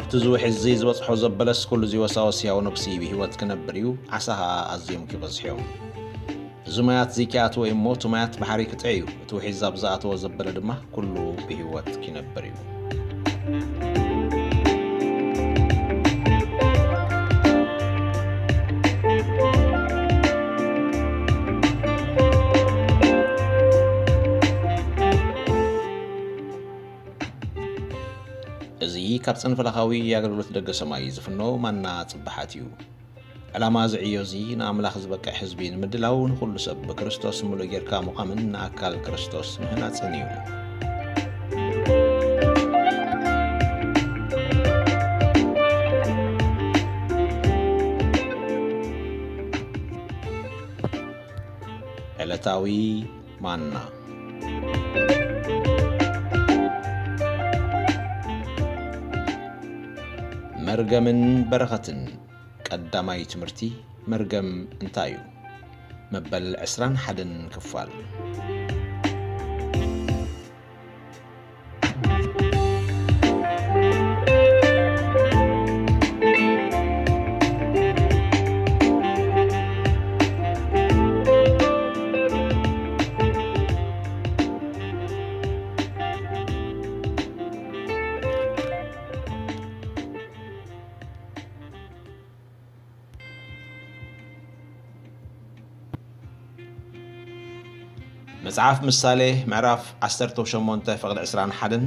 እቲ እዚ ውሒዝ እዚ ዝበጽሖ ዘበለስ ኩሉ እዚ ወሳወስ ህያው ነብሲ ብህይወት ክነብር እዩ፣ ዓሳ ኸኣ ኣዝዮም ክበዝሑ እዮም። እዚ ማያት እዚ ኪኣትዎ እዩ እሞ፣ እቲ ማያት ባሕሪ ክጥዕ እዩ። እቲ ውሒዝ ኣብ ዝኣተዎ ዘበለ ድማ ኩሉ ብህይወት ክነብር እዩ። እዚ ካብ ጽንፈለኻዊ ኣገልግሎት ደገ ሰማይ ዝፍኖ ማና ጽባሓት እዩ። ዕላማ እዚ ዕዮ እዚ ንኣምላኽ ዝበቅዕ ህዝቢ ንምድላው፣ ንኹሉ ሰብ ብክርስቶስ ምሉእ ጌርካ ምዃምን ንኣካል ክርስቶስ ምህናጽን እዩ። ዕለታዊ ማና። መርገምን በረኸትን። ቀዳማይ ትምህርቲ፣ መርገም እንታይ እዩ? መበል ዕስራን ሓደን ክፋል። መጽሓፍ ምሳሌ ምዕራፍ ዓሰርተ ሸሞንተ ፍቕዲ ዕስራን ሓደን፣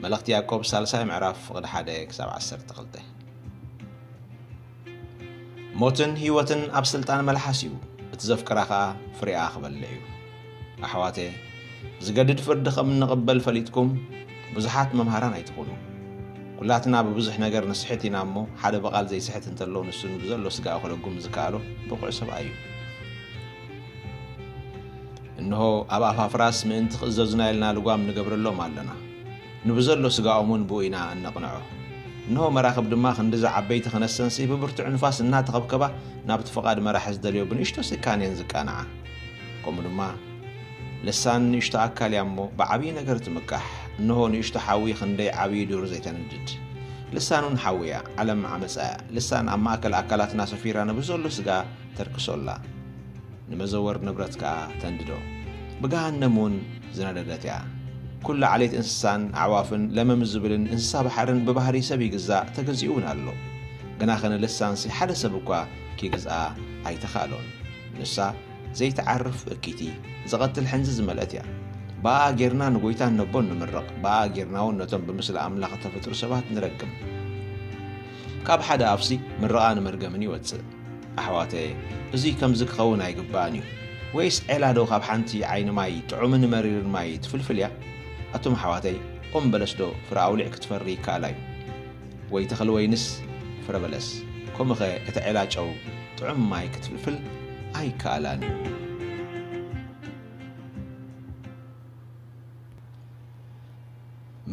መልእኽቲ ያዕቆብ ሳልሳይ ምዕራፍ ፍቕዲ ሓደ ክሳብ ዓሰርተ ክልተ። ሞትን ህይወትን ኣብ ስልጣን መልሓስ እዩ፣ እቲ ዘፍቅራ ኸኣ ፍሬኣ ክበልዕ እዩ። ኣሕዋተ፣ ዝገድድ ፍርዲ ከም እንቕበል ፈሊጥኩም፣ ብዙሓት መምሃራን ኣይትኹኑ። ኩላትና ብብዙሕ ነገር ንስሕት ኢና እሞ፣ ሓደ ብቓል ዘይስሕት እንተሎ፣ ንሱ ንብዘሎ ስጋኡ ክለጉም ዝከኣሎ ብቑዕ ሰብኣይ እዩ። እንሆ፣ ኣብ ኣፋፍራስ ምእንቲ ክእዘዙና ኢልና ልጓም ንገብረሎም ኣለና። ንብዘሎ ስጋኦም እውን ብኡ ኢና እነቕንዖ። እንሆ፣ መራኽብ ድማ ክንድዚ ዓበይቲ ክነሰንሲ ብብርቱዕ ንፋስ እናተኸብከባ ናብቲ ፍቓድ መራሒ ዝደልዮ ብንእሽቶ ስካን እየን ዝቃንዓ። ከምኡ ድማ፣ ልሳን ንእሽቶ ኣካል እያ እሞ ብዓብዪ ነገር ትምካሕ። እንሆ፣ ንእሽቶ ሓዊ ክንደይ ዓብዪ ዱር ዘይተንድድ። ልሳን እውን ሓዊ እያ፣ ዓለም ዓመፃ እያ። ልሳን ኣብ ማእከል ኣካላትና ሰፊራ ንብዘሎ ስጋ ተርክሶ ኣላ። ንመዘወር ንብረት ከኣ ተንድዶ፣ ብገሃነም እውን ዝነደደት እያ። ኩሉ ዓሌት እንስሳን ኣዕዋፍን ለመም ዝብልን እንስሳ ባሕርን ብባህሪ ሰብ ይግዛእ፣ ተገዚኡ እውን ኣሎ። ግናኸ ንልሳንሲ ሓደ ሰብ እኳ ኪግዝኣ ኣይተኻእሎን። ንሳ ዘይትዓርፍ እኪቲ፣ ዝቐትል ሕንዚ ዝመልአት እያ። ብኣ ጌርና ንጎይታን ነቦን ንምርቕ፣ ብኣ ጌርና እውን ነቶም ብምስሊ ኣምላኽ እተፈጥሩ ሰባት ንረግም። ካብ ሓደ ኣፍሲ ምርቓን መርገምን ይወጽእ። ኣሕዋተየ፣ እዙይ ከምዚ ክኸውን ኣይግባእን እዩ። ወይስ ዔላ ዶ ካብ ሓንቲ ዓይኒ ማይ፣ ጥዑምን መሪርን ማይ ትፍልፍል እያ? ኣቱም ኣሕዋተይ፣ ኦም በለስ ዶ ፍረ ኣውሊዕ ክትፈሪ ይከኣላ እዩ? ወይ ተኽሊ ወይንስ ፍረ በለስ? ከምኡኸ እታ ዔላ ጨው፣ ጥዑም ማይ ክትፍልፍል ኣይከኣላን እዩ።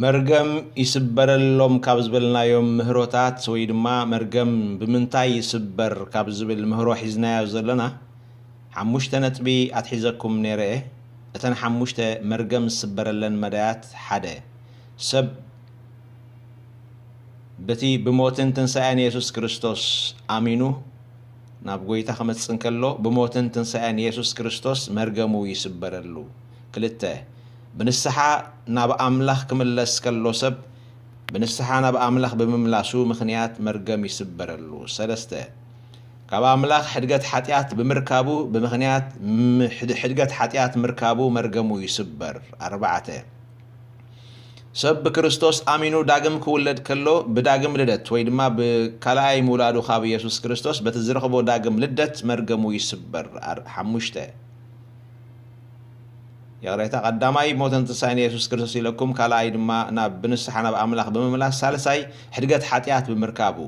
መርገም ይስበረሎም ካብ ዝበልናዮም ምህሮታት፣ ወይ ድማ መርገም ብምንታይ ይስበር ካብ ዝብል ምህሮ ሒዝናዮ ዘለና፣ ሓሙሽተ ነጥቢ ኣትሒዘኩም ነይረ እየ። እተን ሓሙሽተ መርገም ዝስበረለን መዳያት፣ ሓደ፣ ሰብ በቲ ብሞትን ትንሳኤን የሱስ ክርስቶስ ኣሚኑ ናብ ጐይታ ክመጽእ እንከሎ፣ ብሞትን ትንሳኤን የሱስ ክርስቶስ መርገሙ ይስበረሉ። ክልተ፣ ብንስሓ ናብ ኣምላኽ ክምለስ ከሎ ሰብ፣ ብንስሓ ናብ ኣምላኽ ብምምላሱ ምኽንያት መርገም ይስበረሉ። ሰለስተ፣ ካብ ኣምላኽ ሕድገት ሓጢኣት ብምርካቡ፣ ብምኽንያት ም-፣ ሕድ-፣ ሕድገት ሓጢኣት ምርካቡ መርገሙ ይስበር። ኣርባዕተ፣ ሰብ ብክርስቶስ ኣሚኑ ዳግም ክውለድ ከሎ፣ ብዳግም ልደት ወይ ድማ ብካልኣይ ምውላዱ ካብ የሱስ ክርስቶስ በቲ ዝረኽቦ ዳግም ልደት መርገሙ ይስበር። ኣር-፣ ሓሙሽተ፣ ይቕሬታ፣ ቀዳማይ ሞትን ትንሳኤን የሱስ ክርስቶስ ኢለኩም፣ ካልኣይ ድማ ናብ ብንስሓ ናብ ኣምላኽ ብምምላስ፣ ሳልሳይ ሕድገት ሓጢኣት ብምርካቡ፣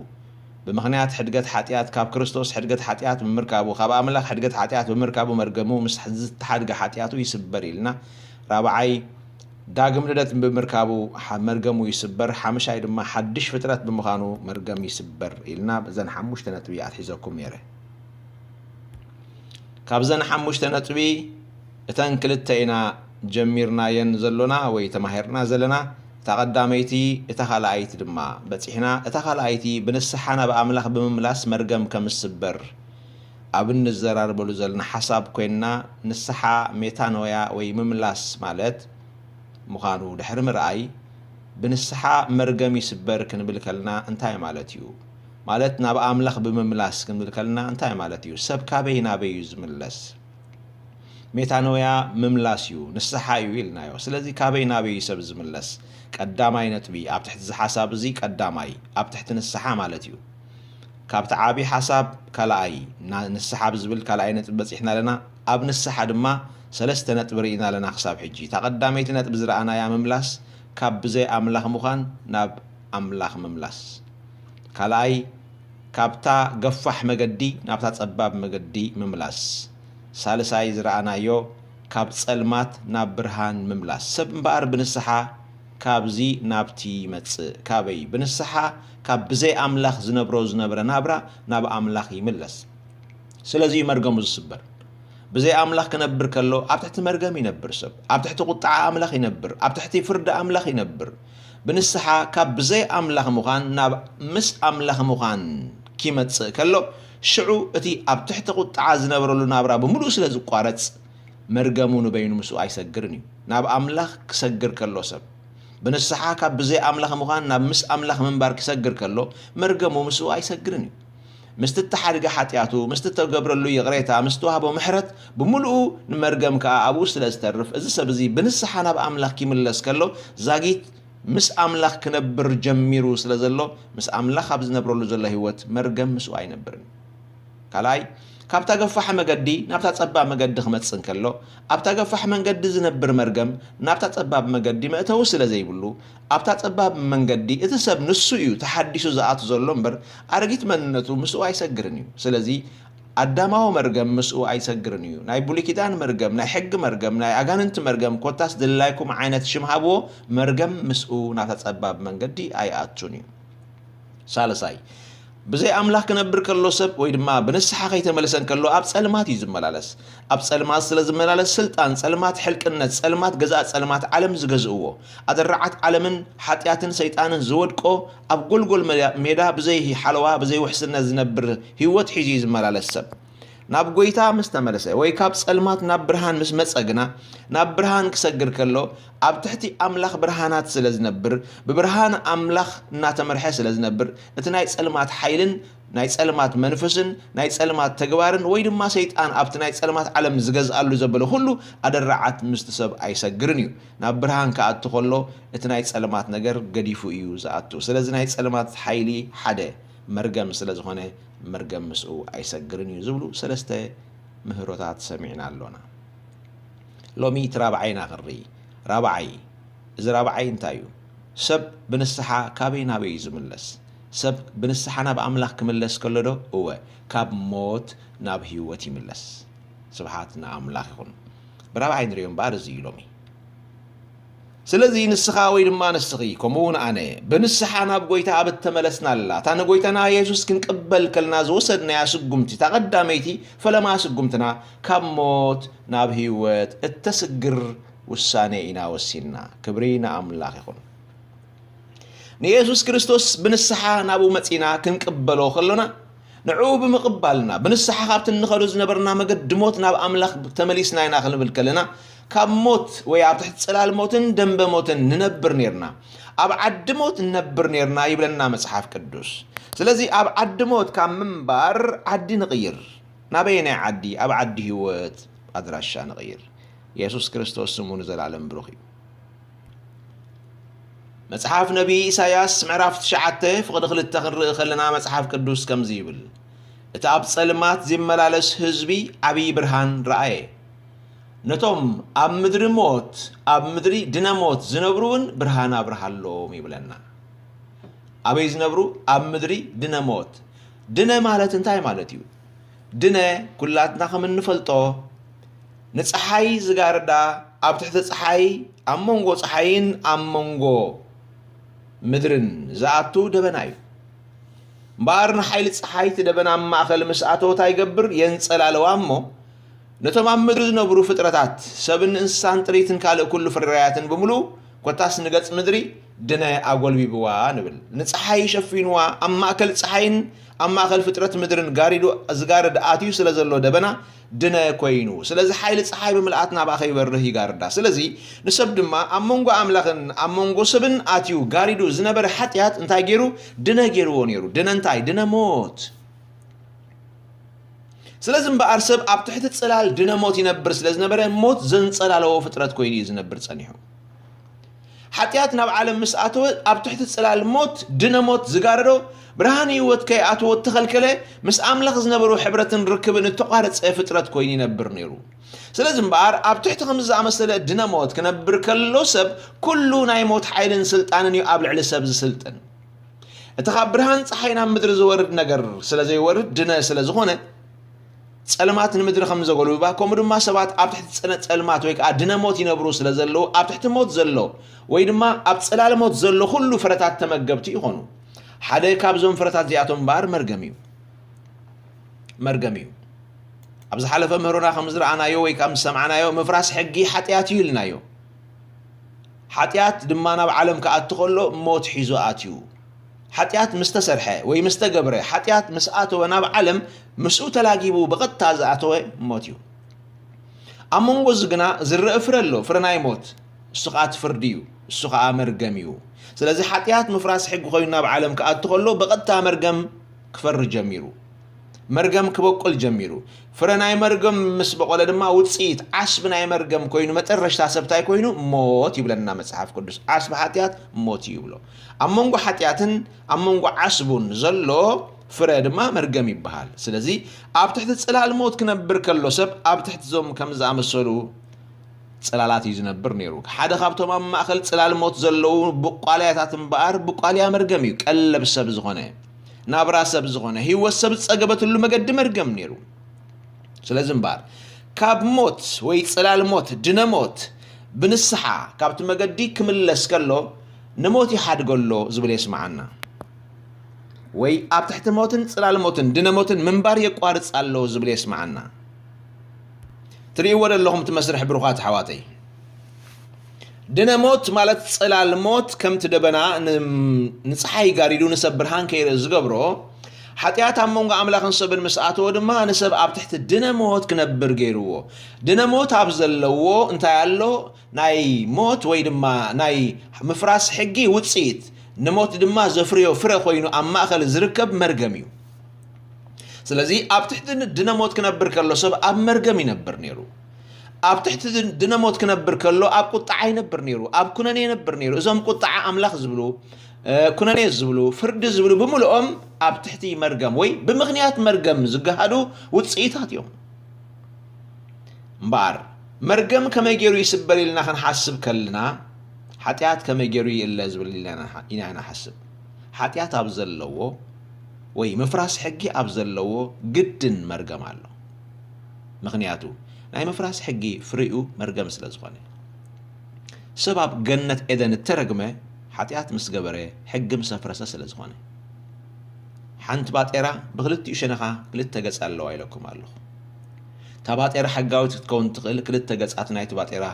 ብምኽንያት ሕድገት ሓጢኣት ካብ ክርስቶስ ሕድገት ሓጢኣት ብምርካቡ፣ ካብ ኣምላኽ ሕድገት ሓጢኣት ብምርካቡ መርገሙ ምስ ዝተሓድገ ሓጢኣቱ ይስበር ኢልና፣ ራብዓይ ዳግም ልደት ብምርካቡ ሓ-፣ መርገሙ ይስበር፣ ሓምሻይ ድማ ሓድሽ ፍጥረት ብምዃኑ መርገም ይስበር ኢልና፣ እዘን ሓሙሽተ ነጥቢ ኣትሒዘኩም ነይረ። ካብዘን ሓሙሽተ ነጥቢ እተን ክልተ ኢና ጀሚርናየን ዘሎና ወይ ተማሂርና ዘለና። እታ ቀዳመይቲ፣ እታ ካልኣይቲ ድማ በጺሕና። እታ ካልኣይቲ ብንስሓ ናብ ኣምላኽ ብምምላስ መርገም ከም ዝስበር ኣብ እንዘራረበሉ ዘለና ሓሳብ ኮይንና፣ ንስሓ ሜታኖያ ወይ ምምላስ ማለት ምዃኑ ድሕሪ ምርኣይ፣ ብንስሓ መርገም ይስበር ክንብል ከለና እንታይ ማለት እዩ? ማለት ናብ ኣምላኽ ብምምላስ ክንብል ከለና እንታይ ማለት እዩ? ሰብ ካበይ ናበይ እዩ ዝምለስ? ሜታኖያ ምምላስ እዩ፣ ንስሓ እዩ ኢልናዮ። ስለዚ ካበይ ናበይ እዩ ሰብ ዝምለስ? ቀዳማይ ነጥቢ፣ ኣብ ትሕቲ እዚ ሓሳብ እዚ ቀዳማይ፣ ኣብ ትሕቲ ንስሓ ማለት እዩ። ካብቲ ዓቢ ሓሳብ ካልኣይ፣ ና-፣ ንስሓ ብዝብል ካልኣይ ነጥቢ በጺሕና ኣለና። ኣብ ንስሓ ድማ ሰለስተ ነጥቢ ርኢና ኣለና ክሳብ ሕጂ። እታ ቀዳመይቲ ነጥቢ ዝረኣናያ ምምላስ፣ ካብ ብዘይ ኣምላኽ ምዃን ናብ ኣምላኽ ምምላስ። ካልኣይ፣ ካብታ ገፋሕ መገዲ ናብታ ጸባብ መገዲ ምምላስ። ሳልሳይ ዝረኣናዮ፣ ካብ ጸልማት ናብ ብርሃን ምምላስ። ሰብ እምበኣር ብንስሓ ካብዚ ናብቲ ይመጽእ። ካበይ? ብንስሓ ካብ ብዘይ ኣምላኽ ዝነብሮ ዝነበረ ናብራ ናብ ኣምላኽ ይምለስ። ስለዚ እዩ መርገሙ ዝስበር። ብዘይ ኣምላኽ ክነብር ከሎ ኣብ ትሕቲ መርገም ይነብር ሰብ። ኣብ ትሕቲ ቁጥዓ ኣምላኽ ይነብር። ኣብ ትሕቲ ፍርዲ ኣምላኽ ይነብር። ብንስሓ ካብ ብዘይ ኣምላኽ ምዃን ናብ ምስ ኣምላኽ ምዃን ኪመጽእ ከሎ፣ ሽዑ እቲ ኣብ ትሕቲ ቁጥዓ ዝነበረሉ ናብራ ብምሉኡ ስለ ዝቋረጽ፣ መርገሙ ንበይኑ ምስኡ ኣይሰግርን እዩ። ናብ ኣምላኽ ክሰግር ከሎ ሰብ፣ ብንስሓ ካብ ብዘይ ኣምላኽ ምዃን ናብ ምስ ኣምላኽ ምንባር ክሰግር ከሎ፣ መርገሙ ምስኡ ኣይሰግርን እዩ። ምስቲ እተሓድገ ሓጢኣቱ፣ ምስቲ እተገብረሉ ይቕሬታ፣ ምስ ተዋህቦ ምሕረት፣ ብምሉኡ ንመርገም ከኣ ኣብኡ ስለ ዝተርፍ፣ እዚ ሰብ እዚ ብንስሓ ናብ ኣምላኽ ኪምለስ ከሎ፣ ዛጊት ምስ ኣምላኽ ክነብር ጀሚሩ ስለ ዘሎ፣ ምስ ኣምላኽ ኣብ ዝነብረሉ ዘሎ ህይወት መርገም ምስኡ ኣይነብርን። ካልኣይ፣ ካብታ ገፋሕ መገዲ ናብታ ጸባብ መገዲ ክመጽእ እንከሎ፣ ኣብታ ገፋሕ መንገዲ ዝነብር መርገም ናብታ ጸባብ መገዲ መእተዊ ስለ ዘይብሉ፣ ኣብታ ጸባብ መንገዲ እቲ ሰብ ንሱ እዩ ተሓዲሱ ዝኣቱ ዘሎ እምበር፣ ኣረጊት መንነቱ ምስኡ ኣይሰግርን እዩ። ስለዚ፣ ኣዳማዊ መርገም ምስኡ ኣይሰግርን እዩ። ናይ ብሉይ ኪዳን መርገም፣ ናይ ሕጊ መርገም፣ ናይ ኣጋንንቲ መርገም፣ ኮታስ ድላይኩም ዓይነት ሽም ሃብዎ፣ መርገም ምስኡ ናብታ ጸባብ መንገዲ ኣይኣቱን እዩ። ሳልሳይ፣ ብዘይ ኣምላኽ ክነብር ከሎ ሰብ ወይ ድማ ብንስሓ ከይተመልሰ እንከሎ ኣብ ጸልማት እዩ ዝመላለስ። ኣብ ጸልማት ስለ ዝመላለስ ስልጣን ጸልማት፣ ሕልቅነት ጸልማት፣ ገዛእ ጸልማት ዓለም ዝገዝእዎ፣ ኣደራዓት ዓለምን ሓጢኣትን ሰይጣንን ዝወድቆ ኣብ ጎልጎል መዳ፣ ሜዳ ብዘይ ሓለዋ ብዘይ ውሕስነት ዝነብር ህይወት ሒዙ እዩ ዝመላለስ ሰብ። ናብ ጐይታ ምስ ተመለሰ ወይ ካብ ጸልማት ናብ ብርሃን ምስ መጸ ግና፣ ናብ ብርሃን ክሰግር ከሎ፣ ኣብ ትሕቲ ኣምላኽ ብርሃናት ስለ ዝነብር፣ ብብርሃን ኣምላኽ እናተመርሐ ስለ ዝነብር፣ እቲ ናይ ጸልማት ሓይልን ናይ ጸልማት መንፈስን ናይ ጸልማት ተግባርን ወይ ድማ ሰይጣን ኣብቲ ናይ ጸልማት ዓለም ዝገዝኣሉ ዘበለ ኩሉ ኣደራዓት ምስቲ ሰብ ኣይሰግርን እዩ። ናብ ብርሃን ክኣቱ ከሎ እቲ ናይ ጸልማት ነገር ገዲፉ እዩ ዝኣቱ። ስለዚ ናይ ጸልማት ሓይሊ ሓደ መርገም ስለ ዝኾነ መርገም ምስኡ ኣይሰግርን እዩ ዝብሉ ሰለስተ ምህሮታት ሰሚዕና ኣሎና። ሎሚ እቲ ራብዓይና ክንርኢ። ራብዓይ፣ እዚ ራብዓይ እንታይ እዩ? ሰብ ብንስሓ ካበይ ናበይ እዩ ዝምለስ? ሰብ ብንስሓ ናብ ኣምላኽ ክምለስ ከሎ ዶ? እወ፣ ካብ ሞት ናብ ህይወት ይምለስ። ስብሓት ንኣምላኽ ይኹን። ብራብዓይ ንሪኦ እምበኣር እዚ እዩ ሎሚ። ስለዚ ንስኻ ወይ ድማ ንስኺ፣ ከምኡ እውን ኣነ፣ ብንስሓ ናብ ጐይታ ኣብ እተመለስናላ፣ እታ ንጐይታና የሱስ ክንቅበል ከልና ዝወሰድናያ ስጉምቲ፣ እታ ቀዳመይቲ ፈለማ ስጉምትና፣ ካብ ሞት ናብ ህይወት እተስግር ውሳኔ ኢና ወሲንና። ክብሪ ንኣምላኽ ይኹን። ንየሱስ ክርስቶስ ብንስሓ ናብኡ መጺና ክንቅበሎ ከሎና፣ ንዕኡ ብምቕባልና፣ ብንስሓ ካብቲ እንኸዶ ዝነበርና መገዲ ሞት ናብ ኣምላኽ ተመሊስና ኢና ክንብል ከለና፣ ካብ ሞት ወይ ኣብ ትሕቲ ጽላል ሞትን ደንበ ሞትን ንነብር ኔርና። ኣብ ዓዲ ሞት ንነብር ኔርና ይብለና መጽሓፍ ቅዱስ። ስለዚ ኣብ ዓዲ ሞት ካብ ምንባር ዓዲ ንቕይር። ናበየናይ ዓዲ? ኣብ ዓዲ ህይወት ኣድራሻ ንቕይር። የሱስ ክርስቶስ ስሙ ንዘለኣለም ብሩኽ እዩ። መጽሓፍ ነቢይ ኢሳያስ ምዕራፍ ትሽዓተ ፍቕዲ ክልተ ክንርኢ ከለና መጽሓፍ ቅዱስ ከምዚ ይብል፣ እቲ ኣብ ጸልማት ዚመላለስ ህዝቢ ዓብዪ ብርሃን ረኣየ። ነቶም ኣብ ምድሪ ሞት፣ ኣብ ምድሪ ድነ ሞት ዝነብሩ እውን ብርሃን ኣብርሃሎም ይብለና። ኣበይ ዝነብሩ? ኣብ ምድሪ ድነ ሞት። ድነ ማለት እንታይ ማለት እዩ? ድነ ኩላትና ከም እንፈልጦ ንጸሓይ ዝጋርዳ፣ ኣብ ትሕቲ ጸሓይ፣ ኣብ መንጎ ጸሓይን ኣብ መንጎ ምድርን ዝኣቱ ደበና እዩ። እምበኣር ንሓይሊ ጸሓይ እቲ ደበና ኣብ ማእከል ምስ ኣተወ እንታይ ይገብር? የንጸላልዋ እሞ ነቶም ኣብ ምድሪ ዝነብሩ ፍጥረታት፣ ሰብን እንስሳን ጥሪትን ካልእ ኩሉ ፍርያትን ብምሉኡ፣ ኮታስ ንገጽ ምድሪ ድነ ኣጎልቢብዋ ንብል። ንጸሓይ ሸፊንዋ፣ ኣብ ማእከል ጸሓይን ኣብ ማእከል ፍጥረት ምድርን ጋሪዱ ዝጋርድ ኣትዩ ስለ ዘሎ ደበና ድነ ኮይኑ። ስለዚ ሓይሊ ጸሓይ ብምልኣት ናብኣ ከይበርህ ይጋርዳ። ስለዚ ንሰብ ድማ ኣብ መንጎ ኣምላኽን ኣብ መንጎ ሰብን ኣትዩ ጋሪዱ ዝነበረ ሓጢኣት እንታይ ገይሩ? ድነ ገይርዎ ነይሩ። ድነ እንታይ? ድነ ሞት። ስለዚ እምበኣር ሰብ ኣብ ትሕቲ ጽላል ድነ ሞት ይነብር ስለ ዝነበረ ሞት ዘንጸላለዎ ፍጥረት ኮይኑ እዩ ዝነብር ጸኒሑ። ሓጢኣት ናብ ዓለም ምስ ኣተወ ኣብ ትሕቲ ጽላል ሞት ድነ ሞት ዝጋረዶ ብርሃን ህይወት ከይኣትዎ እተኸልከለ ምስ ኣምላኽ ዝነበሩ ሕብረትን ርክብን እተቋረጸ ፍጥረት ኮይኑ ይነብር ነይሩ። ስለዚ እምበኣር ኣብ ትሕቲ ከምዚ ዝኣመሰለ ድነ ሞት ክነብር ከሎ ሰብ ኩሉ ናይ ሞት ሓይልን ስልጣንን እዩ ኣብ ልዕሊ ሰብ ዝስልጥን። እቲ ካብ ብርሃን ጸሓይ ናብ ምድሪ ዝወርድ ነገር ስለ ዘይወርድ ድነ ስለ ዝኾነ ጸልማት ንምድሪ ከም ዘጎልብባ ከምኡ ድማ ሰባት ኣብ ትሕቲ ጽነ ጸልማት ወይ ከዓ ድነ ሞት ይነብሩ ስለ ዘለዉ ኣብ ትሕቲ ሞት ዘሎ ወይ ድማ ኣብ ጽላል ሞት ዘሎ ኩሉ ፍረታት ተመገብቲ ይኾኑ። ሓደ ካብዞም ፍረታት እዚኣቶም እምበኣር መርገም እዩ። መርገም እዩ። ኣብ ዝሓለፈ ምህሮና ከም ዝረኣናዮ ወይ ከም ዝሰማዕናዮ ምፍራስ ሕጊ ሓጢኣት እዩ ኢልናዮ። ሓጢኣት ድማ ናብ ዓለም ክኣቱ ከሎ ሞት ሒዙ ኣትዩ። ሓጢኣት ምስ ተሰርሐ ወይ ምስ ተገብረ፣ ሓጢኣት ምስ ኣተወ ናብ ዓለም ምስኡ ተላጊቡ ብቐጥታ ዝኣተወ ሞት እዩ። ኣብ መንጎ እዚ ግና ዝረአ ፍረ ኣሎ፣ ፍረ ናይ ሞት። እሱ ኸኣ እቲ ፍርዲ እዩ፣ እሱ ኸኣ መርገም እዩ። ስለዚ ሓጢኣት ምፍራስ ሕጊ ኮይኑ ናብ ዓለም ክኣቱ ከሎ ብቐጥታ መርገም ክፈሪ ጀሚሩ። መርገም ክበቁል ጀሚሩ። ፍረ ናይ መርገም ምስ በቆለ ድማ ውፅኢት ዓስቢ ናይ መርገም ኮይኑ መጠረሽታ ሰብታይ ኮይኑ ሞት ይብለና መፅሓፍ ቅዱስ። ዓስቢ ሓጢኣት ሞት እዩ ይብሎ። ኣብ መንጎ ሓጢኣትን ኣብ መንጎ ዓስቡን ዘሎ ፍረ ድማ መርገም ይበሃል። ስለዚ ኣብ ትሕቲ ፅላል ሞት ክነብር ከሎ ሰብ ኣብ ትሕቲ ዞም ከም ዝኣመሰሉ ፅላላት እዩ ዝነብር ነይሩ። ሓደ ካብቶም ኣብ ማእኸል ፅላል ሞት ዘለዉ ብቋልያታት እምበኣር ብቋልያ መርገም እዩ። ቀለብ ሰብ ዝኾነ፣ ናብራ ሰብ ዝኾነ፣ ህይወት ሰብ ዝፀገበትሉ መገዲ መርገም ነይሩ። ስለዚ እምበኣር ካብ ሞት ወይ ፅላል ሞት ድነ ሞት ብንስሓ ካብቲ መገዲ ክምለስ ከሎ ንሞት ይሓድገሎ ዝብል የስምዓና። ወይ ኣብ ትሕቲ ሞትን ጽላል ሞትን ድነ ሞትን ምንባር የቋርጽ ኣሎ ዝብል የስምዓና። ትርእይዎ ዶ ኣለኹም እቲ መስርሕ ብሩኻት ኣሕዋተይ? ድነ ሞት ማለት ጽላል ሞት ከምቲ ደበና ን-፣ ንጸሓይ ጋሪዱ ንሰብ ብርሃን ከይርኢ ዝገብሮ፣ ሓጢኣት ኣብ መንጎ ኣምላኽን ሰብን ምስ ኣተወ ድማ ንሰብ ኣብ ትሕቲ ድነ ሞት ክነብር ገይርዎ። ድነ ሞት ኣብ ዘለዎ እንታይ ኣሎ? ናይ ሞት ወይ ድማ ናይ ምፍራስ ሕጊ ውጽኢት፣ ንሞት ድማ ዘፍርዮ ፍረ ኮይኑ ኣብ ማእከል ዝርከብ መርገም እዩ። ስለዚ ኣብ ትሕቲ ድነ ሞት ክነብር ከሎ ሰብ ኣብ መርገም ይነብር ነይሩ። ኣብ ትሕቲ ድነ ሞት ክነብር ከሎ ኣብ ቁጥዓ ይነብር ነይሩ፣ ኣብ ኩነኔ ይነብር ነይሩ። እዞም ቁጥዓ ኣምላኽ ዝብሉ፣ እ፣ ኩነኔ ዝብሉ፣ ፍርዲ ዝብሉ ብምልኦም ኣብ ትሕቲ መርገም ወይ ብምኽንያት መርገም ዝገሃዱ ውጽኢታት እዮም። እምበኣር መርገም ከመይ ገይሩ ይስበር ኢልና ክንሓስብ ከልና፣ ሓጢኣት ከመይ ገይሩ ይእለ ዝብል ኢልና ኢና፣ ኢና ንሓስብ። ሓጢኣት ኣብ ዘለዎ ወይ ምፍራስ ሕጊ ኣብ ዘለዎ ግድን መርገም ኣሎ። ምኽንያቱ ናይ ምፍራስ ሕጊ ፍሬኡ መርገም ስለ ዝኾነ። ሰብ ኣብ ገነት ኤደን እተረግመ ሓጢኣት ምስ ገበረ፣ ሕጊ ምስ ኣፍረሰ ስለ ዝኾነ። ሓንቲ ባጤራ ብኽልቲኡ ሸነኻ ክልተ ገጽ ኣለዋ ኢለኩም ኣለኹ። እታ ባጤራ ሕጋዊት ክትከውን ትኽእል ክልተ ገጻት ናይቲ ባጤራ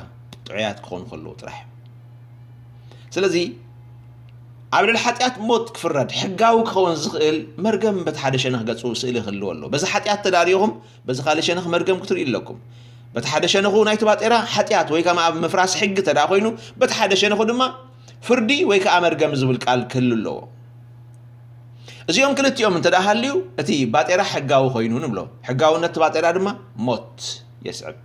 ጥዑያት ክኾኑ ከለዉ ጥራሕ። ስለዚ ኣብ ልዕሊ ሓጢኣት ሞት ክፍረድ ሕጋዊ ክኸውን ዝኽእል መርገም በቲ ሓደ ሸነኽ ገጹ ስእሊ ክህልዎ ኣለዎ። በዚ ሓጢኣት ተዳሪኹም በዚ ካልእ ሸነኽ መርገም ክትርእዩ ኣለኩም። በቲ ሓደ ሸነኹ ናይቲ ባጤራ ሓጢኣት ወይ ከኣ ኣብ ምፍራስ ሕጊ ተዳ ኮይኑ፣ በቲ ሓደ ሸነኹ ድማ ፍርዲ ወይ ከኣ መርገም ዝብል ቃል ክህሉ ኣለዎ። እዚኦም ክልቲኦም እንተ ደኣ ሃልዩ፣ እቲ ባጤራ ሕጋዊ ኮይኑ ንብሎ። ሕጋውነት እቲ ባጤራ ድማ ሞት የስዕብ።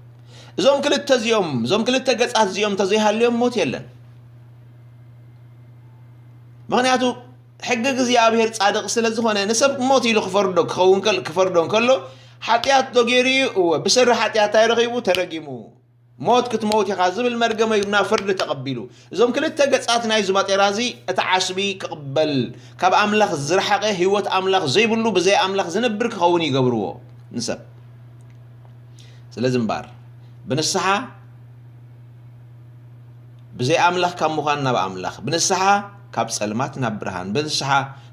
እዞም ክልተ እዚኦም፣ እዞም ክልተ ገጻት እዚኦም እንተ ዘይሃልዮም ሞት የለን። ምኽንያቱ ሕጊ እግዚኣብሔር ጻድቕ ስለ ዝኾነ ንሰብ ሞት ኢሉ ክፈርዶ ክኸውን ከል-፣ ክፈርዶ እንከሎ፣ ሓጢኣት ዶ ገይሩ እዩ? እወ። ብሰሪ ሓጢኣት እንታይ ረኺቡ? ተረጊሙ። ሞት ክትመውት ኢኻ ዝብል መርገም ወይ ድማ ፍርዲ ተቐቢሉ። እዞም ክልተ ገጻት ናይዚ ባጤራ እዚ እቲ ዓስቢ ክቕበል፣ ካብ ኣምላኽ ዝረሓቐ፣ ህይወት ኣምላኽ ዘይብሉ፣ ብዘይ ኣምላኽ ዝነብር ክኸውን ይገብርዎ ንሰብ። ስለዚ እምበኣር ብንስሓ ብዘይ ኣምላኽ ካብ ምዃን ናብ ኣምላኽ፣ ብንስሓ ካብ ጸልማት ናብ ብርሃን፣ ብንስሓ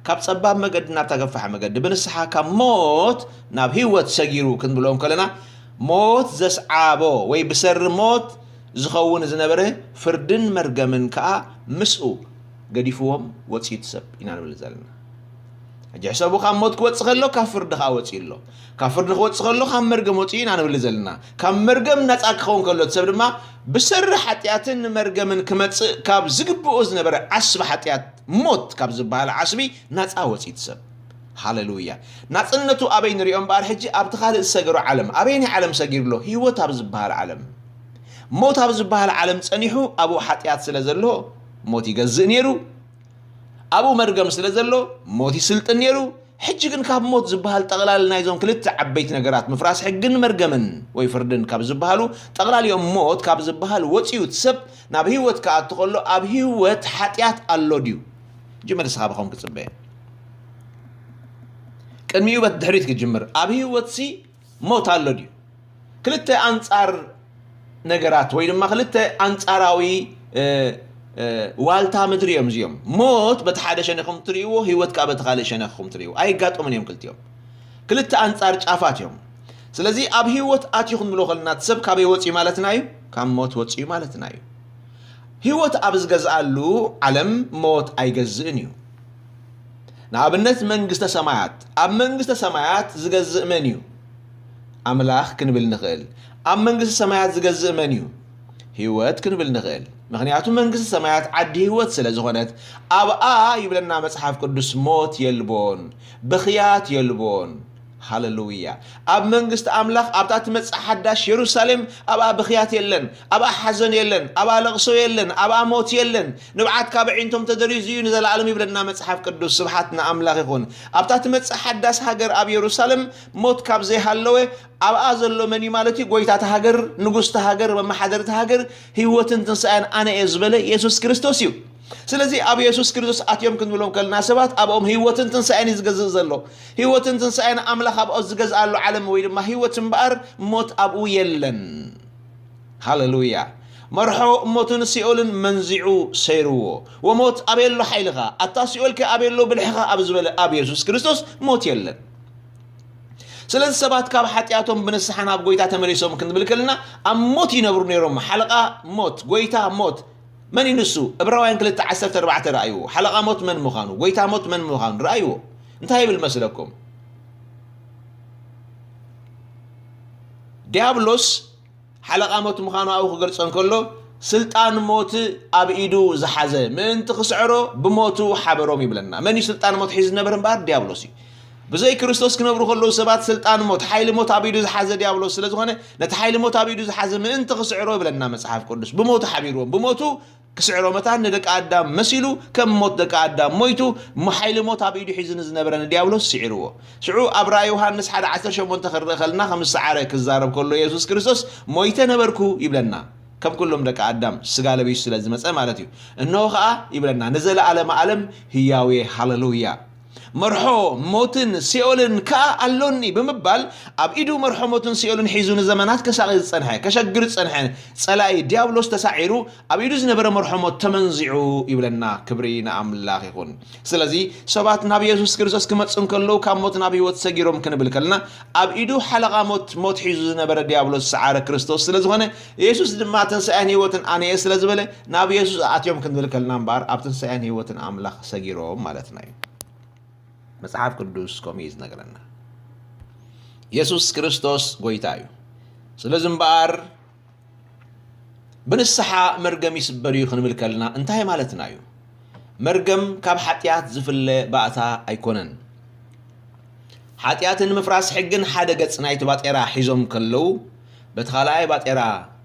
ካብ ጸባብ መገዲ ናብ ተገፋሕ መገዲ፣ ብንስሓ ካብ ሞት ናብ ህይወት ሰጊሩ ክንብሎም ከለና፣ ሞት ዘስዓቦ ወይ ብሰሪ ሞት ዝኸውን ዝነበረ ፍርድን መርገምን ከኣ ምስኡ ገዲፍዎም ወፂኡ እቲ ሰብ ኢና ንብል ዘለና። ሕጂ ሕሰቡ፣ ካብ ሞት ክወፅእ ከሎ ካብ ፍርዲ ከዓ ወፂኡ ኣሎ። ካብ ፍርዲ ክወፅእ ከሎ ካብ መርገም ወፂኡ ኢና ንብል ዘለና። ካብ መርገም ናፃ ክኸውን ከሎ እቲ ሰብ ድማ ብሰሪ ሓጢኣትን መርገምን ክመፅእ ካብ ዝግብኦ ዝነበረ ዓስቢ ሓጢኣት፣ ሞት ካብ ዝበሃል ዓስቢ ናፃ ወፂኡ እቲ ሰብ። ሃሌሉያ። ናፅነቱ ኣበይ ንሪኦ እምበኣር፣ ሕጂ ኣብቲ ካልእ ዝሰገሮ ዓለም፣ ኣበየናይ ዓለም ሰጊሩ ኣሎ? ህይወት ኣብ ዝበሃል ዓለም። ሞት ኣብ ዝበሃል ዓለም ፀኒሑ ኣብኡ ሓጢኣት ስለ ዘሎ ሞት ይገዝእ ነይሩ። ኣብኡ መርገም ስለ ዘሎ ሞት ይስልጥን ነይሩ። ሕጂ ግን ካብ ሞት ዝበሃል ጠቕላሊ ናይዞም ክልተ ዓበይቲ ነገራት፣ ምፍራስ ሕግን መርገምን ወይ ፍርድን ካብ ዝበሃሉ ጠቕላሊኦም ሞት ካብ ዝበሃል ወፂኡ እቲ ሰብ ናብ ህይወት ክኣቱ ከሎ ኣብ ህይወት ሓጢኣት ኣሎ ድዩ? ሕጂ መልሲ ካባኹም ክፅበየ። ቅድሚኡ በት ድሕሪት ክጅምር፣ ኣብ ህይወትሲ ሞት ኣሎ ድዩ? ክልተ ኣንጻር ነገራት ወይ ድማ ክልተ ኣንጻራዊ፣ እ፣ እ፣ ዋልታ ምድሪ እዮም እዚኦም። ሞት በቲ ሓደ ሸነኽኩም ትርእይዎ፣ ህይወት ከኣ በቲ ካልእ ሸነኽኩም ትርእይዎ። ኣይጋጠሙን እዮም ክልቲኦም። ክልተ ኣንጻር ጫፋት እዮም። ስለዚ ኣብ ህይወት ኣትዩ ክንብሎ ከለና እቲ ሰብ ካበይ ወጽዩ ማለትና እዩ? ካብ ሞት ወጽዩ ማለትና እዩ። ህይወት ኣብ ዝገዝኣሉ ዓለም ሞት ኣይገዝእን እዩ። ንኣብነት መንግስተ ሰማያት፣ ኣብ መንግስተ ሰማያት ዝገዝእ መን እዩ? ኣምላኽ ክንብል ንኽእል። ኣብ መንግስተ ሰማያት ዝገዝእ መን እዩ? ህይወት ክንብል ንኽእል። ምኽንያቱ መንግስተ ሰማያት ዓዲ ህይወት ስለ ዝኾነት፣ ኣብኣ ይብለና መጽሓፍ ቅዱስ ሞት የልቦን፣ ብኽያት የልቦን። ሃሌሉያ። ኣብ መንግስቲ ኣምላኽ ኣብታ ትመጽእ ሓዳሽ የሩሳሌም ኣብኣ ብኽያት የለን፣ ኣብኣ ሓዘን የለን፣ ኣብኣ ለቕሶ የለን፣ ኣብኣ ሞት የለን። ንብዓት ካብ ኣዒንቶም ተደሪዙ እዩ ንዘለኣለም ይብለና መጽሓፍ ቅዱስ። ስብሓት ንኣምላኽ ይኹን። ኣብታ ትመጽእ ሓዳስ ሃገር ኣብ የሩሳሌም ሞት ካብ ዘይሃለወ ኣብኣ ዘሎ መን እዩ ማለት እዩ? ጎይታ እታ ሃገር፣ ንጉስ እታ ሃገር፣ መመሓደሪ እታ ሃገር፣ ህይወትን ትንሳኤን ኣነ እየ ዝበለ የሱስ ክርስቶስ እዩ። ስለዚ ኣብ የሱስ ክርስቶስ ኣትዮም ክንብሎም ከለና ሰባት ኣብኦም ህይወትን ትንሳኤን እዩ ዝገዝእ ዘሎ። ህይወትን ትንሳኤን ኣምላኽ ኣብኦ ዝገዝኣሉ ዓለም ወይ ድማ ህይወት እምበኣር ሞት ኣብኡ የለን። ሃሌሉያ። መርሖ ሞትን ሲኦልን መንዚዑ ሰይርዎ። ወሞት ኣበይ ኣሎ ሓይልኻ? ኣታ ሲኦልከ ኣበይ ኣሎ ብልሕኻ? ኣብ ዝበለ ኣብ የሱስ ክርስቶስ ሞት የለን። ስለዚ ሰባት ካብ ሓጢኣቶም ብንስሓ ናብ ጎይታ ተመሊሶም ክንብል ከለና ኣብ ሞት ይነብሩ ነይሮም። ሓለቓ ሞት፣ ጎይታ ሞት፣ መን እዩ ንሱ? ዕብራውያን ክልተ ዓሰርተ ኣርባዕተ ረኣይዎ። ሓለቓ ሞት መን ምዃኑ፣ ጎይታ ሞት መን ምዃኑ ረኣይዎ። እንታይ ይብል መስለኩም? ዲያብሎስ ሓለቓ ሞት ምዃኑ ኣብኡ ክገልጾ እንከሎ፣ ስልጣን ሞት ኣብ ኢዱ ዝሓዘ ምእንቲ ክስዕሮ ብሞቱ ሓበሮም ይብለና። መን እዩ ስልጣን ሞት ሒዙ ዝነበረ እምበኣር? ዲያብሎስ እዩ። ብዘይ ክርስቶስ ክነብሩ ከለዉ ሰባት ስልጣን ሞት፣ ሓይሊ ሞት ኣብ ኢዱ ዝሓዘ ዲያብሎስ ስለ ዝኾነ፣ ነቲ ሓይሊ ሞት ኣብ ኢዱ ዝሓዘ ምእንቲ ክስዕሮ ይብለና መጽሓፍ ቅዱስ። ብሞቱ ሓቢርዎም፣ ብሞቱ ክስዕሮ መታን ንደቂ ኣዳም መሲሉ ከም ሞት ደቂ ኣዳም ሞይቱ፣ ሞ-፣ ሓይሊ ሞት ኣብ ኢዱ ሒዙ ንዝነበረ ንዲያብሎስ ስዒርዎ። ሽዑ ኣብ ራእይ ዮሃንስ ሓደ ዓሰርተ ሸሞንተ ክንርኢ ከለና ከም ዝሰዓረ ክዛረብ ከሎ የሱስ ክርስቶስ ሞይተ ነበርኩ ይብለና። ከም ኩሎም ደቂ ኣዳም ስጋ ለቢሱ ስለ ዝመጸ ማለት እዩ። እንሆ ኸኣ ይብለና ንዘለኣለመ ዓለም ህያው እየ። ሃሌሉያ። መርሖ ሞትን ሲኦልን ከኣ ኣሎኒ ብምባል ኣብ ኢዱ መርሖ ሞትን ሲኦልን ሒዙ ንዘመናት ከሳቒ ዝጸንሐ፣ ከሸግር ዝጸንሐ ጸላኢ ዲያብሎስ ተሳዒሩ ኣብ ኢዱ ዝነበረ መርሖ ሞት ተመንዚዑ ይብለና። ክብሪ ንኣምላኽ ይኹን። ስለዚ ሰባት ናብ የሱስ ክርስቶስ ክመጹ እንከለዉ ካብ ሞት ናብ ህይወት ሰጊሮም ክንብል ከለና ኣብ ኢዱ ሓለቓ ሞት፣ ሞት ሒዙ ዝነበረ ዲያብሎስ ዝሰዓረ ክርስቶስ ስለ ዝኾነ የሱስ ድማ ትንሳኤን ህይወትን ኣነ እየ ስለ ዝበለ ናብ የሱስ ኣትዮም ክንብል ከለና እምበኣር ኣብ ትንሳኤን ህይወትን ኣምላኽ ሰጊሮም ማለትና እዩ። መጽሓፍ ቅዱስ ከምኡ እዩ ዝነግረና። የሱስ ክርስቶስ ጎይታ እዩ። ስለዚ እምበኣር ብንስሓ መርገም ይስበር እዩ ክንብል ከለና እንታይ ማለትና እዩ? መርገም ካብ ሓጢኣት ዝፍለ ባእታ ኣይኮነን። ሓጢኣትን ምፍራስ ሕግን ሓደ ገጽ ናይቲ ባጤራ ሒዞም ከለዉ፣ በቲ ካልኣይ ባጤራ፣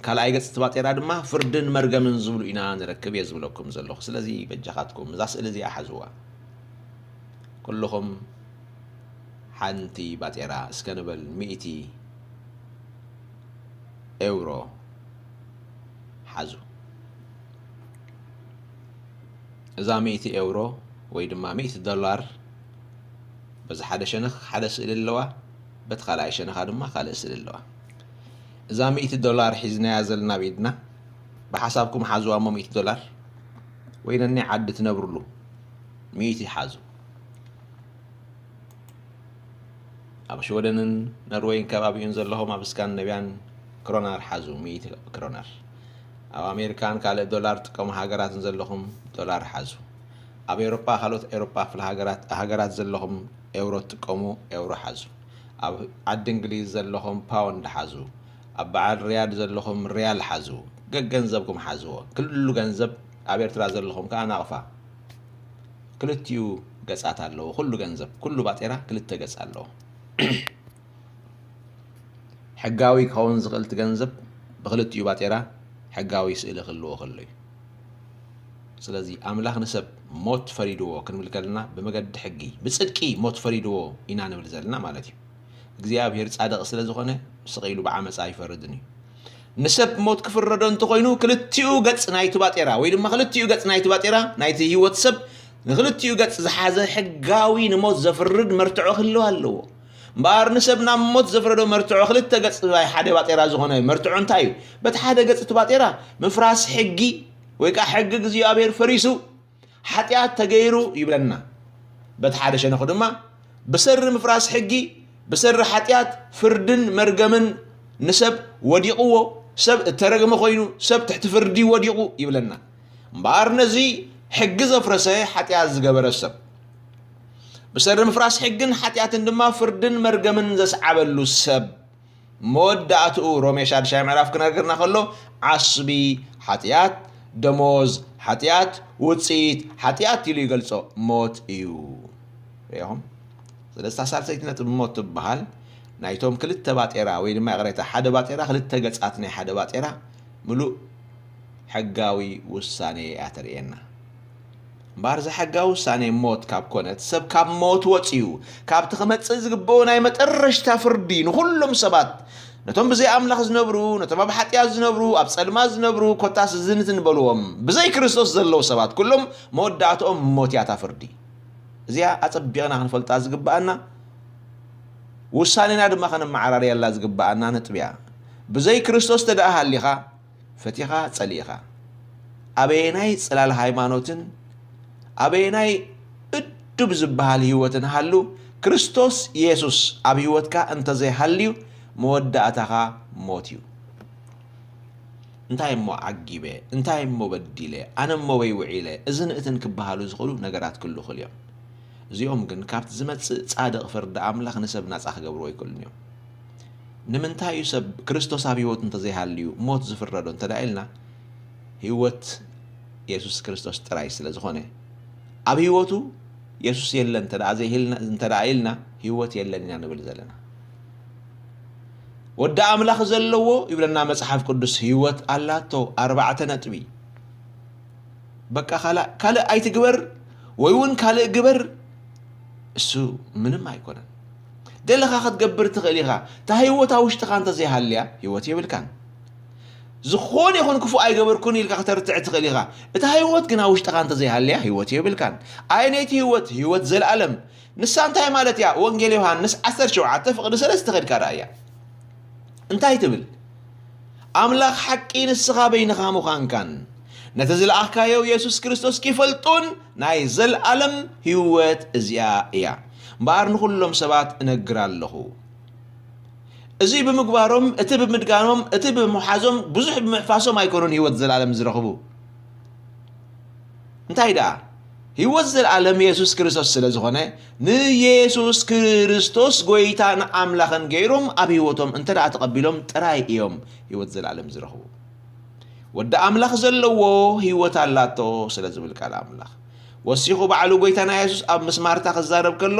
ካልኣይ ገጽ እቲ ባጤራ ድማ ፍርድን መርገምን ዝብሉ ኢና ንረክብ እየ ዝብለኩም ዘለኹ። ስለዚ በጃኻትኩም እዛ ስእሊ እዚኣ ሓዝዋ። ኩልኹም ሓንቲ ባጤራ እስከ ንበል፣ ሚእቲ ኤውሮ ሓዙ። እዛ ሚእቲ ኤውሮ ወይ ድማ ሚእቲ ዶላር በዚ ሓደ ሸነኽ ሓደ ስእሊ ኣለዋ፣ በቲ ካልኣይ ሸነኻ ድማ ካልእ ስእሊ ኣለዋ። እዛ ሚእቲ ዶላር ሒዝናያ ዘለና ኣብ ኢድና፣ ብሓሳብኩም ሓዝዋ እሞ ሚእቲ ዶላር ወይ ነናይ ዓዲ ትነብርሉ ሚእቲ ሓዙ። ኣብ ሽወደንን ኖርወይን ከባቢኡን ዘለኹም ኣብ ስካንዲነቭያን ክሮናር ሓዙ፣ ሚእቲ ክሮናር። ኣብ ኣሜሪካን ካልእ ዶላር ትጥቀሙ ሃገራትን ዘለኹም ዶላር ሓዙ። ኣብ ኤውሮጳ፣ ካልኦት ኤውሮጳ ክፍለ ሃገራት፣ ሃገራት ዘለኹም ኤውሮ ትጥቀሙ፣ ኤውሮ ሓዙ። ኣብ ዓዲ እንግሊዝ ዘለኹም ፓውንድ ሓዙ። ኣብ በዓል ሪያድ ዘለኹም ሪያል ሓዙ። ገገንዘብኩም ሓዝዎ። ክሉ ገንዘብ ኣብ ኤርትራ ዘለኹም ከኣ ናቕፋ። ክልቲኡ ገጻት ኣለዎ። ኩሉ ገንዘብ፣ ኩሉ ባጤራ ክልተ ገጽ ኣለዎ። ሕጋዊ ክኸውን ዝኽእል እቲ ገንዘብ ብክልቲኡ ባጤራ ሕጋዊ ስእሊ ክህልዎ ከሎ እዩ። ስለዚ ኣምላኽ ንሰብ ሞት ፈሪድዎ ክንብል ከለና ብመገዲ ሕጊ፣ ብጽድቂ ሞት ፈሪድዎ ኢና ንብል ዘለና ማለት እዩ። እግዚኣብሔር ጻድቕ ስለ ዝኾነ ስቕ ኢሉ ብዓመጻ ኣይፈርድን እዩ። ንሰብ ሞት ክፍረዶ እንተኾይኑ ክልቲኡ ገጽ ናይቲ ባጤራ ወይ ድማ ክልቲኡ ገጽ ናይቲ ባጤራ ናይቲ ህይወት ሰብ ንክልቲኡ ገጽ ዝሓዘ ሕጋዊ ንሞት ዘፍርድ መርትዖ ክህልው ኣለዎ። እምበኣር ንሰብ ናብ ሞት ዘፍረዶ መርትዖ ክልተ ገጽ ናይ ሓደ ባጤራ ዝኾነ መርትዖ እንታይ እዩ? በቲ ሓደ ገጽ እቲ ባጤራ ምፍራስ ሕጊ ወይ ከዓ ሕጊ እግዚኣብሔር ፈሪሱ ሓጢኣት ተገይሩ ይብለና። በቲ ሓደ ሸነኹ ድማ ብሰሪ ምፍራስ ሕጊ ብሰሪ ሓጢኣት ፍርድን መርገምን ንሰብ ወዲቕዎ፣ ሰብ እተረግመ ኮይኑ ሰብ ትሕቲ ፍርዲ ወዲቑ ይብለና። እምበኣር ነዚ ሕጊ ዘፍረሰ ሓጢኣት ዝገበረ ሰብ ብሰሪ ምፍራስ ሕግን ሓጢኣትን ድማ ፍርድን መርገምን ዘስዓበሉ ሰብ መወዳእትኡ ሮሜ ሻድሻይ ምዕራፍ ክነገርና ከሎ ዓስቢ ሓጢኣት ደሞዝ ሓጢኣት ውፅኢት ሓጢኣት ኢሉ ይገልፆ ሞት እዩ። ሪኹም? ስለዚ እታ ሳልሰይቲ ነጥብ ሞት ትበሃል ናይቶም ክልተ ባጤራ ወይ ድማ ይቕሬታ ሓደ ባጤራ ክልተ ገፃት ናይ ሓደ ባጤራ ምሉእ ሕጋዊ ውሳኔ እያ ተርእየና። እምበኣር እዚ ሕጋዊ ውሳኔ ሞት ካብ ኮነት ሰብ ካብ ሞት ወፂኡ ካብቲ ክመፅእ ዝግብኦ ናይ መጠረሽታ ፍርዲ ንኩሎም ሰባት ነቶም ብዘይ ኣምላኽ ዝነብሩ ነቶም ኣብ ሓጢኣት ዝነብሩ ኣብ ጸልማት ዝነብሩ ኮታስ ዝንትን በልዎም ብዘይ ክርስቶስ ዘለዉ ሰባት ኩሎም መወዳእትኦም ሞት እያ እታ ፍርዲ። እዚኣ ኣጸቢቕና ክንፈልጣ ዝግብኣና ውሳኔና ድማ ከነመዓራርየላ ዝግብኣና ነጥቢ እያ። ብዘይ ክርስቶስ ተደኣ ሃሊኻ ፈቲኻ ጸሊእኻ ኣበየናይ ጽላል ሃይማኖትን ኣበየናይ እዱብ ዝበሃል ህይወትን ሃሉ ክርስቶስ የሱስ ኣብ ህይወትካ እንተዘይሃልዩ መወዳእታኻ ሞት እዩ። እንታይ እሞ ዓጊበ እንታይ እሞ በዲለ ኣነ እሞ ወይ ውዒለ እዝን እትን ክበሃሉ ዝኽእሉ ነገራት ክልኹል እዮም። እዚኦም ግን ካብቲ ዝመጽእ ጻድቕ ፍርዲ ኣምላኽ ንሰብ ናጻ ክገብርዎ ኣይክእሉን እዮም። ንምንታይ እዩ ሰብ ክርስቶስ ኣብ ህይወቱ እንተዘይሃልዩ ሞት ዝፍረዶ እንተ ደኣ ኢልና ህይወት የሱስ ክርስቶስ ጥራይ ስለ ዝኾነ ኣብ ህይወቱ የሱስ የለን እንተ ደኣ ዘይህልና እንተ ደኣ ኢልና ህይወት የለን ኢና ንብል ዘለና። ወዲ ኣምላኽ ዘለዎ ይብለና መጽሓፍ ቅዱስ ህይወት ኣላቶ። ኣርባዕተ ነጥቢ። በቃ ካልእ ካልእ ኣይትግበር ወይ እውን ካልእ ግበር እሱ ምንም ኣይኮነን። ደለኻ ክትገብር ትኽእል ኢኻ። እታ ህይወት ኣብ ውሽጥኻ እንተዘይሃልያ ህይወት የብልካን። ዝኾነ ይኹን ክፉእ ኣይገበርኩን ኢልካ ክተርትዕ ትኽእል ኢኻ። እታ ህይወት ግን ኣብ ውሽጥኻ እንተዘይሃልያ ህይወት የብልካን። ኣየነይቲ ህይወት? ህይወት ዘለኣለም። ንሳ እንታይ ማለት እያ? ወንጌል ዮሃንስ ዓሰርተ ሸውዓተ ፍቕዲ ሰለስተ ከድካ ረኣያ። እንታይ ትብል? ኣምላኽ ሓቂ ንስኻ በይንኻ ምዃንካን ነቲ ዝለኣኽካዮ የሱስ ክርስቶስ ኪፈልጡን ናይ ዘልኣለም ህይወት እዚኣ እያ። እምበኣር ንኹሎም ሰባት እነግር ኣለኹ። እዚ ብምግባሮም፣ እቲ ብምድጋኖም፣ እቲ ብምሓዞም፣ ብዙሕ ብምሕፋሶም ኣይኮኑን ህይወት ዘልኣለም ዝረኽቡ። እንታይ ደኣ? ህይወት ዘልኣለም የሱስ ክርስቶስ ስለ ዝኾነ ንየሱስ ክርስቶስ ጎይታን ኣምላኽን ገይሮም ኣብ ህይወቶም እንተ ደኣ ተቐቢሎም ጥራይ እዮም ህይወት ዘልኣለም ዝረኽቡ። ወዲ ኣምላኽ ዘለዎ ህይወት ኣላቶ ስለ ዝብል ቃል ኣምላኽ ወሲኹ ባዕሉ ጎይታና የሱስ ኣብ ምስ ማርታ ክዛረብ ከሎ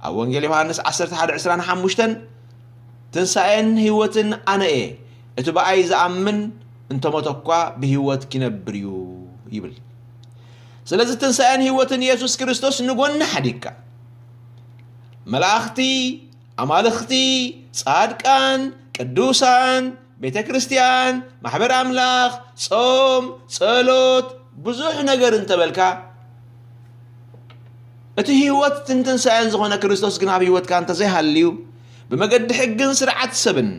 ኣብ ወንጌል ዮሃንስ ዓሰርተ ሓደ ዕስራን ሓሙሽተን ትንሳኤን ህይወትን ኣነ እየ፣ እቲ ብኣይ ዝኣምን እንተሞተ እኳ ብህይወት ኪነብር እዩ ይብል። ስለዚ ትንሳኤን ህይወትን የሱስ ክርስቶስ ንጎኒ ሓዲግካ መላእኽቲ፣ ኣማልኽቲ፣ ጻድቃን፣ ቅዱሳን፣ ቤተ ክርስቲያን፣ ማሕበር ኣምላኽ፣ ጾም፣ ጸሎት፣ ብዙሕ ነገር እንተበልካ እቲ ህይወት ትንትንሳኤን ዝኾነ ክርስቶስ ግን ኣብ ህይወትካ እንተዘይሃልዩ ብመገዲ ሕግን ስርዓት ሰብን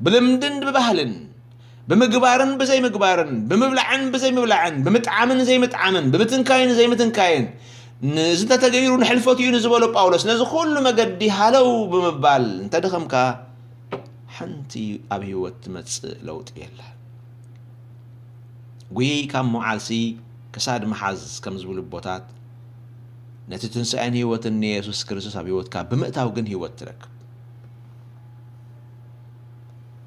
ብልምድን ብባህልን ብምግባርን ብዘይምግባርን ብምብላዕን ብዘይምብላዕን ብምጥዓምን ዘይምጥዓምን ብምትንካይን ዘይምትንካይን ንዝተተገይሩ ንሕልፈት እዩ ንዝበሎ ጳውሎስ ነዚ ኩሉ መገዲ ሃለው ብምባል እንተደኸምካ ሓንቲ ኣብ ህይወት ትመጽእ ለውጢ የላ። ጉይ ካብ መዓልሲ ክሳድ ምሓዝ ከም ዝብሉ ኣቦታት፣ ነቲ ትንሳኤን ህይወትን ንየሱስ ክርስቶስ ኣብ ህይወትካ ብምእታው ግን ህይወት ትረክብ።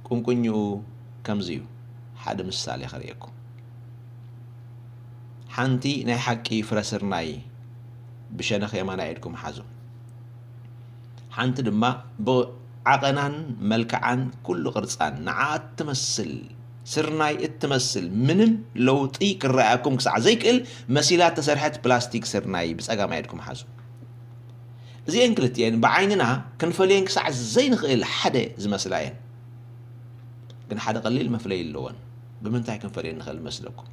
ቁንቁኝኡ ከምዚ እዩ። ሓደ ምሳሌ ከርእየኩም። ሓንቲ ናይ ሓቂ ፍረ ስርናይ ብሸነኽ የማናይ ኢድኩም ሓዙ። ሓንቲ ድማ ብዓቐናን መልክዓን ኩሉ ቅርጻን ንዓ እትመስል ስርናይ እትመስል ምንም ለውጢ ክረኣየኩም ክሳዕ ዘይክእል መሲላ እተሰርሐት ፕላስቲክ ስርናይ ብጸጋማይ ኢድኩም ሓዙ። እዚኤን ክልቲኤን ብዓይንና ክንፈልየን ክሳዕ ዘይንኽእል ሓደ ዝመስላ እየን። ግን ሓደ ቀሊል መፍለዪ ኣለወን። ብምንታይ ክንፈልየን ንኽእል መስለኩም?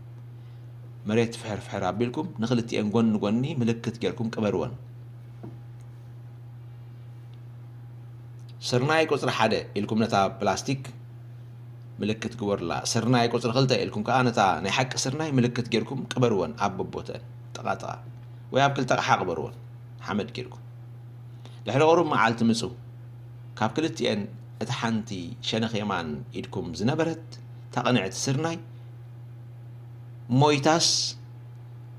መሬት ፍሕር ፍሕር ኣቢልኩም ንኽልቲኤን ጎኒ ጎኒ ምልክት ጌርኩም ቅበርወን። ስርናይ ቁጽሪ ሓደ ኢልኩም ነታ ፕላስቲክ ምልክት ግበሩላ። ስርናይ ቁጽሪ ክልተ ኢልኩም ከኣ ነታ ናይ ሓቂ ስርናይ ምልክት ጌርኩም ቅበርወን ኣብ በቦተን ጥቓ ጥቓ ወይ ኣብ ክልተ ኣቕሓ ቅበርወን ሓመድ ጌርኩም። ድሕሪ ቁሩብ መዓልቲ ምጹ። ካብ ክልቲኤን እታ ሓንቲ ሸነኽ የማን ኢድኩም ዝነበረት እታ ቅንዕቲ ስርናይ ሞይታስ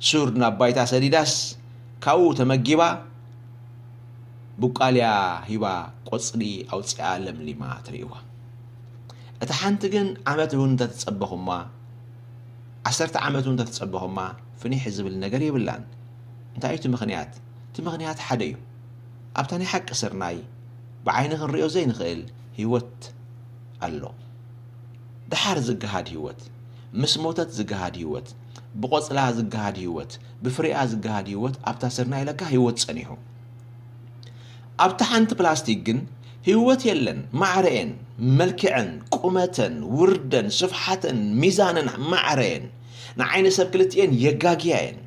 ሱር ናብ ባይታ ሰዲዳስ ካብኡ ተመጊባ ቡቃልያ ሂባ ቆጽሊ ኣውጺኣ ለምሊማ ትርእይዋ። እታ ሓንቲ ግን ዓመት እውን እንተተጸበኹማ ዓሰርተ ዓመት እውን እንተተጸበኹማ ፍኒሕ ዝብል ነገር የብላን። እንታይ እዩ እቲ ምኽንያት? እቲ ምኽንያት ሓደ እዩ። ኣብታ ናይ ሓቂ ስርናይ ብዓይኒ ክንሪኦ ዘይንኽእል ህይወት ኣሎ። ደሓር ዝገሃድ ህይወት፣ ምስ ሞተት ዝገሃድ ህይወት፣ ብቆጽላ ዝገሃድ ህይወት፣ ብፍሬኣ ዝገሃድ ህይወት ኣብታ ስርናይ ለካ ህይወት ጸኒሑ። ኣብታ ሓንቲ ፕላስቲክ ግን ህይወት የለን። ማዕረየን፣ መልክዐን፣ ቁመተን፣ ውርደን፣ ስፍሓተን፣ ሚዛነን ማዕረየን። ንዓይኒ ሰብ ክልቲኤን የጋግያ እየን።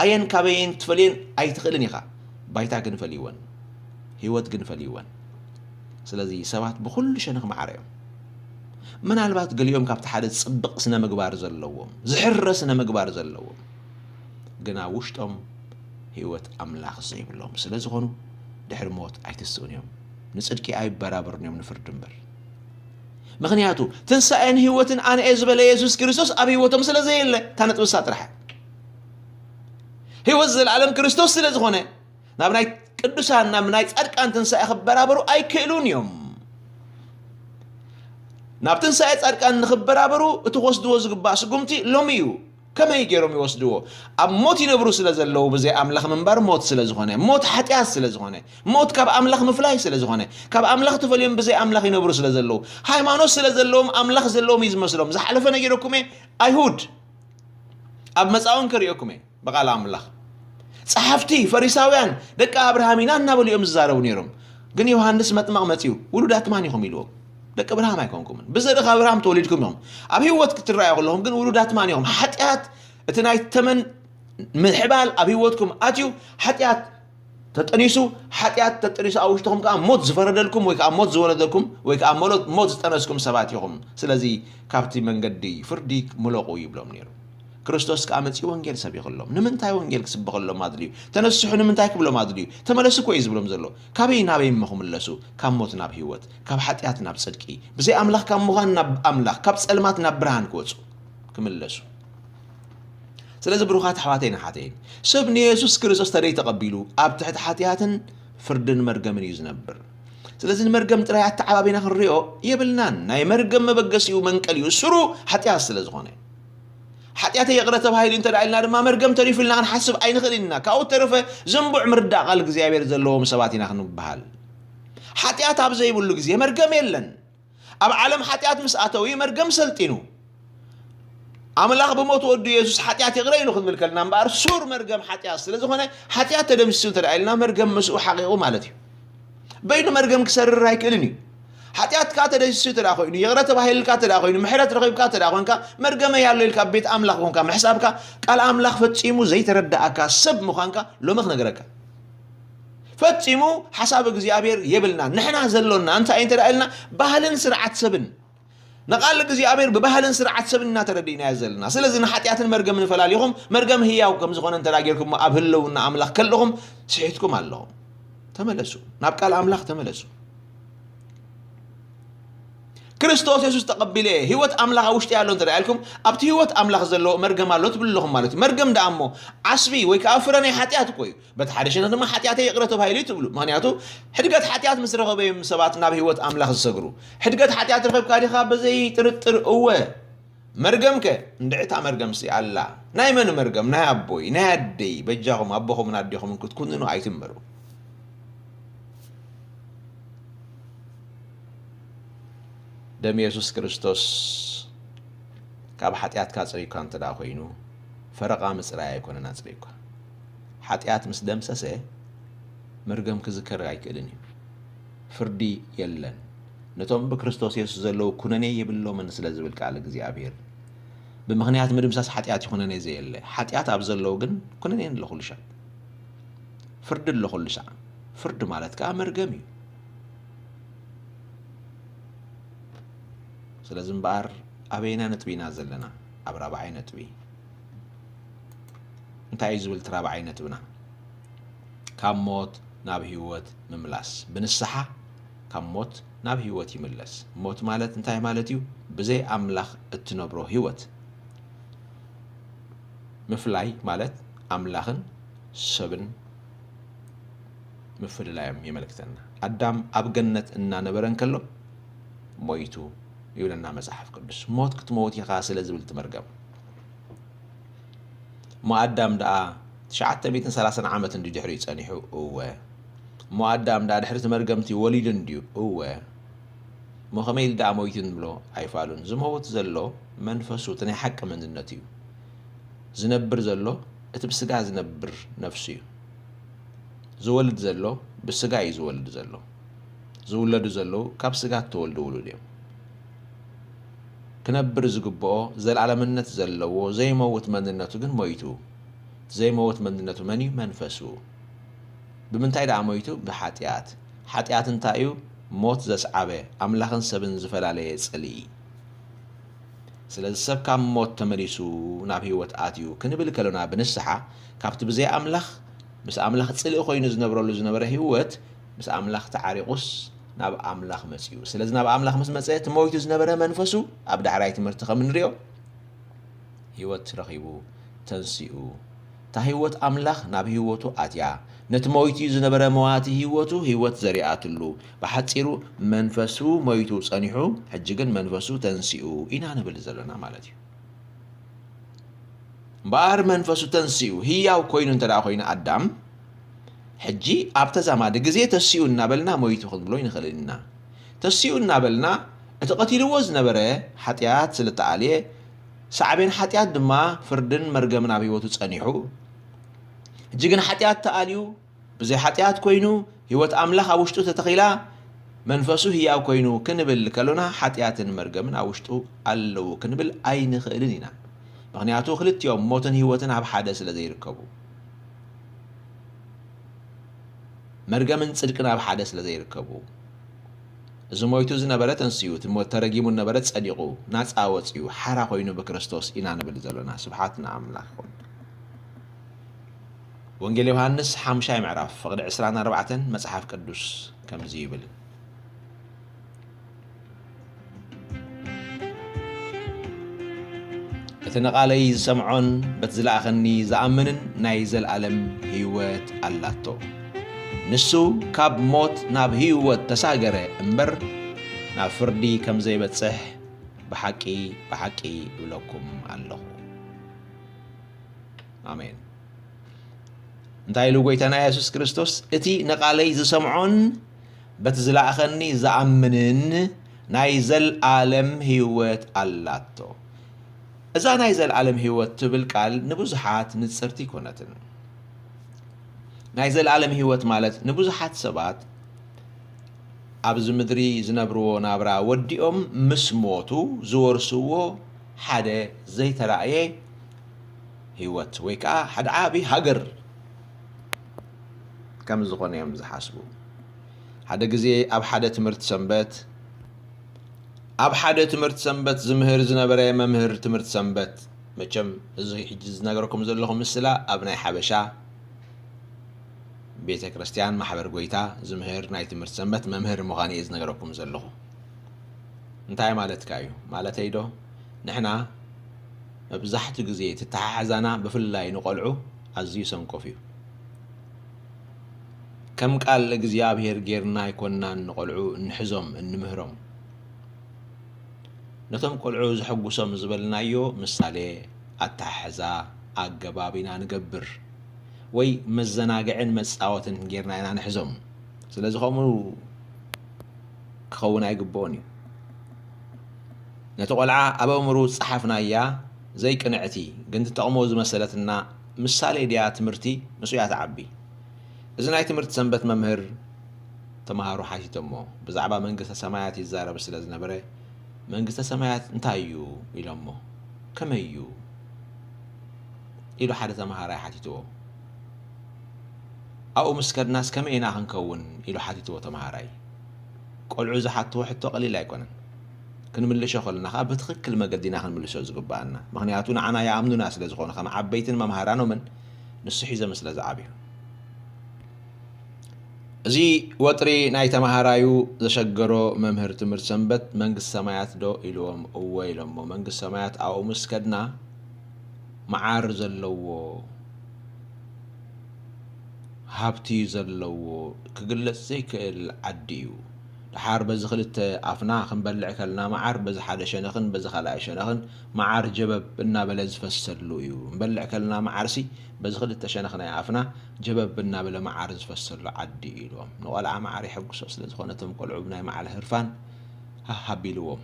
ኣየን ካበየን ትፈልየን ኣይትኽእልን ኢኻ። ባይታ ግን ፈልይወን። ህይወት ግን ፈልይወን። ስለዚ ሰባት ብኹሉ ሸነኽ ማዕረ እዮም። ምናልባት ገሊኦም ካብቲ ሓደ ጽብቕ ስነ ምግባር ዘለዎም፣ ዝሕረ ስነ ምግባር ዘለዎም፣ ግና ውሽጦም ህይወት ኣምላኽ ዘይብሎም ስለ ዝኾኑ ድሕሪ ሞት ኣይትስኡን እዮም። ንጽድቂ ኣይበራበሩን እዮም ንፍርዲ እምበር። ምኽንያቱ ትንሳኤን ህይወትን ኣነ እየ ዝበለ የሱስ ክርስቶስ ኣብ ህይወቶም ስለ ዘየለ እታ ነጥቢ እሳ ጥራሕ። ህይወት ዘለኣለም ክርስቶስ ስለ ዝኾነ ናብ ናይ ቅዱሳን ናብ ናይ ጻድቃን ትንሳኤ ክበራበሩ ኣይክእሉን እዮም። ናብ ትንሳኤ ጻድቃን ንኽበራበሩ እቲ ክወስድዎ ዝግባእ ስጉምቲ ሎሚ እዩ። ከመይ ገይሮም ይወስድዎ? ኣብ ሞት ይነብሩ ስለ ዘለዉ ብዘይ ኣምላኽ ምንባር ሞት ስለ ዝኾነ፣ ሞት ሓጢኣት ስለ ዝኾነ፣ ሞት ካብ ኣምላኽ ምፍላይ ስለ ዝኾነ፣ ካብ ኣምላኽ ተፈልዮም ብዘይ ኣምላኽ ይነብሩ ስለ ዘለዉ፣ ሃይማኖት ስለ ዘለዎም ኣምላኽ ዘለዎም እዩ ዝመስሎም። ዝሓለፈ ነጊረኩም እየ። ኣይሁድ ኣብ መጻእውን ከርእየኩም እየ ብቓል ኣምላኽ። ጸሓፍቲ ፈሪሳውያን ደቂ ኣብርሃም ኢና እናበሉ እዮም ዝዛረቡ ነይሮም። ግን ዮሃንስ መጥመቕ መጺኡ ውሉዳት ማን ኢኹም ኢልዎም። ደቂ ኣብርሃም ኣይኮንኩምን፣ ብዘርኢ ካብ ኣብርሃም ተወሊድኩም ኢኹም። ኣብ ህይወት ክትረኣዩ ከለኹም ግን ውሉዳት ማን ኢኹም። ሓጢኣት እቲ ናይ ተመን ምሕባል ኣብ ህይወትኩም ኣትዩ ሓጢኣት ተጠኒሱ ሓጢኣት ተጠኒሱ ኣብ ውሽጥኹም ከኣ ሞት ዝፈረደልኩም ወይ ከኣ ሞት ዝወለደልኩም ወይ ከኣ ሞት ዝጠነስኩም ሰባት ኢኹም። ስለዚ ካብቲ መንገዲ ፍርዲ ምለቑ ይብሎም ነይሩ። ክርስቶስ ከኣ መጺኡ ወንጌል ሰቢኹሎም። ንምንታይ ወንጌል ክስበኸሎም ኣድልዩ? ተነስሑ ንምንታይ ክብሎም ኣድልዩ? ተመለሱ እኮ እዩ ዝብሎም ዘሎ። ካበይ ናበይ እሞ ክምለሱ? ካብ ሞት ናብ ህይወት፣ ካብ ሓጢኣት ናብ ጽድቂ፣ ብዘይ ኣምላኽ ካብ ምዃን ናብ ኣምላኽ፣ ካብ ጸልማት ናብ ብርሃን ክወጹ ክምለሱ። ስለዚ ብሩኻት ኣሕዋተይን ኣሓተይን፣ ሰብ ንየሱስ ክርስቶስ ተደይ ተቐቢሉ ኣብ ትሕቲ ሓጢኣትን ፍርድን መርገምን እዩ ዝነብር። ስለዚ ንመርገም ጥራይ ኣተዓባቢና ክንሪኦ የብልናን። ናይ መርገም መበገሲኡ መንቀሊኡ ስሩ ሓጢኣት ስለ ዝኾነ። ሓጢኣተይ ይቕረ ተባሂሉ እንተ ደኣ ኢልና ድማ መርገም ተሪፉ ኢልና ክንሓስብ ኣይንኽእልን ኢና። ካብኡ ተረፈ ዝንቡዕ ምርዳእ ቃል እግዚኣብሔር ዘለዎም ሰባት ኢና ክንበሃል። ሓጢኣት ኣብ ዘይብሉ ግዜ መርገም የለን። ኣብ ዓለም ሓጢኣት ምስ ኣተው እዩ መርገም ሰልጢኑ። ኣምላኽ ብሞት ወዱ የሱስ ሓጢኣት ይቕረ ኢሉ ክንብል ከልና እምበኣር ሱር መርገም ሓጢኣት ስለ ዝኾነ ሓጢኣት ተደምሲሱ እንተ ደኣ ኢልና መርገም ምስኡ ሓቒቑ ማለት እዩ። በይኑ መርገም ክሰርር ኣይክእልን እዩ። ሓጢኣትካ ተደምሲሱ እንተ ደኣ ኮይኑ፣ ይቕረ ተባሂልካ እንተ ደኣ ኮይኑ፣ ምሕረት ረኺብካ እንተ ደኣ ኮንካ፣ መርገመይ ኣሎ ኢልካ ኣብ ቤት ኣምላኽ ኮንካ ምሕሳብካ፣ ቃል ኣምላኽ ፈጺሙ ዘይተረድኣካ ሰብ ምዃንካ ሎሚ ክነግረካ። ፈጺሙ ሓሳብ እግዚኣብሔር የብልናን። ንሕና ዘሎና እንታይ እንተ ደኣ ኢልና ባህልን ስርዓት ሰብን ንቓል እግዚኣብሔር ብባህልን ስርዓት ሰብን እናተረዲእናዮ ዘለና። ስለዚ ንሓጢኣትን መርገምን ፈላሊኹም መርገም ህያው ከም ዝኾነ እንተ ደኣ ጌርኩሞ ኣብ ህልውና ኣምላኽ ከለኹም ስሒትኩም ኣለኹም። ተመለሱ፣ ናብ ቃል ኣምላኽ ተመለሱ። ክርስቶስ የሱስ ተቐቢለ እየ፣ ህይወት ኣምላኽ ኣብ ውሽጢ ኣሎ እንተ ደኣ ኢልኩም፣ ኣብቲ ህይወት ኣምላኽ ዘለዎ መርገም ኣሎ ትብሉ ኣለኹም ማለት እዩ። መርገም ደኣ እሞ ዓስቢ ወይ ከኣ ፍረ ናይ ሓጢኣት እኮ እዩ። በቲ ሓደ ሸነኽ ድማ ሓጢኣተይ ይቕረ ተባሂሉ እዩ ትብሉ። ምኽንያቱ ሕድገት ሓጢኣት ምስ ረኸበ እዮም ሰባት ናብ ህይወት ኣምላኽ ዝሰግሩ። ሕድገት ሓጢኣት ረኺብካ ዲኻ? ብዘይ ጥርጥር እወ። መርገምከ? እንድዒ እታ መርገምሲ ኣላ። ናይ መን መርገም? ናይ ኣቦይ፣ ናይ ኣደይ። በጃኹም ኣቦኹምን ኣዴኹምን ክትኩንኑ ኣይትመሩ። ደም የሱስ ክርስቶስ ካብ ሓጢኣትካ ኣጽሪዩካ እንተ ደኣ ኮይኑ፣ ፈረቓ ምጽራይ ኣይኮነን ኣጽሪዩካ። ሓጢኣት ምስ ደምሰሰ፣ መርገም ክዝከር ኣይክእልን እዩ። ፍርዲ የለን። ነቶም ብክርስቶስ የሱስ ዘለዉ ኩነኔ የብሎምን ስለ ዝብል ቃል እግዚኣብሔር። ብምኽንያት ምድምሳስ ሓጢኣት እዩ ኩነኔ ዘየለ። ሓጢኣት ኣብ ዘለዉ ግን ኩነኔ ኣሎ ኩሉ ሻዕ። ፍርዲ ኣሎ ኩሉ ሻዕ። ፍርዲ ማለት ከኣ መርገም እዩ። ስለዚ እምበኣር ኣበየናይ ነጥቢ ኢና ዘለና? ኣብ ራብዓይ ነጥቢ። እንታይ እዩ ዝብል እቲ ራብዓይ ነጥብና? ካብ ሞት ናብ ህይወት ምምላስ። ብንስሓ ካብ ሞት ናብ ህይወት ይምለስ። ሞት ማለት እንታይ ማለት እዩ? ብዘይ ኣምላኽ እትነብሮ ህይወት። ምፍላይ ማለት ኣምላኽን ሰብን ምፍልላዮም የመልክተና። ኣዳም ኣብ ገነት እናነበረ እንከሎ ሞይቱ ይብለና መጽሓፍ ቅዱስ። ሞት ክትመውት ኢኻ ስለ ዝብል እቲ መርገም። እሞ ኣዳም ደኣ ትሽዓተ ሚእትን ሰላሳን ዓመት እንድዩ ድሕሪኡ ጸኒሑ? እወ። እሞ ኣዳም ደኣ ድሕሪ እቲ መርገምቲ ወሊዱ እንድዩ? እወ። እሞ ከመይ ኢሉ ደኣ ሞይቱ ንብሎ? ኣይፋሉን። ዝመውት ዘሎ መንፈሱ፣ እቲ ናይ ሓቂ መንነቱ እዩ። ዝነብር ዘሎ እቲ ብስጋ ዝነብር ነፍሱ እዩ። ዝወልድ ዘሎ ብስጋ እዩ ዝወልድ ዘሎ። ዝውለዱ ዘለዉ ካብ ስጋ እተወልዱ ውሉድ እዮም። ክነብር ዝግብኦ፣ ዘልኣለምነት ዘለዎ ዘይመውት መንነቱ ግን ሞይቱ። እቲ ዘይመውት መንነቱ መን እዩ? መንፈሱ። ብምንታይ ደኣ ሞይቱ? ብሓጢኣት። ሓጢኣት እንታይ እዩ? ሞት ዘስዓበ፣ ኣምላኽን ሰብን ዝፈላለየ ጽልኢ። ስለዚ ሰብ ካብ ሞት ተመሊሱ ናብ ህይወት ኣትዩ ክንብል ከሎና፣ ብንስሓ ካብቲ ብዘይ ኣምላኽ፣ ምስ ኣምላኽ ጽልኢ ኮይኑ ዝነብረሉ ዝነበረ ህይወት፣ ምስ ኣምላኽ ተዓሪቑስ ናብ ኣምላኽ መጺኡ። ስለዚ ናብ ኣምላኽ ምስ መጸ፣ እቲ ሞይቱ ዝነበረ መንፈሱ፣ ኣብ ዳሕራይ ትምህርቲ ከም እንሪኦ፣ ህይወት ረኺቡ ተንሲኡ። እታ ህይወት ኣምላኽ ናብ ህይወቱ ኣትያ፣ ነቲ ሞይቱ ዝነበረ መዋቲ ህይወቱ ህይወት ዘሪኣትሉ። ብሓጺሩ መንፈሱ ሞይቱ ጸኒሑ፣ ሕጂ ግን መንፈሱ ተንሲኡ ኢና ንብል ዘለና ማለት እዩ። እምበኣር መንፈሱ ተንሲኡ ህያው ኮይኑ እንተ ደኣ ኮይኑ ኣዳም፣ ሕጂ ኣብ ተዛማዲ ግዜ ተሲኡ እናበልና ሞይቱ ክንብሎ ኣይንኽእልን ኢና። ተሲኡ እናበልና እቲ ቀቲልዎ ዝነበረ ሓጢኣት ስለ ተኣልየ፣ ሳዕቤን ሓጢኣት ድማ ፍርድን መርገምን ኣብ ህይወቱ ጸኒሑ፣ ሕጂ ግን ሓጢኣት ተኣልዩ፣ ብዘይ ሓጢኣት ኮይኑ፣ ህይወት ኣምላኽ ኣብ ውሽጡ ተተኺላ፣ መንፈሱ ህያው ኮይኑ ክንብል ከሎና፣ ሓጢኣትን መርገምን ኣብ ውሽጡ ኣለዉ ክንብል ኣይንኽእልን ኢና። ምኽንያቱ ክልቲኦም ሞትን ህይወትን ኣብ ሓደ ስለ ዘይርከቡ፣ መርገምን ጽድቅን ኣብ ሓደ ስለ ዘይርከቡ፣ እዚ ሞይቱ ዝነበረ ተንስኡ፣ እቲ ሞት ተረጊሙ ዝነበረ ጸዲቑ፣ ናጻ ወጺኡ፣ ሓራ ኮይኑ ብክርስቶስ ኢና ንብል ዘሎና። ስብሓት ንኣምላኽ ይኹን። ወንጌል ዮሃንስ ሓምሻይ ምዕራፍ፣ ፍቕዲ ዕስራን ኣርባዕተን መጽሓፍ ቅዱስ ከምዚ ይብል። እቲ ንቓለይ ዝሰምዖን በቲ ዝለኣኸኒ ዝኣምንን ናይ ዘለኣለም ህይወት ኣላቶ። ንሱ ካብ ሞት ናብ ህይወት ተሳገረ እምበር፣ ናብ ፍርዲ ከም ዘይበጽሕ ብሓቂ፣ ብሓቂ እብለኩም ኣለኹ። ኣሜን። እንታይ ኢሉ ጎይታና የሱስ ክርስቶስ? "እቲ ንቓለይ ዝሰምዖን በቲ ዝለኣኸኒ ዝኣምንን ናይ ዘልኣለም ህይወት ኣላቶ።" እዛ ናይ ዘልኣለም ህይወት ትብል ቃል ንብዙሓት ንጽርቲ ኣይኮነትን። ናይ ዘልኣለም ህይወት ማለት ንብዙሓት ሰባት ኣብዚ ምድሪ ዝነብርዎ ናብራ ወዲኦም ምስ ሞቱ ዝወርስዎ ሓደ ዘይተራእየ ህይወት ወይ ከዓ ሓደ ዓቢ ሃገር ከም ዝኾነ እዮም ዝሓስቡ። ሓደ ግዜ ኣብ ሓደ ትምህርቲ ሰንበት፣ ኣብ ሓደ ትምህርቲ ሰንበት ዝምህር ዝነበረ መምህር ትምህርቲ ሰንበት፣ መቸም እዚ ሕጂ ዝነገረኩም ዘለኹ ምስላ ኣብ ናይ ሓበሻ ቤተ ክርስቲያን ማሕበር ጎይታ ዝምህር ናይ ትምህርቲ ሰንበት መምህር ምዃኑ እየ ዝነገረኩም ዘለኹ። እንታይ ማለትካ እዩ? ማለተይ ዶ? ንሕና መብዛሕትኡ ግዜ እቲ ኣተሓሕዛና ብፍላይ ንቖልዑ ኣዝዩ ሰንኮፍ እዩ። ከም ቃል እግዚኣብሔር ጌርና ኣይኮንናን ንቖልዑ እንሕዞም፣ እንምህሮም። ነቶም ቆልዑ ዘሐጉሶም ዝበልናዮ ምሳሌ፣ ኣተሓሕዛ፣ ኣገባብ ኢና ንገብር። ወይ መዘናግዕን መጻወትን ጌርና ኢና ንሕዞም። ስለዚ ከምኡ ክኸውን ኣይግብኦን እዩ። ነቲ ቆልዓ ኣብ ኣእምሩ ዝጸሓፍናያ ዘይቅንዕቲ ግን ትጠቕሞ ዝመሰለትና ምሳሌ ድያ ትምህርቲ፣ ምስኡ እያ ትዓቢ። እዚ ናይ ትምህርቲ ሰንበት መምህር ተምሃሮ ሓቲቶሞ፣ ብዛዕባ መንግስተ ሰማያት ይዛረብ ስለ ዝነበረ፣ "መንግስተ ሰማያት እንታይ እዩ?" ኢሎሞ። "ከመይ እዩ?" ኢሉ ሓደ ተምሃራይ ሓቲትዎ። "ኣብኡ ምስ ከድናስ ከመይ ኢና ክንከውን?" ኢሉ ሓቲትዎ ተምሃራይ። ቆልዑ ዝሓትዎ ሕቶ ቀሊል ኣይኮነን። ክንምልሾ ከለና ከኣ ብትኽክል መገዲ ኢና ክንምልሾ ዝግብኣና። ምኽንያቱ ንዓና ይኣምኑና ስለ ዝኾኑ፣ ከም ዓበይትን መምሃራኖምን ንሱ ሒዞም ስለ ዝዓብዩ። እዚ ወጥሪ ናይ ተምሃራዩ ዘሸገሮ መምህር ትምህርቲ ሰንበት፣ "መንግስቲ ሰማያት ዶ?" ኢልዎም። "እወ" ኢሎሞ። "መንግስቲ ሰማያት ኣብኡ ምስ ከድና መዓር ዘለዎ፣ ሃብቲ ዘለዎ፣ ክግለጽ ዘይክእል ዓዲ እዩ። ደሓር በዚ ክልተ ኣፍና ክንበልዕ ከለና መዓር በዚ ሓደ ሸነኽን በዚ ካልኣይ ሸነኽን መዓር ጀበብ እናበለ ዝፈሰሉ እዩ። ክንበልዕ ከለና መዓርሲ በዚ ክልተ ሸነኽ ናይ ኣፍና ጀበብ እናበለ መዓር ዝፈሰሉ ዓዲ እዩ" ኢልዎም። ንቖልዓ መዓር የሐጉሶ ስለ ዝኾነ፣ እቶም ቆልዑ ብናይ መዓር ህርፋን ሃህ ኣቢልዎም።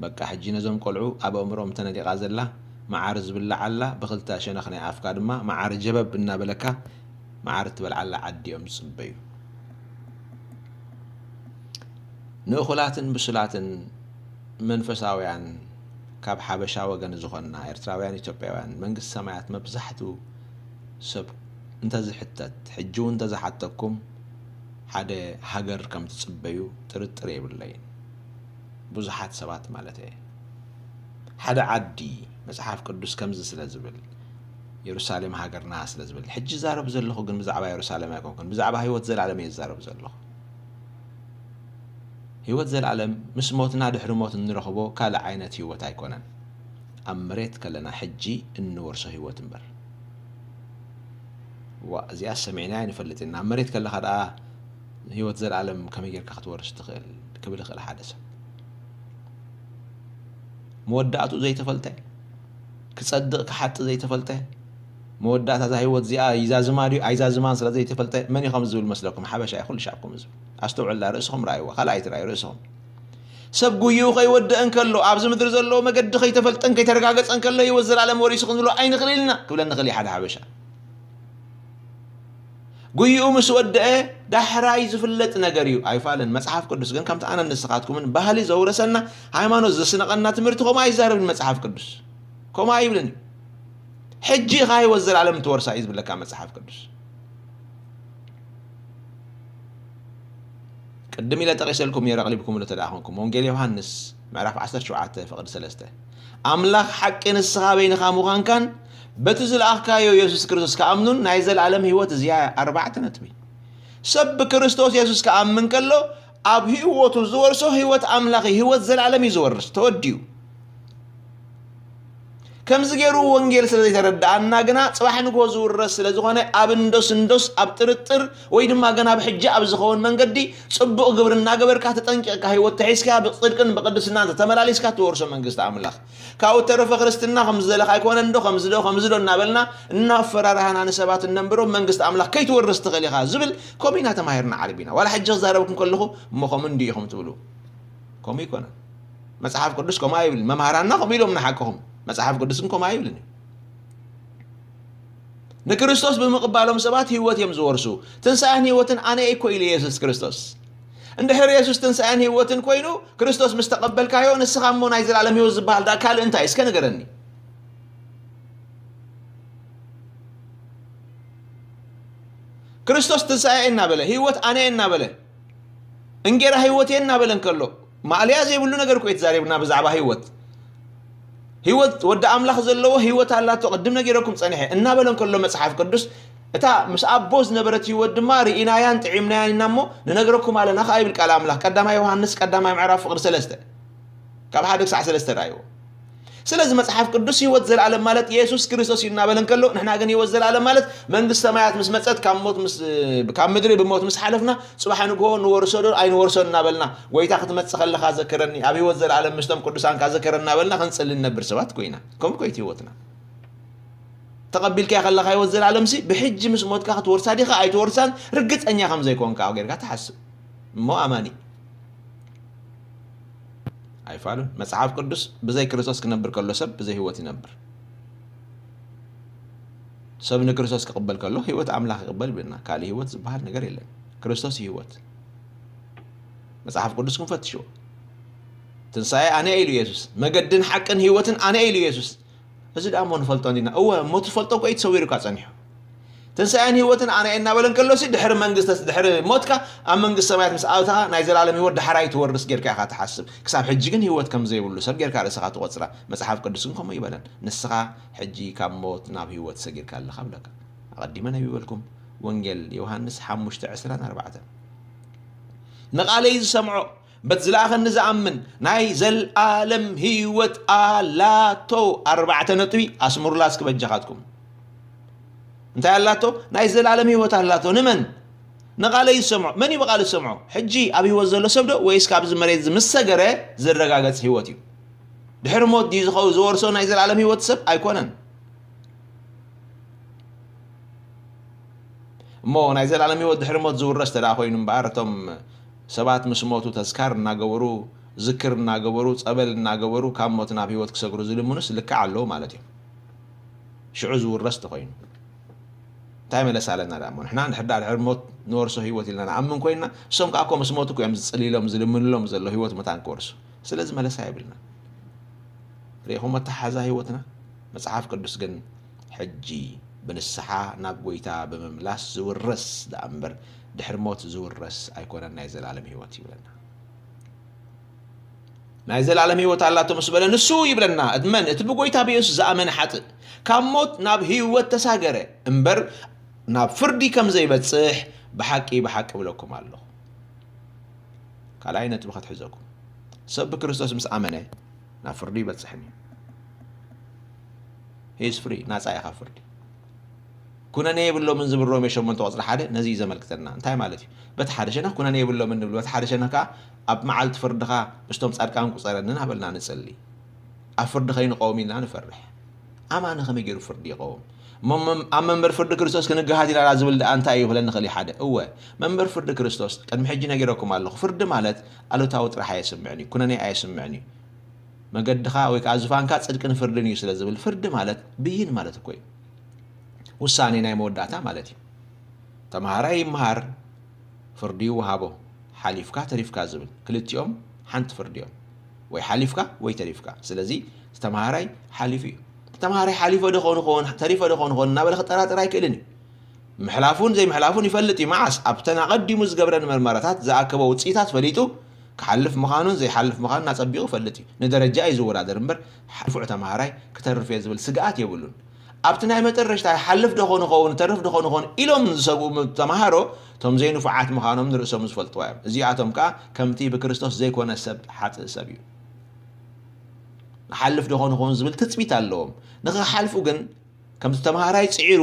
በቃ፣ ሕጂ ነዞም ቆልዑ ኣብ ኣእምሮኦም ተነዲቓ ዘላ መዓር ዝብላዓላ፣ ብኽልተ ሸነኽ ናይ ኣፍካ ድማ መዓር ጀበብ እናበለካ መዓር እትበልዓላ ዓዲ እዮም ዝጽበዩ። ንእኹላትን ብሱላትን መንፈሳውያን ካብ ሓበሻ ወገን ዝኾንና ኤርትራውያን ኢትዮጵያውያን፣ መንግስቲ ሰማያት መብዛሕትኡ ሰብ እንተዝሕተት፣ ሕጂ እውን እንተዝሓተኩም፣ ሓደ ሃገር ከም ትጽበዩ ጥርጥር የብለይን። ብዙሓት ሰባት ማለት እየ። ሓደ ዓዲ፣ መጽሓፍ ቅዱስ ከምዚ ስለ ዝብል፣ የሩሳሌም ሃገርና ስለ ዝብል። ሕጂ ዝዛረብ ዘለኹ ግን ብዛዕባ የሩሳሌም ኣይኮንኩን፣ ብዛዕባ ህይወት ዘለኣለም እየ ዝዛረብ ዘለኹ። ህይወት ዘለኣለም ምስ ሞትና ድሕሪ ሞት እንረኽቦ ካልእ ዓይነት ህይወት ኣይኮነን። ኣብ መሬት ከለና ሕጂ እንወርሶ ህይወት እምበር። ዋ፣ እዚኣ ሰሚዕና ኣይንፈልጥን። ኣብ መሬት ከለኻ ደኣ ህይወት ዘለኣለም ከመይ ጌርካ ክትወርስ ትኽእል? ክብል ይኽእል ሓደ ሰብ። መወዳእትኡ ዘይተፈልጠ፣ ክጸድቕ ክሓጢ ዘይተፈልጠ፣ መወዳእታ እዛ ህይወት እዚኣ ይዛዝማ ድዩ ኣይዛዝማን ስለ ዘይተፈልጠ፣ መን እዩ ከምዚ ዝብል መስለኩም? ሓበሻ እዩ ኩሉ ሻዕ ከምኡ ዝብል። ኣስተውዕላ፣ ርእስኹም ረኣይዋ፣ ካልኣይቲ ረኣዩ ርእስኹም። ሰብ ጉይኡ ከይወድእ እንከሎ፣ ኣብዚ ምድሪ ዘለዎ መገዲ ከይተፈልጠን ከይተረጋገጸ እንከሎ፣ ህይወት ዘላለም ወሪሱ ክንብሎ ኣይንኽእል ኢልና ክብለኒ ይኽእል እዩ ሓደ ሓበሻ። ጉይኡ ምስ ወደአ ዳሕራይ ዝፍለጥ ነገር እዩ። ኣይፋልን። መጽሓፍ ቅዱስ ግን ከምቲ ኣነን ንስኻትኩምን ባህሊ ዘውረሰና፣ ሃይማኖት ዘስነቐና ትምህርቲ ከምኡ ኣይዛረብን መጽሓፍ ቅዱስ። ከምኡ ኣይብልን እዩ። ሕጂ ኢኻ ህይወት ዘላለም ትወርሳ እዩ ዝብለካ መጽሓፍ ቅዱስ። ቅድም ኢለ ጠቒሰልኩም ነይረ፣ ኣቕሊብኩምሉ እንተ ደኣ ኾንኩም። ወንጌል ዮሃንስ ምዕራፍ ዓሰርተ ሸውዓተ ፍቕዲ ሰለስተ፣ "ኣምላኽ ሓቂ ንስኻ በይንኻ ምዃንካን በቲ ዝለኣኽካዮ የሱስ ክርስቶስ ክኣምኑን ናይ ዘለኣለም ህይወት እዚኣ እያ፣ ኣርባዕተ ነጥቢ። ሰብ ብክርስቶስ የሱስ ክኣምን ከሎ ኣብ ህይወቱ ዝወርሶ ህይወት ኣምላኽ እዩ፣ ህይወት ዘለኣለም እዩ ዝወርስ፣ ተወዲኡ። ከምዚ ገይሩ ወንጌል ስለ ዘይተረድኣና ግና፣ ጽባሕ ንግሆ ዝውረስ ስለ ዝኾነ፣ ኣብ እንዶስ እንዶስ፣ ኣብ ጥርጥር፣ ወይ ድማ ገና ብሕጂ ኣብ ዝኸውን መንገዲ ጽቡቕ ግብሪ እናገበርካ ተጠንቂቕካ ህይወት ተሒዝካ ብጽድቅን ብቅድስናን ተተመላሊስካ ትወርሶ መንግስቲ ኣምላኽ። ካብኡ ተረፈ ክርስትና ከምዚ ዘለኻ ኣይኮነን ዶ፣ ከምዚ ዶ፣ ከምዚ ዶ እናበልና እናፈራራህና ንሰባት እነንብሮ መንግስቲ ኣምላኽ ከይትወርስ ትኽእል ኢኻ ዝብል ከምኡ ኢና ተማሂርና ዓርቢና። ዋላ ሕጂ ክዛረበኩም ከለኹ እሞ ከምኡ እንድዩ ኢኹም ትብሉ። ከምኡ ይኮነን። መጽሓፍ ቅዱስ ከምኡ ኣይብልን። መምሃራንና ከምኡ ኢሎም ንሓቅኹም። መጽሓፍ ቅዱስ ግን ከምኡ ኣይብልን እዩ። ንክርስቶስ ብምቕባሎም ሰባት ህይወት እዮም ዝወርሱ። ትንሳኤን ህይወትን ኣነ እኮ ኢሉ የሱስ ክርስቶስ። እንድሕር የሱስ ትንሳኤን ህይወትን ኮይኑ፣ ክርስቶስ ምስ ተቐበልካዮ፣ ንስኻ እሞ ናይ ዘላለም ህይወት ዝበሃል ደኣ ካልእ እንታይ? እስከ ንገረኒ። ክርስቶስ ትንሳኤ እናበለ፣ ህይወት ኣነ እናበለ፣ እንጌራ ህይወት እናበለ እንከሎ፣ ማእለያ ዘይብሉ ነገር እኮ እዩ ተዛሪብና ብዛዕባ ህይወት። ህይወት ወዲ ኣምላኽ ዘለዎ ህይወት ኣላቶ፣ ቅድም ነጊረኩም ጸኒሐ እናበለ እንከሎ መጽሓፍ ቅዱስ፣ እታ ምስ ኣቦ ዝነበረት ህይወት ድማ ርኢናያን ጥዒምናያን ኢና እሞ ንነግረኩም ኣለና ከኣ ይብል ቃል ኣምላኽ። ቀዳማይ ዮሃንስ ቀዳማይ ምዕራፍ ፍቕዲ ሰለስተ ካብ ሓደ ክሳዕ ሰለስተ ርኣይዎ። ስለዚ መጽሓፍ ቅዱስ ህይወት ዘለኣለም ማለት የሱስ ክርስቶስ እዩ እናበለ እንከሎ፣ ንሕና ግን ህይወት ዘለኣለም ማለት መንግስቲ ሰማያት ምስ መጸት ካብ ሞት ምስ ካብ ምድሪ ብሞት ምስ ሓለፍና ጽባሕ ንግሆ ንወርሶ ዶ ኣይንወርሶን እናበልና፣ ጎይታ ክትመጽእ ከለኻ ዘክረኒ፣ ኣብ ህይወት ዘለኣለም ምስቶም ቅዱሳንካ ዘክረኒ እናበልና ክንጽሊ ንነብር ሰባት ኮይና። ከምኡ እኮ እዩ ህይወትና። ተቐቢልካዮ ከለኻ ህይወት ዘለኣለምሲ ብሕጂ ምስ ሞትካ ክትወርሳ ዲኻ ኣይትወርሳን ርግጸኛ ከም ዘይኮንካ ጌርካ ትሓስብ። እሞ ኣማኒ ኣይፋሉን። መጽሓፍ ቅዱስ ብዘይ ክርስቶስ ክነብር ከሎ ሰብ ብዘይ ህይወት ይነብር። ሰብ ንክርስቶስ ክቕበል ከሎ ህይወት ኣምላኽ ይቕበል ብልና ካልእ ህይወት ዝበሃል ነገር የለን። ክርስቶስ እዩ ህይወት። መጽሓፍ ቅዱስ ክንፈትሽዎ። ትንሳኤ ኣነ ኢሉ የሱስ፣ መገድን ሓቅን ህይወትን ኣነ ኢሉ የሱስ። እዚ ደኣ እሞ ንፈልጦ እንዲና። እወ እሞ ትፈልጦ እኮ እዩ ተሰዊሩካ ጸኒሑ። ትንሳኤን ህይወትን ኣነ እየ እናበለ እንከሎሲ ድሕሪ መንግስተ ድሕሪ ሞትካ ኣብ መንግስቲ ሰማያት ምስ ኣእተኻ ናይ ዘላለም ህይወት ዳሕራይ ትወርስ ጌርካ ኢኻ ትሓስብ። ክሳብ ሕጂ ግን ህይወት ከም ዘይብሉ ሰብ ጌርካ ርእስኻ ትቖጽራ። መጽሓፍ ቅዱስ ግን ከምኡ ይበለን። ንስኻ ሕጂ ካብ ሞት ናብ ህይወት ሰጊርካ ኣለኻ ብለካ። ኣቐዲመ ነቢበልኩም። ወንጌል ዮሃንስ ሓሙሽተ ዕስራን ኣርባዕተን። ንቓለይ ዝሰምዖ በቲ ዝለኣኸኒ ዝኣምን ናይ ዘልኣለም ህይወት ኣላቶ። ኣርባዕተ ነጥቢ ኣስምሩላ እስኪ በጃኻትኩም። እንታይ ኣላቶ? ናይ ዘልኣለም ህይወት ኣላቶ። ንመን? ንቓለይ ዝሰምዖ። መን እዩ ብቓሉ ዝሰምዖ? ሕጂ ኣብ ህይወት ዘሎ ሰብ ዶ ወይስ ካብዚ መሬት እዚ ምስ ሰገረ ዝረጋገጽ ህይወት እዩ? ድሕሪ ሞት ድዩ ዝኸው ዝወርሶ ናይ ዘልኣለም ህይወት ሰብ? ኣይኮነን። እሞ ናይ ዘላለም ህይወት ድሕሪ ሞት ዝውረስ ተደኣ ኮይኑ እምበኣር፣ እቶም ሰባት ምስ ሞቱ ተዝካር እናገበሩ፣ ዝክር እናገበሩ፣ ጸበል እናገበሩ ካብ ሞት ናብ ህይወት ክሰግሩ ዝልምኑስ ልክዕ ኣለዉ ማለት እዩ። ሽዑ ዝውረስ ተኾይኑ እንታይ መለስ ኣለና ደኣ እሞ? ንሕና እንድሕር ደኣ ድሕሪ ሞት ንወርሶ ህይወት ኢልና ንኣምን ኮይንና፣ እሶም ከኣ እኮ ምስ ሞቱ እኮ እዮም ዝጽልይሎም ዝልምንሎም ዘሎ ህይወት መታን ክወርሱ። ስለዚ መለሳ የብልና። ርኢኹም ኣተሓሕዛ ህይወትና? መጽሓፍ ቅዱስ ግን ሕጂ ብንስሓ ናብ ጎይታ ብምምላስ ዝውረስ ደኣ እምበር ድሕሪ ሞት ዝውረስ ኣይኮነን ናይ ዘላለም ህይወት ይብለና። ናይ ዘላለም ህይወት ኣላቶ ምስ በለ ንሱ ይብለና፣ መን? እቲ ብጎይታ ብየሱስ ዝኣመነ ሓጥእ ካብ ሞት ናብ ህይወት ተሳገረ እምበር ናብ ፍርዲ ከም ዘይበጽሕ ብሓቂ ብሓቂ እብለኩም ኣለኹ። ካልኣይ ነጥቢ ከትሕዘኩም፣ ሰብ ብክርስቶስ ምስ ኣመነ ናብ ፍርዲ ይበጽሕን እዩ። He is free፣ ናጻ እዩ ካብ ፍርዲ። ኩነኔ የብሎምን ዝብል ሮሜ ሸሞንተ ቁጽሪ ሓደ ነዚ እዩ ዘመልክተና። እንታይ ማለት እዩ? በቲ ሓደ ሸነኽ ኩነኔ የብሎምን ንብል፣ በቲ ሓደ ሸነኽ ከኣ ኣብ መዓልቲ ፍርድኻ ምስቶም ጻድቃን ቁጸረኒ እናበልና ንጽሊ። ኣብ ፍርዲ ከይንቐውም ኢልና ንፈርሕ። ኣማኒ ከመይ ገይሩ ፍርዲ ይቐውም? እሞ መም-፣ ኣብ መንበር ፍርዲ ክርስቶስ ክንገሃድ ኢና ዝብል ደኣ እንታይ እዩ ክብለኒ ይኽእል እዩ ሓደ። እወ፣ መንበር ፍርዲ ክርስቶስ ቅድሚ ሕጂ ነጊረኩም ኣለኹ። ፍርዲ ማለት ኣሉታዊ ጥራሕ ኣየስምዕን እዩ፣ ኩነኔ ኣየስምዕን እዩ። መገድኻ ወይ ከኣ ዙፋንካ ጽድቅን ፍርድን እዩ ስለ ዝብል፣ ፍርዲ ማለት ብይን ማለት እኮ እዩ። ውሳኔ ናይ መወዳእታ ማለት እዩ። ተምሃራይ ይምሃር፣ ፍርዲ ይወሃቦ። ሓሊፍካ ተሪፍካ ዝብል፣ ክልቲኦም ሓንቲ ፍርዲ እዮም። ወይ ሓሊፍካ ወይ ተሪፍካ። ስለዚ እቲ ተምሃራይ ሓሊፉ እዩ። እቲ ተምሃራይ ሓሊፈ ዶ ኾን ኾን፣ ተሪፈ ዶ ኾን ኾን እናበለ ክጠራጠር ኣይክእልን እዩ። ምሕላፉን ዘይምሕላፉን ይፈልጥ እዩ። መዓስ? ኣብተን ኣቐዲሙ ዝገብረን መርመራታት ዝኣከቦ ውጽኢታት ፈሊጡ ክሓልፍ ምዃኑን ዘይሓልፍ ምዃኑን ኣጸቢቑ ይፈልጥ እዩ። ንደረጃ እዩ ዝወዳደር እምበር ንፉዕ ተምሃራይ ክተርፍ እየ ዝብል ስግኣት የብሉን። ኣብቲ ናይ መጨረሽታ ይሓልፍ ዶ ኾን ኸውን፣ ተርፍ ዶ ኾን ኸውን ኢሎም ዝሰግኡ ም-፣ ተምሃሮ፣ እቶም ዘይንፉዓት ምዃኖም ንርእሶም ዝፈልጥዋ እዮም። እዚኣቶም ከኣ ከምቲ ብክርስቶስ ዘይኮነ ሰብ ሓጥእ ሰብ እዩ። ንሓልፍ ዶ ኾን ኸውን ዝብል ትጽቢት ኣለዎም። ንኽሓልፉ ግን ከምቲ ተምሃራይ ጽዒሩ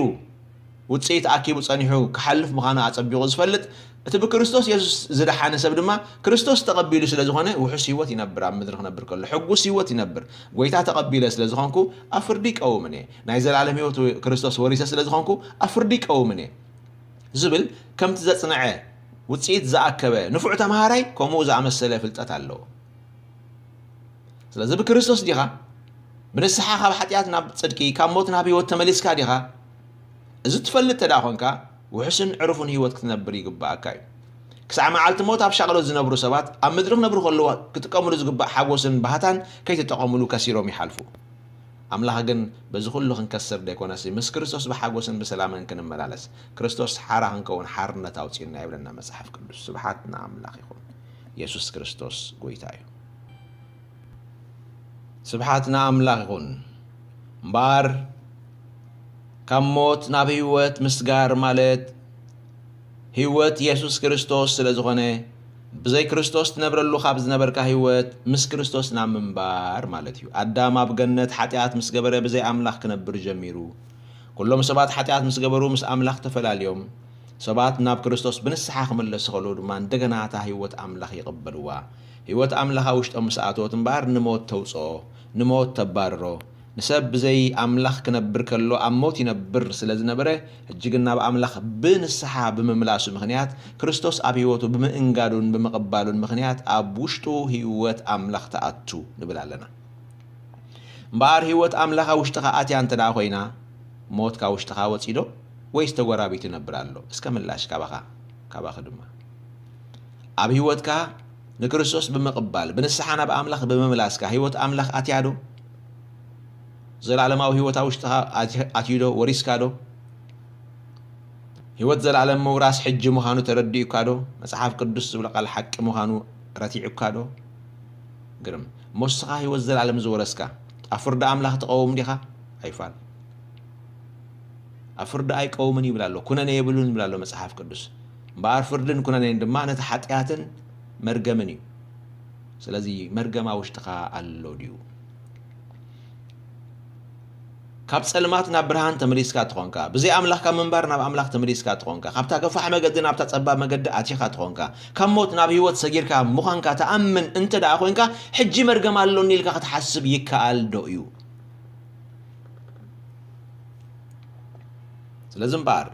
ውጽኢት ኣኪቡ ጸኒሑ ክሓልፍ ምዃኑ ኣጸቢቑ ዝፈልጥ፣ እቲ ብክርስቶስ የሱስ ዝደሓነ ሰብ ድማ ክርስቶስ ተቐቢሉ ስለ ዝኾነ ውሑስ ህይወት ይነብር፣ ኣብ ምድሪ ክነብር ከሎ ሕጉስ ህይወት ይነብር። ጎይታ ተቐቢለ ስለ ዝኾንኩ ኣብ ፍርዲ ይቀውምን እየ፣ ናይ ዘላለም ህይወት ክርስቶስ ወሪሰ ስለ ዝኾንኩ ኣብ ፍርዲ ይቀውምን እየ ዝብል ከምቲ ዘጽንዐ ውጽኢት ዝኣከበ ንፉዕ ተምሃራይ ከምኡ ዝኣመሰለ ፍልጠት ኣለዎ። ስለዚ ብክርስቶስ ዲኻ? ብንስሓ ካብ ሓጢኣት ናብ ጽድቂ፣ ካብ ሞት ናብ ህይወት ተመሊስካ ዲኻ? እዚ ትፈልጥ ተደኣ ኾንካ፣ ውሑስን ዕሩፍን ህይወት ክትነብር ይግብኣካ እዩ። ክሳዕ መዓልቲ ሞት ኣብ ሻቕሎት ዝነብሩ ሰባት፣ ኣብ ምድሪ ክነብሩ ከለዉ ክጥቀምሉ ዝግባእ ሓጎስን ባህታን ከይተጠቐምሉ ከሲሮም ይሓልፉ። ኣምላኽ ግን በዚ ኩሉ ክንከስር ደይኮነሲ፣ ምስ ክርስቶስ ብሓጎስን ብሰላምን ክንመላለስ፣ ክርስቶስ ሓራ ክንከውን ሓርነት ኣውጺኡና ይብለና መጽሓፍ ቅዱስ። ስብሓት ንኣምላኽ ይኹን። የሱስ ክርስቶስ ጎይታ እዩ። ስብሓት ንኣምላኽ ይኹን። እምበኣር ካብ ሞት ናብ ህይወት ምስጋር ማለት ህይወት የሱስ ክርስቶስ ስለ ዝኾነ፣ ብዘይ ክርስቶስ ትነብረሉ ካብ ዝነበርካ ህይወት ምስ ክርስቶስ ናብ ምንባር ማለት እዩ። ኣዳም ኣብ ገነት ሓጢኣት ምስ ገበረ ብዘይ ኣምላኽ ክነብር ጀሚሩ። ኩሎም ሰባት ሓጢኣት ምስ ገበሩ ምስ ኣምላኽ ተፈላልዮም። ሰባት ናብ ክርስቶስ ብንስሓ ክምለሱ ከለዉ ድማ እንደገና እታ ህይወት ኣምላኽ ይቕበልዋ። ህይወት ኣምላኽ ኣብ ውሽጦም ምስ ኣተወት እምበኣር ንሞት ተውፅኦ፣ ንሞት ተባርሮ። ንሰብ ብዘይ ኣምላኽ ክነብር ከሎ ኣብ ሞት ይነብር ስለ ዝነበረ፣ ሕጂ ግን ናብ ኣምላኽ ብንስሓ ብምምላሱ ምኽንያት፣ ክርስቶስ ኣብ ህይወቱ ብምእንጋዱን ብምቕባሉን ምኽንያት ኣብ ውሽጡ ህይወት ኣምላኽ ትኣቱ ንብል ኣለና። እምበኣር ህይወት ኣምላኽ ኣብ ውሽጥኻ ኣትያ እንተ ደኣ ኮይና፣ ሞት ካብ ውሽጥኻ ወጺእ ዶ ወይስ ተጎራቢቱ ይነብር ኣሎ? እስከ ምላሽ ካባኻ፣ ካባኺ ድማ። ኣብ ህይወትካ ንክርስቶስ ብምቕባል፣ ብንስሓ ናብ ኣምላኽ ብምምላስካ፣ ህይወት ኣምላኽ ኣትያ ዶ? ዘላለማዊ ህይወት ኣብ ውሽጥኻ ኣቲ-፣ ኣትዩ ዶ? ወሪስካ ዶ? ህይወት ዘላለም ምውራስ ሕጂ ምዃኑ ተረዲኡካ ዶ? መጽሓፍ ቅዱስ ዝብሎ ቃል ሓቂ ምዃኑ ረቲዑካ ዶ? ግርም። እሞ ንስኻ ህይወት ዘላለም ዝወረስካ፣ ኣብ ፍርዲ ኣምላኽ ትቐውም ዲኻ? ኣይፋል። ኣብ ፍርዲ ኣይቀውምን ይብል ኣሎ፣ ኩነኔ የብሉን ይብል ኣሎ መጽሓፍ ቅዱስ። እምበኣር ፍርድን ኩነኔን ድማ ነቲ ሓጢኣትን መርገምን እዩ። ስለዚ መርገም ኣብ ውሽጥኻ ኣሎ ድዩ? ካብ ጸልማት ናብ ብርሃን ተመሊስካ ተኾንካ፣ ብዘይ ኣምላኽ ካብ ምንባር ናብ ኣምላኽ ተመሊስካ ተኾንካ፣ ካብታ ገፋሕ መገዲ ናብታ ጸባብ መገዲ ኣቲኻ ተኾንካ፣ ካብ ሞት ናብ ህይወት ሰጊርካ ምዃንካ ትኣምን እንተ ደኣ ኮይንካ፣ ሕጂ መርገም ኣሎኒ ኢልካ ክትሓስብ ይከኣል ዶ እዩ? ስለዚ እምበኣር፣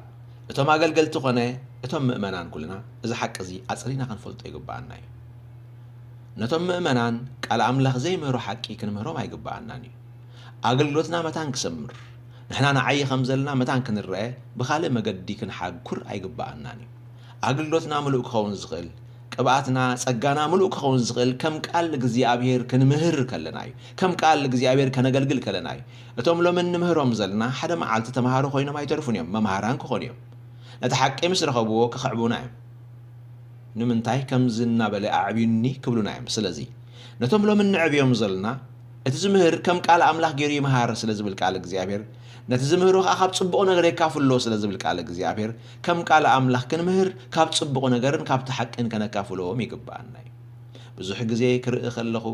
እቶም ኣገልገልቲ ኾነ እቶም ምእመናን ኩልና እዚ ሓቂ እዚ ኣጽሪና ክንፈልጦ ይግብኣና እዩ። ነቶም ምእመናን ቃል ኣምላኽ ዘይምህሮ ሓቂ ክንምህሮም ኣይግብኣናን እዩ። ኣገልግሎትና መታን ክሰምር፣ ንሕና ንዓዪ ከም ዘለና መታን ክንረአ ብኻልእ መገዲ ክንሓጉር ኣይግብኣናን እዩ። ኣገልግሎትና ምሉእ ክኸውን ዝኽእል፣ ቅብኣትና፣ ጸጋና ምሉእ ክኸውን ዝኽእል ከም ቃል እግዚኣብሔር ክንምህር ከለና እዩ። ከም ቃል እግዚኣብሔር ከነገልግል ከለና እዩ። እቶም ሎሚ እንምህሮም ዘለና ሓደ መዓልቲ ተምሃሮ ኮይኖም ኣይተርፉን እዮም፣ መምሃራን ክኾኑ እዮም። ነቲ ሓቂ ምስ ረኸብዎ ክኽዕቡና እዮም። ንምንታይ ከምዚ እናበለ ኣዕብዩኒ ክብሉና እዮም። ስለዚ ነቶም ሎሚ እንዕብዮም ዘለና እቲ ዝምህር ከም ቃል ኣምላኽ ገይሩ ይምሃር ስለ ዝብል ቃል እግዚኣብሔር፣ ነቲ ዝምህሮ ኸዓ ካብ ጽቡቕ ነገር የካፍሎ ስለ ዝብል ቃል እግዚኣብሔር፣ ከም ቃል ኣምላኽ ክንምህር ካብ ጽቡቕ ነገርን ካብቲ ሓቅን ከነካፍሎም ይግብኣና እዩ። ብዙሕ ግዜ ክርኢ ከለኹ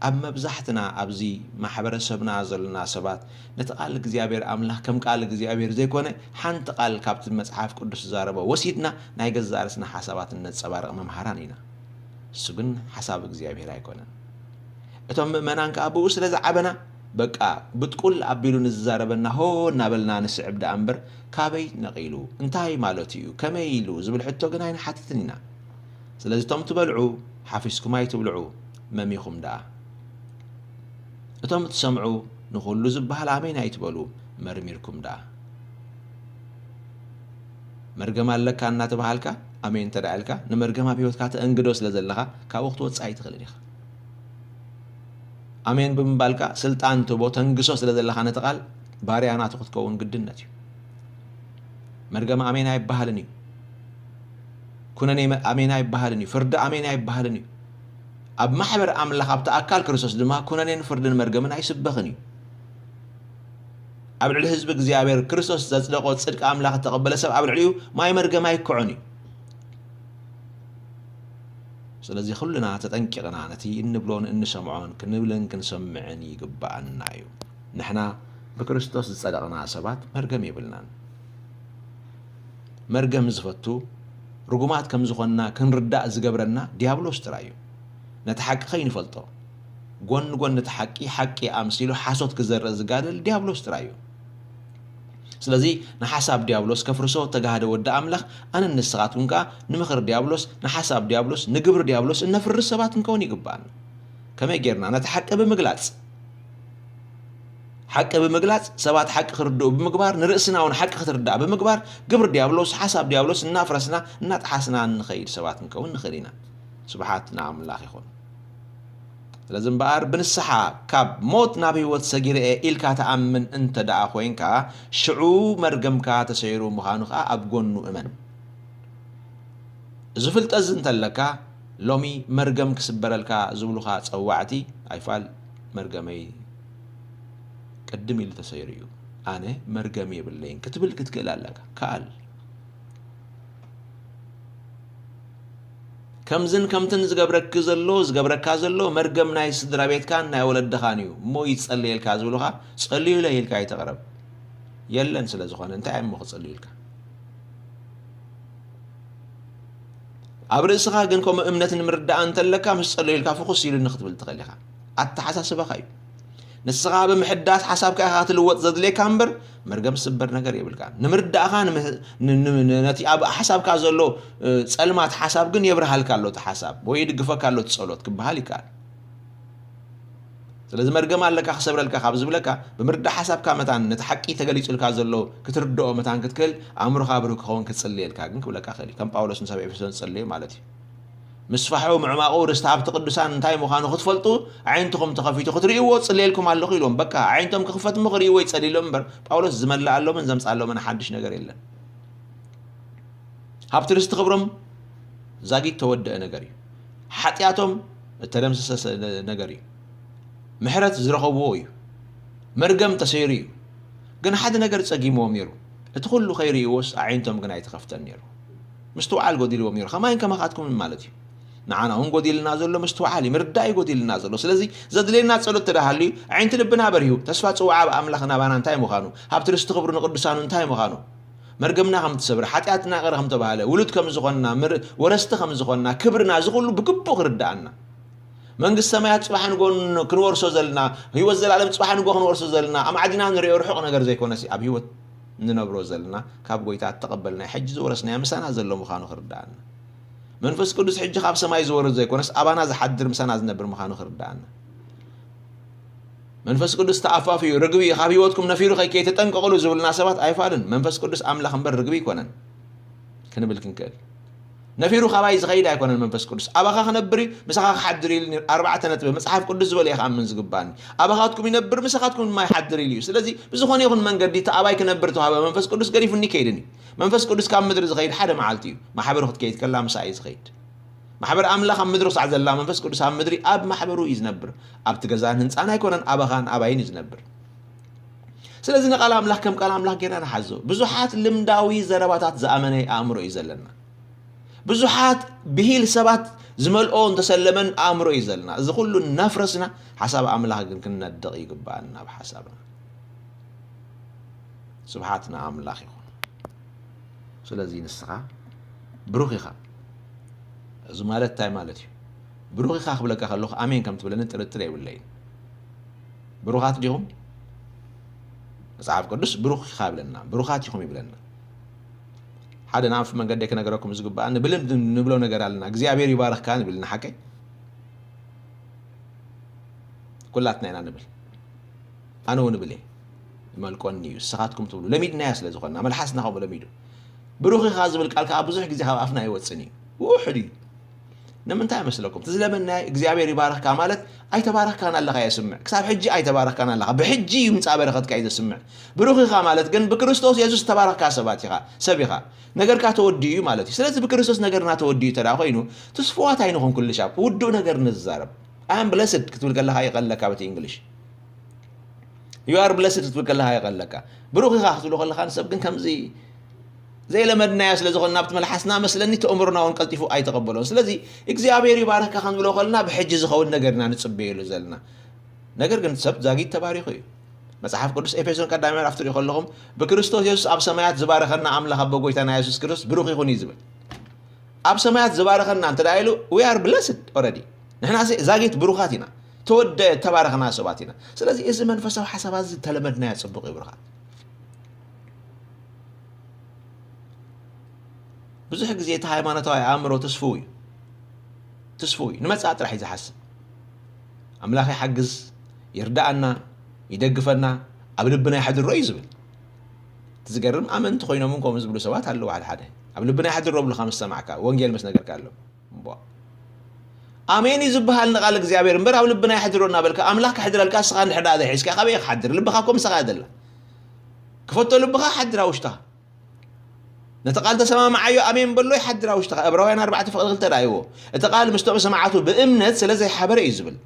ኣብ መብዛሕትና ኣብዚ ማሕበረሰብና ዘለና ሰባት ነቲ ቃል እግዚኣብሔር ኣምላኽ ከም ቃል እግዚኣብሔር ዘይኮነ ሓንቲ ቃል ካብቲ መጽሓፍ ቅዱስ ዝዛረቦ ወሲድና ናይ ገዛእ ርእስና ሓሳባት እነጸባርቕ መምሃራን ኢና። እሱ ግን ሓሳብ እግዚኣብሔር ኣይኮነን። እቶም ምእመናን ከኣ ብኡ ስለ ዝዓበና በቃ ብጥቁል ኣቢሉ ንዝዛረበና ሆ እናበልና ንስዕብ ደኣ እምበር ካበይ ነቒሉ እንታይ ማለቱ እዩ ከመይ ኢሉ ዝብል ሕቶ ግን ኣይንሓትትን ኢና። ስለዚ እቶም ትበልዑ ሓፊስኩም ኣይትብልዑ፣ መሚኹም ደኣ። እቶም ትሰምዑ ንኹሉ ዝበሃል ኣሜን ኣይትበሉ፣ መርሚርኩም ደኣ። መርገም ኣለካ እናተባሃልካ ኣሜን እንተ ደኣ ኢልካ ንመርገም ኣብ ህይወትካ ተእንግዶ ስለ ዘለኻ ካብኡ ክትወጽእ ኣይትኽእልን ኢኻ። ኣሜን ብምባልካ ስልጣን ትህቦ ተንግሶ ስለ ዘለኻ ነቲ ቃል ባርያ ናቱ ክትከውን ግድነት እዩ። መርገም ኣሜን ኣይበሃልን እዩ። ኩነኔ ኣሜን ኣይበሃልን እዩ። ፍርዲ ኣሜን ኣይበሃልን እዩ። ኣብ ማሕበር ኣምላኽ ኣብቲ ኣካል ክርስቶስ ድማ ኩነኔን ፍርድን መርገምን ኣይስበኽን እዩ። ኣብ ልዕሊ ህዝቢ እግዚኣብሔር ክርስቶስ ዘጽደቆ ጽድቂ ኣምላኽ እተቐበለ ሰብ ኣብ ልዕሊኡ ማይ መርገም ኣይክዖን እዩ። ስለዚ ኩልና ተጠንቂቕና ነቲ እንብሎን እንሰምዖን ክንብልን ክንሰምዕን ይግብኣና እዩ። ንሕና ብክርስቶስ ዝጸደቕና ሰባት መርገም የብልናን። መርገም ዝፈቱ ርጉማት ከም ዝኾንና ክንርዳእ ዝገብረና ዲያብሎስ ጥራይ እዩ። ነቲ ሓቂ ከይንፈልጦ ጎኒ ጎኒ እቲ ሓቂ ሓቂ ኣምሲሉ ሓሶት ክዘርእ ዝጋደል ዲያብሎስ ጥራይ እዩ። ስለዚ ንሓሳብ ዲያብሎስ ከፍርሶ ተጋህደ ወዲ ኣምላኽ ኣነን ንስኻትኩም ከኣ ንምኽሪ ዲያብሎስ ንሓሳብ ዲያብሎስ ንግብሪ ዲያብሎስ እነፍርስ ሰባት ክንከውን ይግብኣና። ከመይ ጌርና ነቲ ሓቂ ብምግላጽ ሓቂ ብምግላጽ ሰባት ሓቂ ክርድኡ ብምግባር ንርእስና እውን ሓቂ ክትርዳእ ብምግባር ግብሪ ዲያብሎስ ሓሳብ ዲያብሎስ እናፍረስና እናጠሓስና እንኸይድ ሰባት ክንከውን ንኽእል ኢና። ስብሓት ንኣምላኽ ይኹን። ስለዚ እምበኣር ብንስሓ ካብ ሞት ናብ ህይወት ሰጊረ እየ ኢልካ ትኣምን እንተ ደኣ ኮይንካ ሽዑ መርገምካ ተሰይሩ ምዃኑ ኸኣ ኣብ ጎኑ እመን። እዚ ፍልጠት እዚ እንተለካ ሎሚ መርገም ክስበረልካ ዝብሉኻ ጸዋዕቲ ኣይፋል መርገመይ ቅድም ኢሉ ተሰይሩ እዩ። ኣነ መርገም የብለይን ክትብል ክትክእል ኣለካ። ከኣል ከምዝን ከምትን ዝገብረኪ ዘሎ፣ ዝገብረካ ዘሎ መርገም ናይ ስድራ ቤትካን ናይ ወለድኻን እዩ እሞ ይጸልየልካ ዝብሉኻ፣ ጸልዩለይ ኢልካ ኣይተቕረብ። የለን ስለ ዝኾነ እንታይ እሞ ክጸልዩልካ? ኣብ ርእስኻ ግን ከምኡ እምነት ንምርዳእ እንተለካ፣ ምስ ጸለዩልካ ፍኹስ ኢሉኒ ክትብል ትኽእል ኢኻ። ኣተሓሳስባኻ እዩ። ንስኻ ብምሕዳስ ሓሳብካ ኢኻ ክትልወጥ ዘድልየካ እምበር፣ መርገም ዝስበር ነገር የብልካን። ንምርዳእኻ፣ ንምህ-፣ ን-፣ ን-፣ ን-፣ ነቲ ኣብ ሓሳብካ ዘሎ፣ እ፣ ጸልማት ሓሳብ ግን የብርሃልካ ኣሎ እቲ ሓሳብ፣ ወይ ይድግፈካ ኣሎ እቲ ጸሎት ክበሃል ይከኣል። ስለዚ መርገም ኣለካ ክሰብረልካ ካብ ዝብለካ፣ ብምርዳእ ሓሳብካ መታን ነቲ ሓቂ ተገሊጹልካ ዘሎ ክትርድኦ መታን ክትክእል፣ ኣእምሮኻ ብሩህ ክኸውን ክጽልየልካ ግን ክብለካ ክእል እዩ። ከም ጳውሎስ ንሰብ ኤፌሶን ዝጸለዩ ማለት እዩ። ምስፋሑ፣ ምዕማቑ፣ ርስቲ ሃብቲ ቅዱሳን እንታይ ምዃኑ ክትፈልጡ፣ ኣዒንትኹም ተኸፊቱ ክትርእይዎ ጽልየልኩም ኣለኹ ኢልዎም። በቃ፣ ኣዒንቶም ክኽፈት እሞ ክርእይዎ ይጸልዩ ኢሎም እምበር፣ ጳውሎስ ዝመልኣሎምን ዘምጽኣሎምን ሓድሽ ነገር የለን። ሃብቲ ርስቲ ክብሮም ዛጊት ተወደአ ነገር እዩ። ሓጢኣቶም እተደምሰሰ ሰ-፣ ነገር እዩ። ምሕረት ዝረኸብዎ እዩ። መርገም ተሰይሩ እዩ። ግን ሓደ ነገር ጸጊምዎም ነይሩ። እቲ ኩሉ ከይርእይዎስ ኣዒንቶም ግን ኣይተኸፍተን ነይሩ። ምስትውዓል ጎዲልዎም ነይሩ። ከማይን ከማኻትኩምን ማለት እዩ። ንዓና እውን ጎዲልና ዘሎ ምስትውዓል እዩ፣ ምርዳእ እዩ ጎዲልና ዘሎ። ስለዚ ዘድልየና ጸሎት ተደሃልዩ፣ ኣዒንቲ ልብና በሪሁ፣ ተስፋ ጽውዓ ኣብ ኣምላኽ ናባና እንታይ ምዃኑ፣ ሃብቲ ርስቲ ክብሩ ንቅዱሳኑ እንታይ ምዃኑ፣ መርገምና ከም ትሰብር፣ ሓጢኣትና ይቕረ ከም ተባህለ፣ ውሉድ ከም ዝኾንና፣ ምር-፣ ወረስቲ ከም ዝኾንና፣ ክብርና፣ እዚ ኩሉ ብግቡእ ክርድኣና። መንግስቲ ሰማያት ጽባሕ ንጎ ን-፣ ክንወርሶ ዘለና፣ ህይወት ዘላለም ጽባሕ ንጎ ክንወርሶ ዘለና፣ ኣማዕዲና ንሪኦ ርሑቕ ነገር ዘይኮነሲ፣ ኣብ ህይወት ንነብሮ ዘለና፣ ካብ ጎይታ እተቐበልናዮ፣ ሕጂ ዝወረስናዮ ምሳና ዘሎ ምዃኑ ክርድኣና። መንፈስ ቅዱስ ሕጂ ካብ ሰማይ ዝወርድ ዘይኮነስ፣ ኣባና ዝሓድር ምሳና ዝነብር ምዃኑ ክርድኣና። መንፈስ ቅዱስ ተኣፋፊ እዩ፣ ርግቢ እዩ፣ ካብ ህይወትኩም ነፊሩ ከይከይድ ተጠንቀቕሉ ዝብልና ሰባት ኣይፋልን። መንፈስ ቅዱስ ኣምላኽ እምበር ርግቢ ኣይኮነን ክንብል ክንክእል። ነፊሩ ካባይ ዝኸይድ ኣይኮነን መንፈስ ቅዱስ። ኣባኻ ክነብር እዩ፣ ምሳኻ ክሓድር እዩ ኢሉ ነይሩ። ኣርባዕተ ነጥቢ መጽሓፍ ቅዱስ ዝበሎ እየ ክኣምን ዝግባኒ። ኣባኻትኩም ይነብር፣ ምሳኻትኩም ድማ ይሓድር ኢሉ እዩ። ስለዚ ብዝኾነ ይኹን መንገዲ እቲ ኣባይ ክነብር ተዋህበ መንፈስ ቅዱስ ገዲፉኒ ከይድን እዩ። መንፈስ ቅዱስ ካብ ምድሪ ዝኸይድ ሓደ መዓልቲ እዩ። ማሕበሩ ክትከይድ ከላ ምሳ እዩ ዝኸይድ። ማሕበር ኣምላኽ ኣብ ምድሪ ክሳዕ ዘላ መንፈስ ቅዱስ ኣብ ምድሪ ኣብ ማሕበሩ እዩ ዝነብር። ኣብቲ ገዛን ህንጻን ኣይኮነን፣ ኣባኻን ኣባይን እዩ ዝነብር። ስለዚ ንቃል ኣምላኽ ከም ቃል ኣምላኽ ጌርና ንሓዞ። ብዙሓት ልምዳዊ ዘረባታት ዝኣመነ ኣእምሮ እዩ ዘለና። ብዙሓት ብሂል ሰባት ዝመልኦ እንተሰለመን ኣእምሮ እዩ ዘለና። እዚ ኩሉ እናፍረስና ሓሳብ ኣምላኽ ግን ክንነድቕ ይግባኣና ብሓሳብና። ስብሓት ንኣምላኽ ይኹን። ስለዚ ንስኻ ብሩኽ ኢኻ። እዚ ማለት እንታይ ማለት እዩ? ብሩኽ ኢኻ ክብለካ ከለኹ ኣሜን ከም ትብለኒ ጥርጥር የብለይን። ብሩኻት ዲኹም? መጽሓፍ ቅዱስ ብሩኽ ኢኻ ይብለና፣ ብሩኻት ኢኹም ይብለና። ሓደ ንኣንፍ መንገደይ ክነገረኩም ዝግባእ ንብልን ንብሎ ነገር ኣለና። እግዚኣብሔር ይባርኽካ ንብል ንሓቀይ። ኩላትና ኢና ንብል። ኣነ እውን እብል እየ። ይመልቆኒ እዩ። ንስኻትኩም ትብሉ። ለሚድናዮ ስለ ዝኾንና፣ መልሓስና ከምኡ ለሚዱ። ብሩኽ ኢኻ ዝብል ቃል ከዓ ብዙሕ ግዜ ካብ ኣፍና ኣይወጽን እዩ። ውሑድ እዩ። ንምንታይ ይመስለኩም? እቲ ዝለመናዮ እግዚኣብሔር ይባርኽካ ማለት ኣይተባረኽካን ኣለኻ የስምዕ። ክሳብ ሕጂ ኣይተባረኽካን ኣለኻ። ብሕጂ እዩ ምጻእ በረኸትካ እዩ ዘስምዕ። ብሩኽ ኢኻ ማለት ግን ብክርስቶስ የሱስ ዝተባረኽካ ሰባት ኢኻ፣ ሰብ ኢኻ። ነገርካ ተወዲኡ እዩ ማለት እዩ። ስለዚ ብክርስቶስ ነገርና ተወዲኡ እንተ ደኣ ኮይኑ፣ ትስፉዋት ኣይንኹን ኩሉ ሻብ። ውዱእ ነገር ንዛረብ። I am blessed ክትብል ከለኻ ይቐለካ በቲ እንግሊሽ። You are blessed ክትብል ከለኻ ይቐለካ። ብሩኽ ኢኻ ክትብሎ ከለኻ ንሰብ ግን ከምዚ ዘይለመድናዮ ስለ ዝኾነ ናብቲ መልሓስና መስለኒ እቲ ኣእምሮና እውን ቀልጢፉ ኣይተቐበሎን። ስለዚ እግዚኣብሔር ይባርኽካ ክንብሎ ከለና ብሕጂ ዝኸውን ነገር ኢና ንጽበየሉ ዘለና። ነገር ግን ሰብ ዛጊት ተባሪኹ እዩ። መጽሓፍ ቅዱስ ኤፌሶን ቀዳማይ ምዕራፍ ትሪኡ ከለኹም ብክርስቶስ የሱስ ኣብ ሰማያት ዝባረኸና ኣምላኽ ኣቦ ጎይታና የሱስ ክርስቶስ ብሩኽ ይኹን እዩ ዝብል። ኣብ ሰማያት ዝባረኸና እንተ ደኣ ኢሉ we are blessed already። ንሕና ሲ ዛጊት ብሩኻት ኢና። ተወደ ተባረኽና ሰባት ኢና። ስለዚ እዚ መንፈሳዊ ሓሳባት እዚ ተለመድናዮ ጽቡቕ እዩ ብሩኻት። ብዙሕ ግዜ እቲ ሃይማኖታዊ ኣእምሮ ትስፉው እዩ። ትስፉው እዩ። ንመጻኢ ጥራሕ እዩ ዝሓስብ። ኣምላኽ ይሓግዝ፣ ይርድኣና፣ ይደግፈና፣ ኣብ ልብና የሕድሮ እዩ ዝብል። እቲ ዝገርም ኣመንቲ ኮይኖም እውን ከምኡ ዝብሉ ሰባት ኣለዉ። ሓደ ሓደ ኣብ ልብና የሕድሮ ብሉኻ ምስ ሰማዕካ፣ ወንጌል ምስ ነገርካ ኣሎ። እምቧ። ኣሜን እዩ ዝበሃል ንቃል እግዚኣብሔር እምበር ኣብ ልብና የሕድሮ እናበልካ ኣምላኽ ከሕድረልካ እስኻ እንድሕር ደኣ ዘይሒዝካ ካበይ ክሓድር? ልብኻ እኮ ምሳኻ እያ ዘላ። ክፈቶ ልብኻ ሓድራ ውሽጥኻ። ነቲ ቃል ተሰማምዓዮ ኣሜን በሎ ይሓድራ ውሽጥኻ። ዕብራውያን ኣርባዕተ ፍቕዲ ክልተ ረኣይዎ። እቲ ቃል ምስቶም ሰማዕቱ ብእምነት ስለ ዘይሓበረ እዩ ዝብል።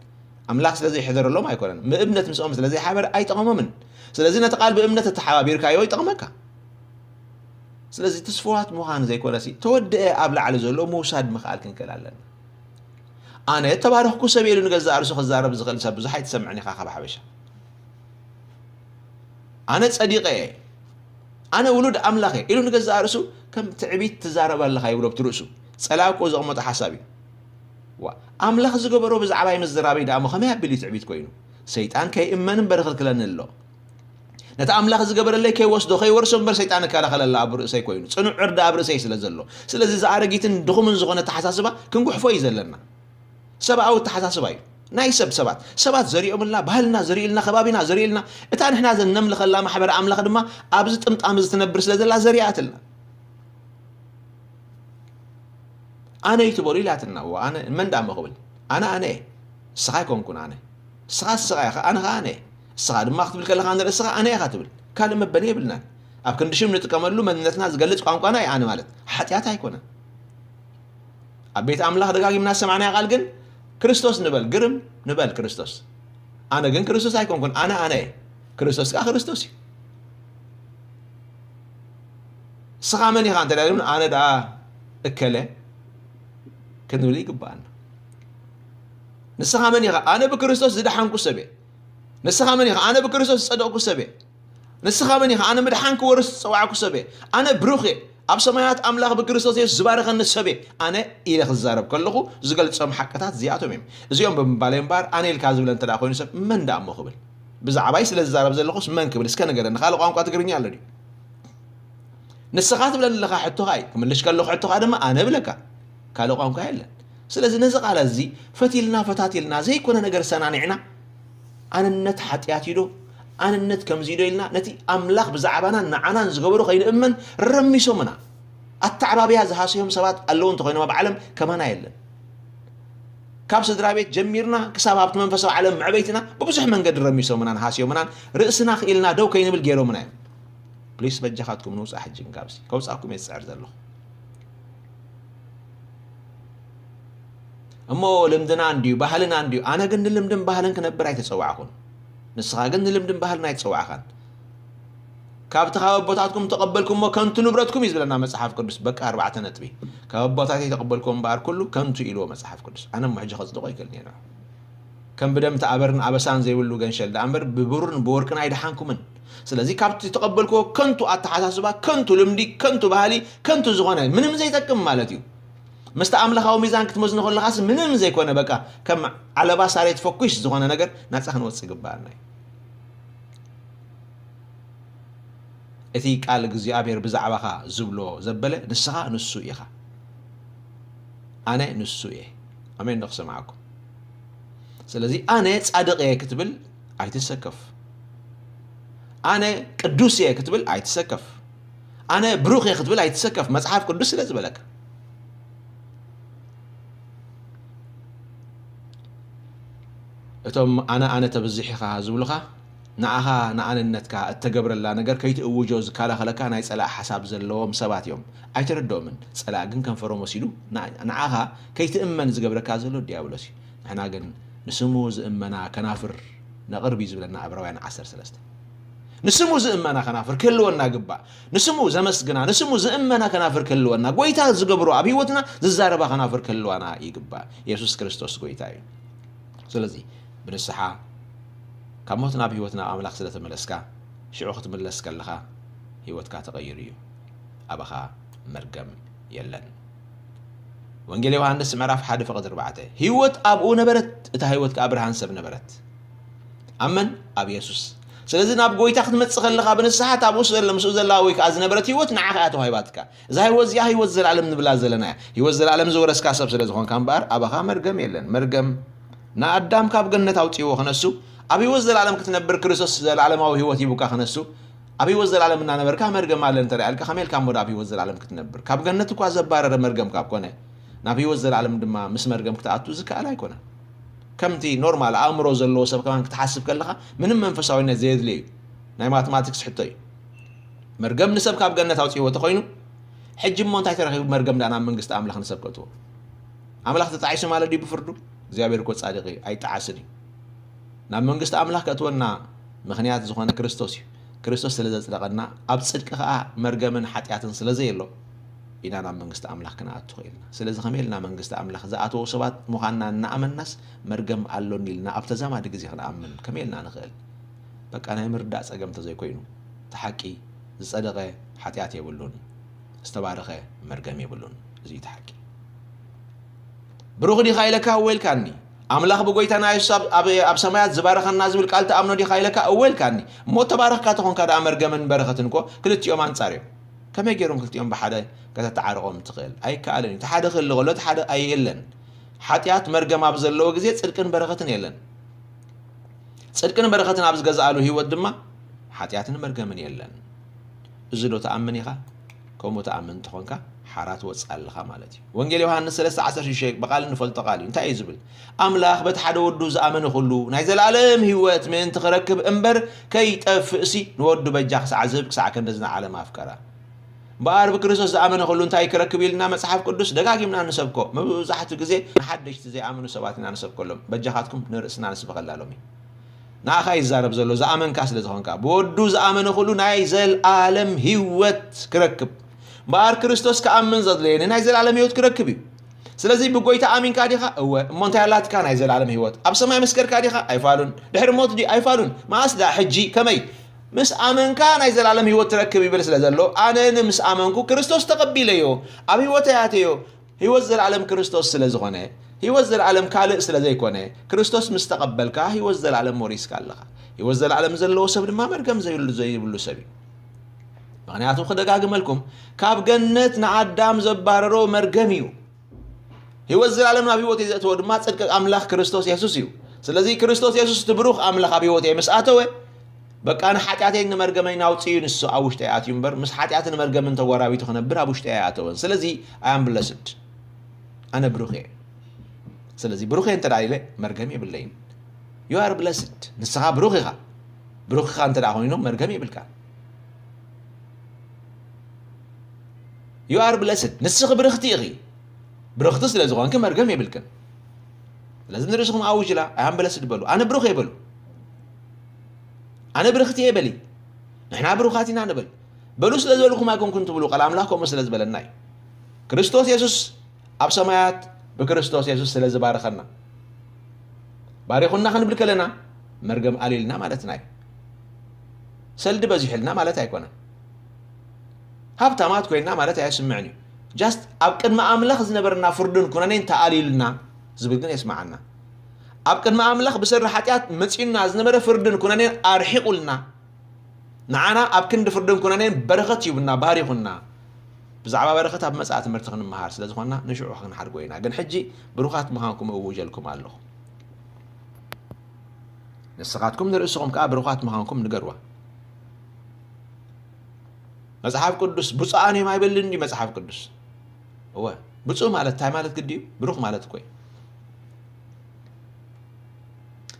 ኣምላኽ ስለ ዘይሕደረሎም ኣይኮነን። ብእምነት ምስኦም ስለ ዘይሓበረ ኣይጠቐሞምን። ስለዚ ነቲ ቃል ብእምነት ተተሓባቢርካዮ ይጠቕመካ። ስለዚ ትስፉዋት ምዃን ዘይኮነሲ፣ ተወደአ ኣብ ላዕሊ ዘሎ ምውሳድ ምኽኣል ክንክእል ኣለና። ኣነ እተባረኽኩ ሰብ ኢሉ ንገዛእ ርእሱ ክዛረብ ዝኽእል ሰብ ብዙሕ ኣይትሰምዕን ኢኻ ካብ ሓበሻ። ኣነ ጸዲቐ እየ፣ ኣነ ውሉድ ኣምላኽ እየ ኢሉ ንገዛእ ርእሱ ከም ትዕቢት ትዛረብ ኣለኻ ይብሎ ኣብቲ ርእሱ። ጸላኢ እኮ ዘቕመጦ ሓሳብ እዩ። ዋ፣ ኣምላኽ ዝገበሮ ብዛዕባይ ምዝራበይ ደኣ እሞ ከመይ ኣቢሉ እዩ ትዕቢት ኮይኑ? ሰይጣን ከይእመን እምበር ይኽልክለኒ ኣሎ። ነቲ ኣምላኽ ዝገበረለይ ከይወስዶ ከይወርሶ እምበር ሰይጣን እከላኸለላ ኣብ ርእሰይ ኮይኑ። ጽኑዕ ዕርዲ ኣብ ርእሰይ ስለ ዘሎ። ስለዚ እዚ ኣረጊትን ድኹምን ዝኾነ ኣተሓሳስባ ክንጉሕፎ እዩ ዘለና። ሰብኣዊ ኣተሓሳስባ እዩ። ናይ ሰብ ሰባት፣ ሰባት ዘሪኦምልና፣ ባህልና ዘሪእልና፣ ከባቢና ዘሪእልና፣ እታ ንሕና ዘነምልኸላ ማሕበር ኣምላኽ ድማ ኣብዚ ጥምጣም እዚ ትነብር ስለ ዘላ ዘሪኣትልና። ኣነ እዩ ትበሉ ኢላትና። እዎ፣ ኣነ መን ደኣ እሞ ክብል? ኣነ ኣነ እየ። ንስኻ ኣይኮንኩን ኣነ። ንስኻ ንስኻ ኢኻ፣ ኣነ ኸኣ ኣነ እየ። ንስኻ ድማ ክትብል ከለኻ ንርእስኻ ኣነ ኢኻ ትብል። ካልእ መበሊ የብልናን። ኣብ ክንዲ ሽም ንጥቀመሉ መንነትና ዝገልጽ ቋንቋና እዩ ኣነ ማለት። ሓጢኣት ኣይኮነን። ኣብ ቤት ኣምላኽ ደጋጊምና ዝሰማዕናዮ ቃል ግን ክርስቶስ ንበል፣ ግርም ንበል ክርስቶስ። ኣነ ግን ክርስቶስ ኣይኮንኩን፣ ኣነ ኣነ እየ። ክርስቶስ ከኣ ክርስቶስ እዩ። ንስኻ መን ኢኻ እንተ ደኣ ኢሉና፣ ኣነ ደኣ እከለ ክንብል ይግብኣና። ንስኻ መን ኢኻ? ኣነ ብክርስቶስ ዝደሓንኩ ሰብ እየ። ንስኻ መን ኢኻ? ኣነ ብክርስቶስ ዝጸደቕኩ ሰብ እየ። ንስኻ መን ኢኻ? ኣነ ምድሓን ክወርስ ዝጸዋዕኩ ሰብ እየ። ኣነ ብሩኽ እየ። ኣብ ሰማያት ኣምላኽ ብክርስቶስ የሱስ ዝባረኸኒ ሰብ እየ። ኣነ ኢለ ክዛረብ ከለኹ ዝገልጾም ሓቅታት እዚኣቶም እዮም። እዚኦም ብምባለይ እምበኣር፣ ኣነ ኢልካ ዝብለ እንተ ደኣ ኮይኑ ሰብ መን ደኣ እሞ ክብል? ብዛዕባይ ስለ ዝዛረብ ዘለኹስ መን ክብል? እስከ ንገረኒ። ካልእ ቋንቋ ትግርኛ ኣሎ ድዩ? ንስኻ ትብለኒ ኣለኻ፣ ሕቶኻ እዩ። ክምልሽ ከለኹ ሕቶኻ ድማ ኣነ እብለካ። ካልእ ቋንቋ የለን። ስለዚ ነዚ ቃላት እዚ ፈቲልና ፈታቲልና ዘይኮነ ነገር ሰናኒዕና፣ ኣንነት ሓጢኣት እዩ ዶ? ኣንነት ከምዚ ዶ ኢልና ነቲ ኣምላኽ ብዛዕባናን ንዓናን ዝገበሮ ከይንእመን ረሚሶምና። ኣተዓባብያ ዝሃስዮም ሰባት ኣለዉ እንተኾይኖም ኣብ ዓለም ከማና የለን። ካብ ስድራ ቤት ጀሚርና ክሳብ ኣብቲ መንፈሳዊ ዓለም መዕበይትና ብብዙሕ መንገዲ ረሚሶምናን ሃስዮምናን ርእስና ክኢልና ደው ከይንብል ገይሮምና እዮም። ፕሊስ በጃኻትኩም ንውፃእ ሕጂ ግን ካብዚ ከውፃኩም እየ ዝፅዕር ዘለኹ። እሞ ልምድና እንድዩ ባህልና እንድዩ። ኣነ ግን ንልምድን ባህልን ክነብር ኣይተፀዋዕኹን። ንስኻ ግን ንልምድን ባህልን ኣይተፀዋዕኻን። ካብቲ ካብ ኣቦታትኩም ተቐበልኩሞ ከንቱ ንብረትኩም እዩ ዝብለና መጽሓፍ ቅዱስ። በቃ ኣርባዕተ ነጥቢ። ካብ ኣቦታተይ ተቐበልኩሞ እምበኣር ኩሉ ከንቱ ኢልዎ መጽሓፍ ቅዱስ። ኣነ እሞ ሕጂ ከጽድቆ ኣይክእልን እየ ንዑ። ከም ብደም ተኣበርን ኣበሳን ዘይብሉ ገንሸል ደኣ እምበር ብብሩርን ብወርቅን ኣይደሓንኩምን። ስለዚ ካብቲ ተቐበልክዎ ከንቱ ኣተሓሳስባ፣ ከንቱ ልምዲ፣ ከንቱ ባህሊ፣ ከንቱ ዝኾነ ምንም ዘይጠቅም ማለት እዩ። ምስቲ ኣምላኻዊ ሚዛን ክትመዝኖ ከለኻስ ምንም ዘይኮነ በቃ ከም ዓለባ ሳሬት ፈኲስ ዝኾነ ነገር ናጻ ክንወጽእ ይግብኣና እዩ። እቲ ቃል እግዚኣብሔር ብዛዕባኻ ዝብሎ ዘበለ ንስኻ ንሱ ኢኻ። ኣነ ንሱ እየ። ኣሜን ዶ ክሰምዓኩም? ስለዚ ኣነ ጻድቕ እየ ክትብል ኣይትሰከፍ። ኣነ ቅዱስ እየ ክትብል ኣይትሰከፍ። ኣነ ብሩኽ እየ ክትብል ኣይትሰከፍ። መጽሓፍ ቅዱስ ስለ ዝበለካ። እቶም ኣነ ኣነ ተብዝሕ ኢኻ ዝብሉኻ ንዓኻ ንኣንነትካ እተገብረላ ነገር ከይትእውጆ ዝከላኸለካ ናይ ጸላእ ሓሳብ ዘለዎም ሰባት እዮም። ኣይተረድኦምን። ጸላእ ግን ከንፈሮም ወሲዱ ንዓ- ንዓኻ ከይትእመን ዝገብረካ ዘሎ ዲያብሎስ እዩ። ንሕና ግን ንስሙ ዝእመና ከናፍር ነቕርብ እዩ ዝብለና ዕብራውያን ዓሰርተ ሰለስተ። ንስሙ ዝእመና ከናፍር ክህልወና ግባእ። ንስሙ ዘመስግና፣ ንስሙ ዝእመና ከናፍር ክህልወና፣ ጎይታ ዝገብሮ ኣብ ህይወትና ዝዛረባ ከናፍር ክህልዋና ይግባእ። የሱስ ክርስቶስ ጎይታ እዩ። ስለዚ ብንስሓ ካብ ሞት ናብ ህይወት ናብ ኣምላኽ ስለ ተመለስካ፣ ሽዑ ክትምለስ ከለኻ ህይወትካ ተቐይሩ እዩ። ኣባኻ መርገም የለን። ወንጌል ዮሃንስ ምዕራፍ ሓደ ፍቕዲ ኣርባዕተ፣ ህይወት ኣብኡ ነበረት፣ እታ ህይወት ከኣ ብርሃን ሰብ ነበረት። ኣመን ኣብ የሱስ። ስለዚ ናብ ጎይታ ክትመጽእ ከለኻ ብንስሓ እታ ኣብኡ ዘለ ምስኡ ዘላ ወይ ከኣ ዝነበረት ህይወት ንዓኻ እያ ተዋሂባትካ። እዛ ህይወት እዚኣ ህይወት ዘለኣለም ንብላ ዘለና እያ። ህይወት ዘለኣለም ዝወረስካ ሰብ ስለ ዝኾንካ እምበኣር ኣባኻ መርገም የለን። መርገም ንኣዳም ካብ ገነት ኣውጽእዎ ክነሱ ኣብ ህይወት ዘለኣለም ክትነብር ክርስቶስ ዘለኣለማዊ ህይወት ሂቡካ ክነሱ ኣብ ህይወት ዘለኣለም እናነበርካ መርገም ኣለ እንተ ደኣ ኢልካ ከመይ ኢልካ እሞ ኣብ ህይወት ዘለኣለም ክትነብር? ካብ ገነት እኳ ዘባረረ መርገም ካብ ኮነ ናብ ህይወት ዘለኣለም ድማ ምስ መርገም ክትኣቱ ዝከኣል ኣይኮነን። ከምቲ ኖርማል ኣእምሮ ዘለዎ ሰብ ከማን ክትሓስብ ከለኻ ምንም መንፈሳዊነት ዘየድልዮ እዩ። ናይ ማትማቲክስ ሕቶ እዩ። መርገም ንሰብ ካብ ገነት ኣውፅእዎ ተኾይኑ ሕጂ እሞ እንታይ ተረኺቡ መርገም ደኣ ናብ መንግስቲ ኣምላኽ ንሰብ ከእትዎ? ኣምላኽ ተጣዒሱ ማለት ድዩ ብፍርዱ? እግዚኣብሔር እኮ ጻድቕ እዩ፣ ኣይጠዓስን እዩ። ናብ መንግስቲ ኣምላኽ ከእትወና ምኽንያት ዝኾነ ክርስቶስ እዩ። ክርስቶስ ስለ ዘጽደቐና፣ ኣብ ጽድቂ ኸኣ መርገምን ሓጢኣትን ስለ ዘየሎ ኢና ናብ መንግስቲ ኣምላኽ ክንኣቱ ኽኢልና። ስለዚ ከመይ ኢልና መንግስቲ ኣምላኽ ዝኣተዉ ሰባት ምዃንና እናኣመንናስ መርገም ኣሎኒ ኢልና ኣብ ተዛማዲ ግዜ ክንኣምን ከመይ ኢልና ንኽእል? በቃ ናይ ምርዳእ ጸገም እንተዘይኮይኑ፣ እቲ ሓቂ ዝጸደቐ ሓጢኣት የብሉን፣ ዝተባረኸ መርገም የብሉን። እዚ እዩ እቲ ሓቂ። ብሩኽ ዲኻ ኢለካ እወ ኢልካኒ። ኣምላኽ ብጎይታና የሱስ ኣብ፣ ኣብ፣ ኣብ ሰማያት ዝባረኸና ዝብል ቃል ትኣምኖ ዲኻ ኢለካ እወ ኢልካኒ። እሞ ተባረኽካ ተኾንካ ደኣ መርገምን በረኸትን እኮ ክልቲኦም ኣንጻር እዮም። ከመይ ገይሮም ክልቲኦም ብሓደ ከተተዓርቖም ትኽእል? ኣይከኣልን እዩ። እቲ ሓደ ክህሉ ከሎ እቲ ሓደ ኣየለን። ሓጢኣት መርገም ኣብ ዘለዎ ግዜ ጽድቅን በረኸትን የለን። ጽድቅን በረኸትን ኣብ ዝገዝኣሉ ህይወት ድማ ሓጢኣትን መርገምን የለን። እዚ ዶ ትኣምን ኢኻ? ከምኡ ትኣምን እንተኾንካ ሓራ ትወጽእ ኣለኻ ማለት እዩ። ወንጌል ዮሃንስ ሰለስተ ዓሰርተ ሽዱሽተ ብቓል እንፈልጦ ቃል እዩ። እንታይ እዩ ዝብል? ኣምላኽ በቲ ሓደ ወዱ ዝኣመነ ኩሉ ናይ ዘለኣለም ህይወት ምእንቲ ክረክብ እምበር ከይጠፍእሲ ንወዱ በጃ ክሳዕ ዝህብ ክሳዕ ክንድዚ ንዓለም ኣፍቀራ። እምበኣር ብክርስቶስ ዝኣመነ ኩሉ እንታይ ክረክብ ኢልና መጽሓፍ ቅዱስ ደጋጊምና ንሰብኮ። መብዛሕትኡ ግዜ ንሓደሽቲ ዘይኣመኑ ሰባት ኢና ንሰብከሎም። በጃኻትኩም ንርእስና ንስበኸላ ሎሚ። ንኣኻ ይዛረብ ዘሎ ዝኣመንካ ስለ ዝኾንካ። ብወዱ ዝኣመነ ኩሉ ናይ ዘልኣለም ህይወት ክረክብ። እምበኣር ክርስቶስ ክኣምን ዘድለየኒ ናይ ዘልኣለም ህይወት ክረክብ እዩ። ስለዚ ብጎይታ ኣሚንካ ዲኻ? እወ። እሞ እንታይ ኣላትካ ናይ ዘልኣለም ህይወት? ኣብ ሰማይ መስከርካ ዲኻ? ኣይፋሉን። ድሕሪ ሞት ድዩ? ኣይፋሉን። መኣስ ደኣ? ሕጂ። ከመይ? ምስ ኣመንካ ናይ ዘልኣለም ህይወት ትረክብ ይብል ስለ ዘሎ፣ ኣነ ንምስ ኣመንኩ ክርስቶስ ተቐቢለዮ፣ ኣብ ህይወተይ ኣተዮ። ህይወት ዘልኣለም ክርስቶስ ስለ ዝኾነ፣ ህይወት ዘልኣለም ካልእ ስለ ዘይኮነ፣ ክርስቶስ ምስ ተቐበልካ ህይወት ዘልኣለም ወሪስካ ኣለኻ። ህይወት ዘልኣለም ዘለዎ ሰብ ድማ መርገም ዘይብሉ፣ ዘይብሉ ሰብ እዩ። ምኽንያቱ ክደጋግመልኩም፣ ካብ ገነት ንኣዳም ዘባረሮ መርገም እዩ። ህይወት ዘልኣለም ናብ ህይወተይ ዘእተዎ ድማ ጽድቂ ኣምላኽ ክርስቶስ የሱስ እዩ። ስለዚ ክርስቶስ የሱስ እቲ ብሩኽ ኣምላኽ ኣብ ህይወተይ ምስ ኣተወ፣ በቃ ንሓጢኣተይን ንመርገመይን ኣውጺኡ ንሱ ኣብ ውሽጠይ ኣትዩ እምበር፣ ምስ ሓጢኣትን መርገምን ተጓራቢቱ ክነብር ኣብ ውሽጠይ ኣይኣተወን። ስለዚ I am blessed። ኣነ ብሩኽ እየ። ስለዚ ብሩኽ እየ እንተ ደኣ ኢለ መርገም የብለይን። You are blessed። ንስኻ ብሩኽ ኢኻ። ብሩኽ ኢኻ እንተ ደኣ ኮይኑ መርገም የብልካን። You are blessed። ንስኺ ብርኽቲ ኢኺ። ብርኽቲ ስለ ዝኾንኪ መርገም የብልክን። ስለዚ ንርእስኹም ኣውጅላ፣ I am blessed በሉ። ኣነ ብሩኽ እየ በሉ። ኣነ ብርኽቲ እየ በሊ። ንሕና ብሩኻት ኢና ንብል። በሉ ስለ ዝበልኩም ኣይኮንኩን ትብሉ፣ ቃል ኣምላኽ ከምኡ ስለ ዝበለና እዩ። ክርስቶስ የሱስ ኣብ ሰማያት ብክርስቶስ የሱስ ስለ ዝባረኸና፣ ባሪኹና ክንብል ከለና መርገም ኣልዩልና ማለትና እዩ። ሰልዲ በዚሑልና ማለት ኣይኮነን። ሃብታማት ኮይንና ማለት ኣየስምዕን እዩ። ጃስት ኣብ ቅድሚ ኣምላኽ ዝነበረና ፍርድን ኩነኔን ተኣልዩልና ዝብል ግን የስምዓና። ኣብ ቅድሚ ኣምላኽ ብሰሪ ሓጢኣት መጺኡና ዝነበረ ፍርድን ኩነኔን ኣርሒቑልና፣ ንዓና ኣብ ክንዲ ፍርድን ኩነኔን በረኸት ሂቡና፣ ባሪኹና። ብዛዕባ በረኸት ኣብ መጻኢ ትምህርቲ ክንመሃር ስለ ዝኾንና፣ ንሽዑ ክንሓድጎ ኢና። ግን ሕጂ ብሩኻት ምዃንኩም እውጀልኩም ኣለኹ። ንስኻትኩም ንርእስኹም ከኣ ብሩኻት ምዃንኩም ንገርዋ። መጽሓፍ ቅዱስ ብፁዓን እዮም ኣይበልን ድዩ መጽሓፍ ቅዱስ? እወ፣ ብፁዕ ማለት እንታይ ማለት ግዲ እዩ? ብሩኽ ማለት እኮ እዩ።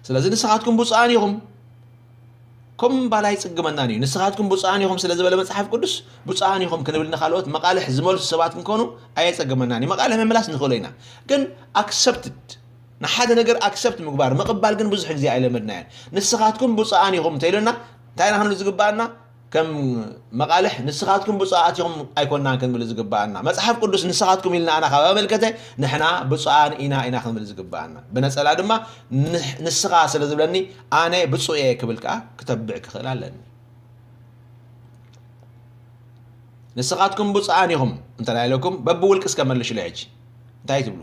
ስለዚ ንስኻትኩም ብፁዓን ኢኹም። ከም ባል ኣይጽግመናን እዩ። ንስኻትኩም ብፁዓን ኢኹም ስለ ዝበለ መጽሓፍ ቅዱስ፣ ብፁዓን ኢኹም ክንብል ንኻልኦት መቓልሕ ዝመልሱ ሰባት ክንኮኑ ኣየጸግመናን እዩ። መቓልሕ ምምላስ ንኽእሎ ኢና። ግን ኣክሰፕትድ፣ ንሓደ ነገር ኣክሰፕት ምግባር፣ ምቕባል ግን ብዙሕ ግዜ ኣይለመድናዮን። ንስኻትኩም ብፁዓን ኢኹም እንተኢሉና፣ እንታይ ኢና ክንብል ዝግባኣና? ከም መቓልሕ ንስኻትኩም ብፁዓት ኢኹም ኣይኮናን ክንብል ዝግባኣና። መጽሓፍ ቅዱስ ንስኻትኩም ኢልና ኣና ካብ ኣመልከተ፣ ንሕና ብፁዓን ኢና፣ ኢና ክንብል ዝግባኣና። ብነጸላ ድማ ንሕ-፣ ንስኻ ስለ ዝብለኒ ኣነ ብፁዕ እየ ክብል ከኣ ክተብዕ ክኽእል ኣለኒ። ንስኻትኩም ብፁዓን ኢኹም እንተ ኢለኩም፣ በብውልቂ እስከ መልሹለይ ሕጂ። እንታይ ትብሉ?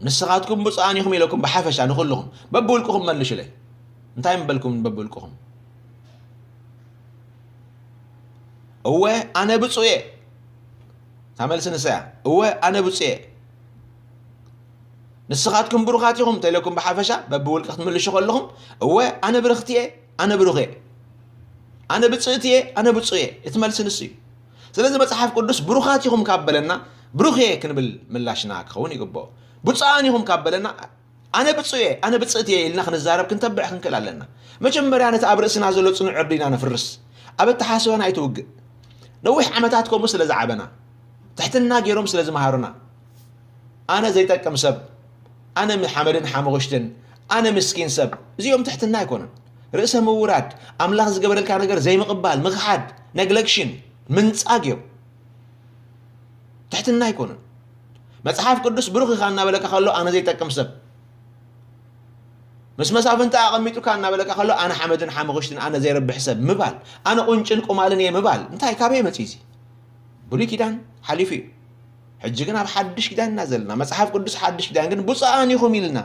ንስኻትኩም ብፁዓን ኢኹም ኢለኩም ብሓፈሻ ንኹልኹም። በብውልቅኹም መልሹለይ። እንታይ ምበልኩም በብውልቅኹም? እወ፣ ኣነ ብፁዕ እየ። እታ መልሲ ንሳ እያ። እወ፣ ኣነ ብፁዕ እየ። ንስኻትኩም ብሩኻት ኢኹም እንተ ኢለኩም ብሓፈሻ በብውልቂ ክትምልሹ ከለኹም፣ እወ፣ ኣነ ብርኽቲ እየ፣ ኣነ ብሩኽ እየ። ኣነ ብፅእቲ እየ፣ ኣነ ብፁዕ እየ። እቲ መልሲ ንሱ እዩ። ስለዚ መጽሓፍ ቅዱስ ብሩኻት ኢኹም ካብ በለና፣ ብሩኽ እየ ክንብል ምላሽና ክኸውን ይግብኦ። ብፁዓን ኢኹም ካብ በለና፣ ኣነ ብፁዕ እየ፣ ኣነ ብፅእቲ እየ ኢልና ክንዛረብ፣ ክንተብዕ ክንክእል ኣለና። መጀመርያ ነቲ ኣብ ርእስና ዘሎ ጽኑዕ ዕርዲ ኢና ነፍርስ። ኣብ ኣተሓሳስባና ኣይትውግእ። ነዊሕ ዓመታት ከምኡ ስለ ዝዓበና፣ ትሕትና ገይሮም ስለ ዝመሃሩና፣ ኣነ ዘይጠቅም ሰብ፣ ኣነ ሓመድን ሓመኹሽትን፣ ኣነ ምስኪን ሰብ፣ እዚኦም ትሕትና ኣይኮኑን። ርእሰ ምውራድ፣ ኣምላኽ ዝገበረልካ ነገር ዘይምቕባል፣ ምኽሓድ፣ ነግለክሽን፣ ምንጻግ እዮም። ትሕትና ኣይኮኑን። መጽሓፍ ቅዱስ ብሩኽ ኢኻ እናበለካ ከሎ ኣነ ዘይጠቅም ሰብ፣ ምስ መሳፍንቲ ኣቐሚጡካ እናበለካ ከሎ ኣነ ሓመድን ሓመኹሽትን፣ ኣነ ዘይረብሕ ሰብ ምባል፣ ኣነ ቁንጭን ቁማልን እየ ምባል እንታይ ካበይ መጺ እዚ? ብሉይ ኪዳን ሓሊፉ እዩ። ሕጂ ግን ኣብ ሓድሽ ኪዳን ኢና ዘለና። መጽሓፍ ቅዱስ ሓድሽ ኪዳን ግን ብፁዓን ኢኹም ኢልና፣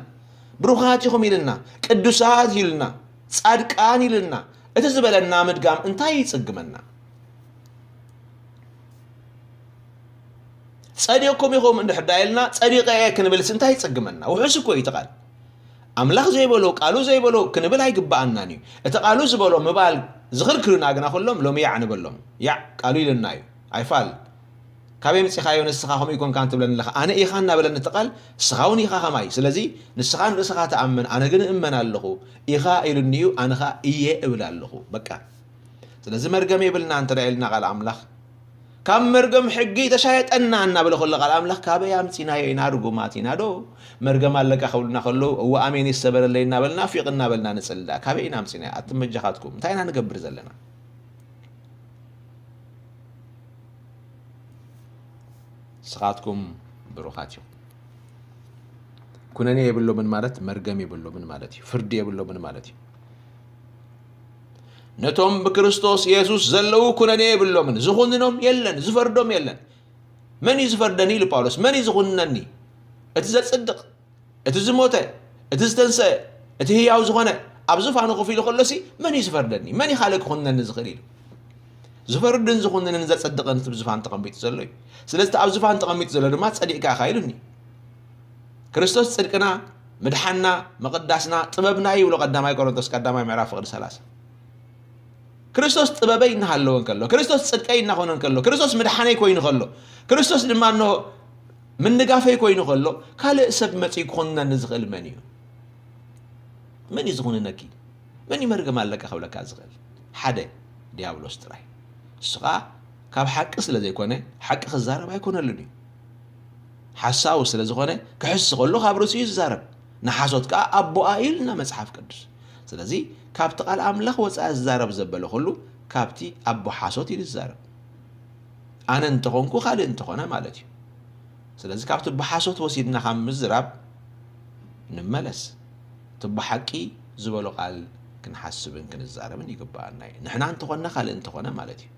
ብሩኻት ኢኹም ኢልና፣ ቅዱሳት ኢልና፣ ጻድቃን ኢልና፣ እቲ ዝበለና ምድጋም እንታይ ይጽግመና? ጸዲቕኩም ኢኹም እንድሕር ደኣ ኢልና፣ ጸዲቐ እየ ክንብልስ እንታይ ይጽግመና? ውሑስ እኮ እዩ እቲ ቃል። ኣምላኽ ዘይበሎ፣ ቃሉ ዘይበሎ ክንብል ኣይግብኣናን እዩ። እቲ ቃሉ ዝበሎ ምባል ዝኽልክሉና ግና ኩሎም ሎሚ ያዕ ንበሎም። ያዕ ቃሉ ኢሉና እዩ። ኣይፋል። ካበይ ምጺኻዮ ንስኻ ከምኡ ይኮንካን ትብለኒ ኣለኻ? ኣነ ኢኻ እናበለኒ እቲ ቃል፣ ንስኻ እውን ኢኻ ከማይ። ስለዚ ንስኻ ንርእስኻ ተኣመን፣ ኣነ ግን እእመን ኣለኹ። ኢኻ ኢሉኒ እዩ፣ ኣነ ኸኣ እየ እብል ኣለኹ። በቃ። ስለዚ መርገም የብልና እንተ ደኣ ኢልና ቃል ኣምላኽ፣ ካብ መርገም ሕጊ ተሻየጠና እናበለ ከሎ ቃል ኣምላኽ ካበይ ኣምጺናዮ ኢና? ርጉማት ኢና ዶ? መርገም ኣለካ ክብሉና ከለዉ፣ እወ ኣሜን ይሰበረለይ እናበልና ፊቕ እናበልና ንጽሊ ደኣ። ካበይ ኢና ኣምጺናዮ? ኣቱም በጃኻትኩም፣ እንታይ ኢና ንገብር ዘለና? ንስኻትኩም ብሩኻት ኢኹም። ኩነኔ የብሎምን ማለት መርገም የብሎምን ማለት እዩ። ፍርዲ የብሎምን ማለት እዩ። ነቶም ብክርስቶስ የሱስ ዘለዉ ኩነኔ የብሎምን። ዝኹንኖም የለን፣ ዝፈርዶም የለን። መን እዩ ዝፈርደኒ ኢሉ ጳውሎስ? መን እዩ ዝኹንነኒ? እቲ ዘጽድቕ፣ እቲ ዝሞተ፣ እቲ ዝተንስአ፣ እቲ ህያው ዝኾነ፣ ኣብ ዝፋኑ ኮፍ ኢሉ ከሎሲ መን እዩ ዝፈርደኒ? መን እዩ ካልእ ክኹንነኒ ዝኽእል ኢሉ? ዝፈርድን ዝኹንንን ዘጸድቕን እቲ ኣብ ዝፋን ተቐሚጡ ዘሎ እዩ። ስለዚ እቲ ኣብ ዝፋን ተቐሚጡ ዘሎ ድማ ጸዲቕካ ኢኻ ኢሉኒ። ክርስቶስ ጽድቅና፣ ምድሓንና፣ ምቕዳስና፣ ጥበብና እዩ ይብሎ ቀዳማይ ቆሮንቶስ ቀዳማይ ምዕራፍ ፍቕዲ ሰላሳ። ክርስቶስ ጥበበይ እናሃለወ እንከሎ፣ ክርስቶስ ጽድቀይ እናኾነ እንከሎ፣ ክርስቶስ ምድሓነይ ኮይኑ ከሎ፣ ክርስቶስ ድማ እንሆ ምንጋፈይ ኮይኑ ከሎ፣ ካልእ ሰብ መጺኡ ክኹንነኒ ዝኽእል መን እዩ? መን እዩ ዝኹንነኪ? መን እዩ መርገም ኣለካ ክብለካ ዝኽእል? ሓደ፣ ዲያብሎስ ጥራይ። እሱ ኸኣ ካብ ሓቂ ስለ ዘይኮነ፣ ሓቂ ክዛረብ ኣይኮነሉን እዩ። ሓሳዊ ስለ ዝኾነ፣ ክሕሲ ከሎ ካብ ርእሱ እዩ ዝዛረብ። ንሓሶት ከኣ ኣቦኣ እዩ ኢሉና መጽሓፍ ቅዱስ። ስለዚ፣ ካብቲ ቃል ኣምላኽ ወጻኢ ዝዛረብ ዘበለ ኩሉ፣ ካብቲ ኣቦ ሓሶት እዩ ዝዛረብ። ኣነ እንተኾንኩ፣ ካልእ እንተኾነ ማለት እዩ። ስለዚ፣ ካብቲ ብሓሶት ወሲድና ካብ ምዝራብ ንመለስ። እቲ ብሓቂ ዝበሎ ቃል ክንሓስብን ክንዛረብን ይግብኣና እዩ። ንሕና እንተኾንና፣ ካልእ እንተኾነ ማለት እዩ።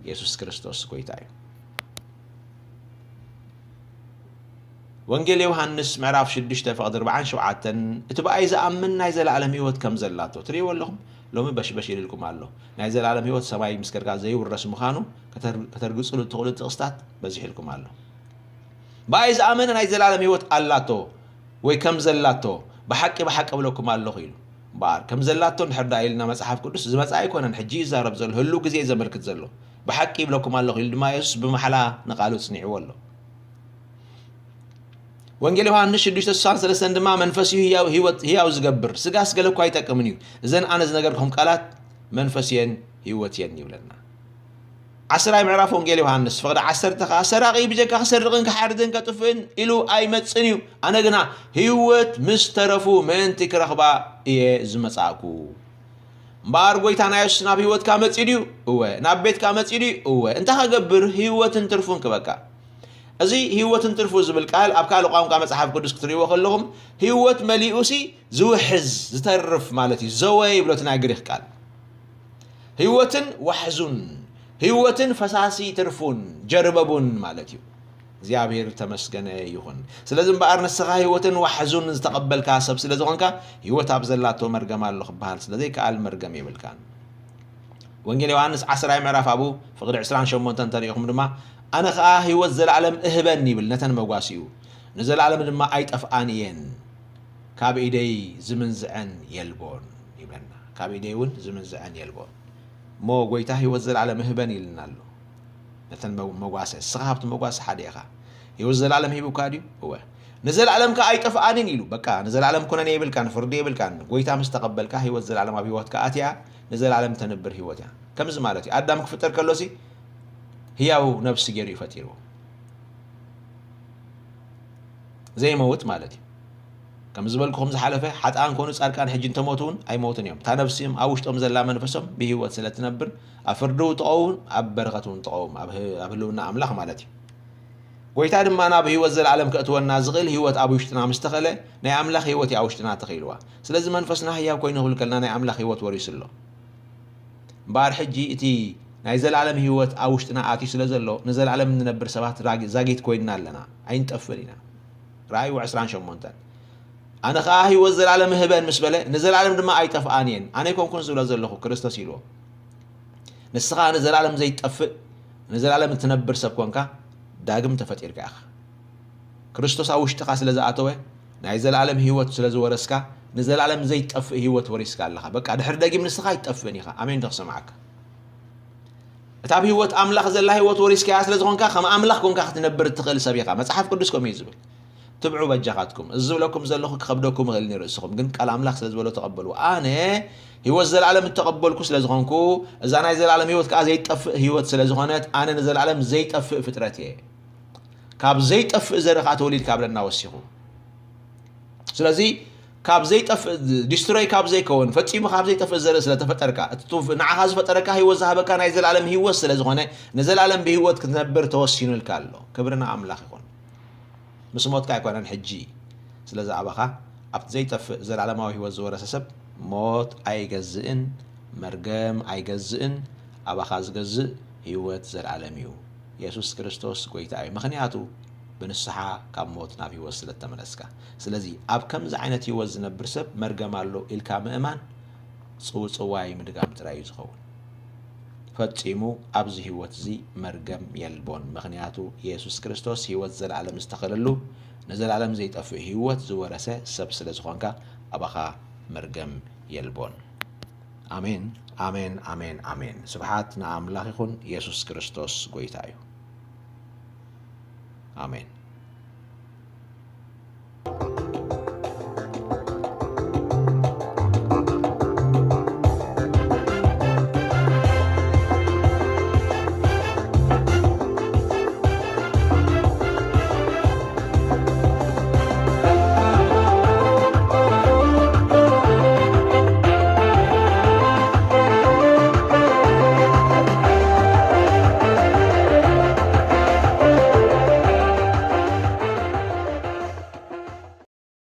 የሱስ ክርስቶስ ጐይታ እዩ። ወንጌል ዮሃንስ ምዕራፍ ሽዱሽተ ፍቕዲ ኣርባዓን ሸውዓተን፣ "እቲ ብኣይ ዝኣምን ናይ ዘለኣለም ህይወት ከም ዘላቶ ትርእይዎ ኣለኹም፣ ሎሚ በሽበሽ ኢልልኩም ኣሎ። ናይ ዘለኣለም ህይወት ሰማይ ምስ ከድካ ዘይውረስ ምዃኑ ከተር-፣ ከተርግጹሉ እትኽእሉ ጥቕስታት በዚሕልኩም ኣሎ። ብኣይ ዝኣመነ ናይ ዘለኣለም ህይወት ኣላቶ ወይ ከም ዘላቶ ብሓቂ ብሓቂ እብለኩም ኣለኹ" ኢሉ። እምበኣር ከም ዘላቶ እንድሕር ደኣ ኢልና መጽሓፍ ቅዱስ ዝመጽኣ ኣይኮነን፣ ሕጂ እዩ ዝዛረብ ዘሎ፣ ህሉው ግዜ እዩ ዘመልክት ዘሎ። ብሓቂ ይብለኩም ኣለኹ ኢሉ ድማ የሱስ ብማሕላ ንቓሉ ጽኒዕዎ ኣሎ። ወንጌል ዮሃንስ ሽዱሽተ ስሳን ሰለስተን ድማ መንፈስ እዩ ህያው፣ ህይወት፣ ህያው ዝገብር፣ ስጋስ ገለ እኳ ኣይጠቅምን እዩ። እዘን ኣነ ዝነገርኩም ቃላት መንፈስ እየን ህይወት እየን ይብለና። ዓስራይ ምዕራፍ ወንጌል ዮሃንስ ፍቕዲ ዓሰርተ ኸኣ፣ "ሰራቒ ብጀካ ክሰርቕን ክሓርድን ከጥፍእን ኢሉ ኣይመጽእን እዩ። ኣነ ግና ህይወት ምስ ተረፉ ምእንቲ ክረኽባ እየ ዝመጻእኩ።" እምበኣር ጐይታና የሱስ ናብ ህይወትካ መጺኡ ድዩ? እወ። ናብ ቤትካ መጺኡ ድዩ? እወ። እንታይ ከገብር? ህይወትን ትርፉን ክበካ። እዚ ህይወትን ትርፉ ዝብል ቃል ኣብ ካልእ ቋንቋ መጽሓፍ ቅዱስ ክትርእይዎ ከለኹም፣ ህይወት መሊኡሲ ዝውሕዝ፣ ዝተርፍ ማለት እዩ። ዘወ ይብሎ እቲ ናይ ግሪኽ ቃል። ህይወትን ዋሕዙን፣ ህይወትን ፈሳሲ ትርፉን፣ ጀርበቡን ማለት እዩ። እግዚኣብሔር ተመስገነ ይኹን። ስለዚ እምበኣር ንስኻ ህይወትን ዋሕዙን ዝተቐበልካ ሰብ ስለ ዝኾንካ፣ ህይወት ኣብ ዘላቶ መርገም ኣሎ ክበሃል ስለ ዘይከኣል መርገም የብልካን። ወንጌል ዮሃንስ ዓስራይ ምዕራፍ ኣብኡ ፍቕዲ ዕስራን ሸሞንተን እንተሪኢኹም ድማ፣ "ኣነ ኸኣ ህይወት ዘለኣለም እህበን" ይብል ነተን መጓሲኡ። "ንዘለኣለም ድማ ኣይጠፍኣን እየን፣ ካብ ኢደይ ዝምንዝዐን የልቦን" ይብለና። "ካብ ኢደይ እውን ዝምንዝዐን የልቦን" እሞ ጐይታ ህይወት ዘለኣለም እህበን ኢልና ኣሎ። ነተን መ-፣ መጓሰ፣ እስኻ ካብቲ መጓሰ ሓደ ኢኻ። ህይወት ዘለኣለም ሂቡካ ድዩ? እወ። "ንዘለኣለም ከኣ ኣይጠፍኣንን" ኢሉ። በቃ፣ ንዘለኣለም ኩነኔ የብልካን፣ ፍርዲ የብልካን። ጐይታ ምስ ተቐበልካ፣ ህይወት ዘለኣለም ኣብ ህይወትካ ኣትያ፣ ንዘለኣለም ተንብር ህይወት እያ። ከምዚ ማለት እዩ። ኣዳም ክፍጠር ከሎሲ፣ ህያው ነብሲ ገይሩ እዩ ፈጢርዎ። ዘይመውት ማለት እዩ። ከም ዝበልኩኹም ዝሓለፈ ሓጥኣን ኮኑ ጻድቃን ሕጂ እንተሞቱ እውን ኣይመውትን እዮም። እታ ነፍሲኦም ኣብ ውሽጦም ዘላ መንፈሶም ብህይወት ስለ ትነብር ኣብ ፍርዲ እውን ትቐውም ኣብ በረኸት እውን ትቐውም ኣብ ህ- ኣብ ህልውና ኣምላኽ ማለት እዩ። ጎይታ ድማ ናብ ህይወት ዘለዓለም ከእትወና ዝኽእል ህይወት ኣብ ውሽጥና ምስ ተኸለ ናይ ኣምላኽ ህይወት እዩ ኣብ ውሽጥና ተኸኢልዋ። ስለዚ መንፈስና ህያው ኮይኑ ክብል ከልና ናይ ኣምላኽ ህይወት ወሪሱ ኣሎ። እምበኣር ሕጂ እቲ ናይ ዘለዓለም ህይወት ኣብ ውሽጥና ኣትዩ ስለ ዘሎ ንዘለዓለም እንነብር ሰባት ራጊ- ዛጊት ኮይንና ኣለና። ኣይንጠፍእን ኢና። ራእዩ ዕስራን ሸሞንተን ኣነ ኸዓ ህይወት ዘለዓለም እህበን ምስ በለ ንዘለዓለም ድማ ኣይጠፍኣን እየን። ኣነ ኣይኮንኩን ዝብሎ ዘለኹ ክርስቶስ ኢልዎ። ንስኻ ንዘለዓለም ዘይትጠፍእ ንዘለዓለም እትነብር ሰብ ኮንካ ዳግም ተፈጢርካ ኢኻ። ክርስቶስ ኣብ ውሽጥኻ ስለ ዝኣተወ ናይ ዘለዓለም ህይወት ስለ ዝወረስካ ንዘለዓለም ዘይጠፍእ ህይወት ወሪስካ ኣለኻ። በቃ ድሕሪ ደጊም ንስኻ ኣይትጠፍእን ኢኻ። ኣሜን ዶ ክሰምዓካ? እታ ኣብ ህይወት ኣምላኽ ዘላ ህይወት ወሪስካያ ስለ ዝኾንካ ከም ኣምላኽ ኮንካ ክትነብር እትኽእል ሰብ ኢኻ። መጽሓፍ ቅዱስ ከምኡ እዩ ዝብል። ትብዑ በጃኻትኩም። እዚ ዝብለኩም ዘለኹ ክኸብደኩም ይኽእል ንርእስኹም፣ ግን ቃል ኣምላኽ ስለ ዝበሎ ተቐበሉ። ኣነ ህይወት ዘለዓለም እተቐበልኩ ስለ ዝኾንኩ እዛ ናይ ዘለዓለም ህይወት ከዓ ዘይጠፍእ ህይወት ስለ ዝኾነት ኣነ ንዘለዓለም ዘይጠፍእ ፍጥረት እየ። ካብ ዘይጠፍእ ዘርኢ ከዓ ተወሊድካ ብለና ወሲኹ። ስለዚ ካብ ዘይጠፍእ ዲስትሮይ ካብ ዘይከውን ፈጺሙ ካብ ዘይጠፍእ ዘርኢ ስለ ተፈጠርካ እቲ ንዓኻ ዝፈጠረካ ህይወት ዝሃበካ ናይ ዘለዓለም ህይወት ስለ ዝኾነ ንዘለዓለም ብህይወት ክትነብር ተወሲኑልካ ኣሎ። ክብርና ኣምላኽ ይኹን። ምስ ሞትካ ኣይኮነን ሕጂ። ስለዚ ኣባኻ ኣብቲ ዘይጠፍእ ዘለዓለማዊ ህይወት ዝወረሰ ሰብ ሞት ኣይገዝእን፣ መርገም ኣይገዝእን። ኣባኻ ዝገዝእ ህይወት ዘለዓለም እዩ። የሱስ ክርስቶስ ጎይታ እዩ። ምኽንያቱ ብንስሓ ካብ ሞት ናብ ህይወት ስለ እተመለስካ። ስለዚ ኣብ ከምዚ ዓይነት ህይወት ዝነብር ሰብ መርገም ኣሎ ኢልካ ምእማን ጽውጽዋይ ምድጋም ጥራይ እዩ ዝኸውን። ፈጺሙ ኣብዚ ህይወት እዚ መርገም የልቦን። ምኽንያቱ የሱስ ክርስቶስ ህይወት ዘለዓለም ዝተኸለሉ ንዘለዓለም ዘይጠፍእ ህይወት ዝወረሰ ሰብ ስለ ዝኾንካ ኣባኻ መርገም የልቦን። ኣሜን፣ ኣሜን፣ ኣሜን፣ ኣሜን። ስብሓት ንኣምላኽ ይኹን። የሱስ ክርስቶስ ጎይታ እዩ። ኣሜን።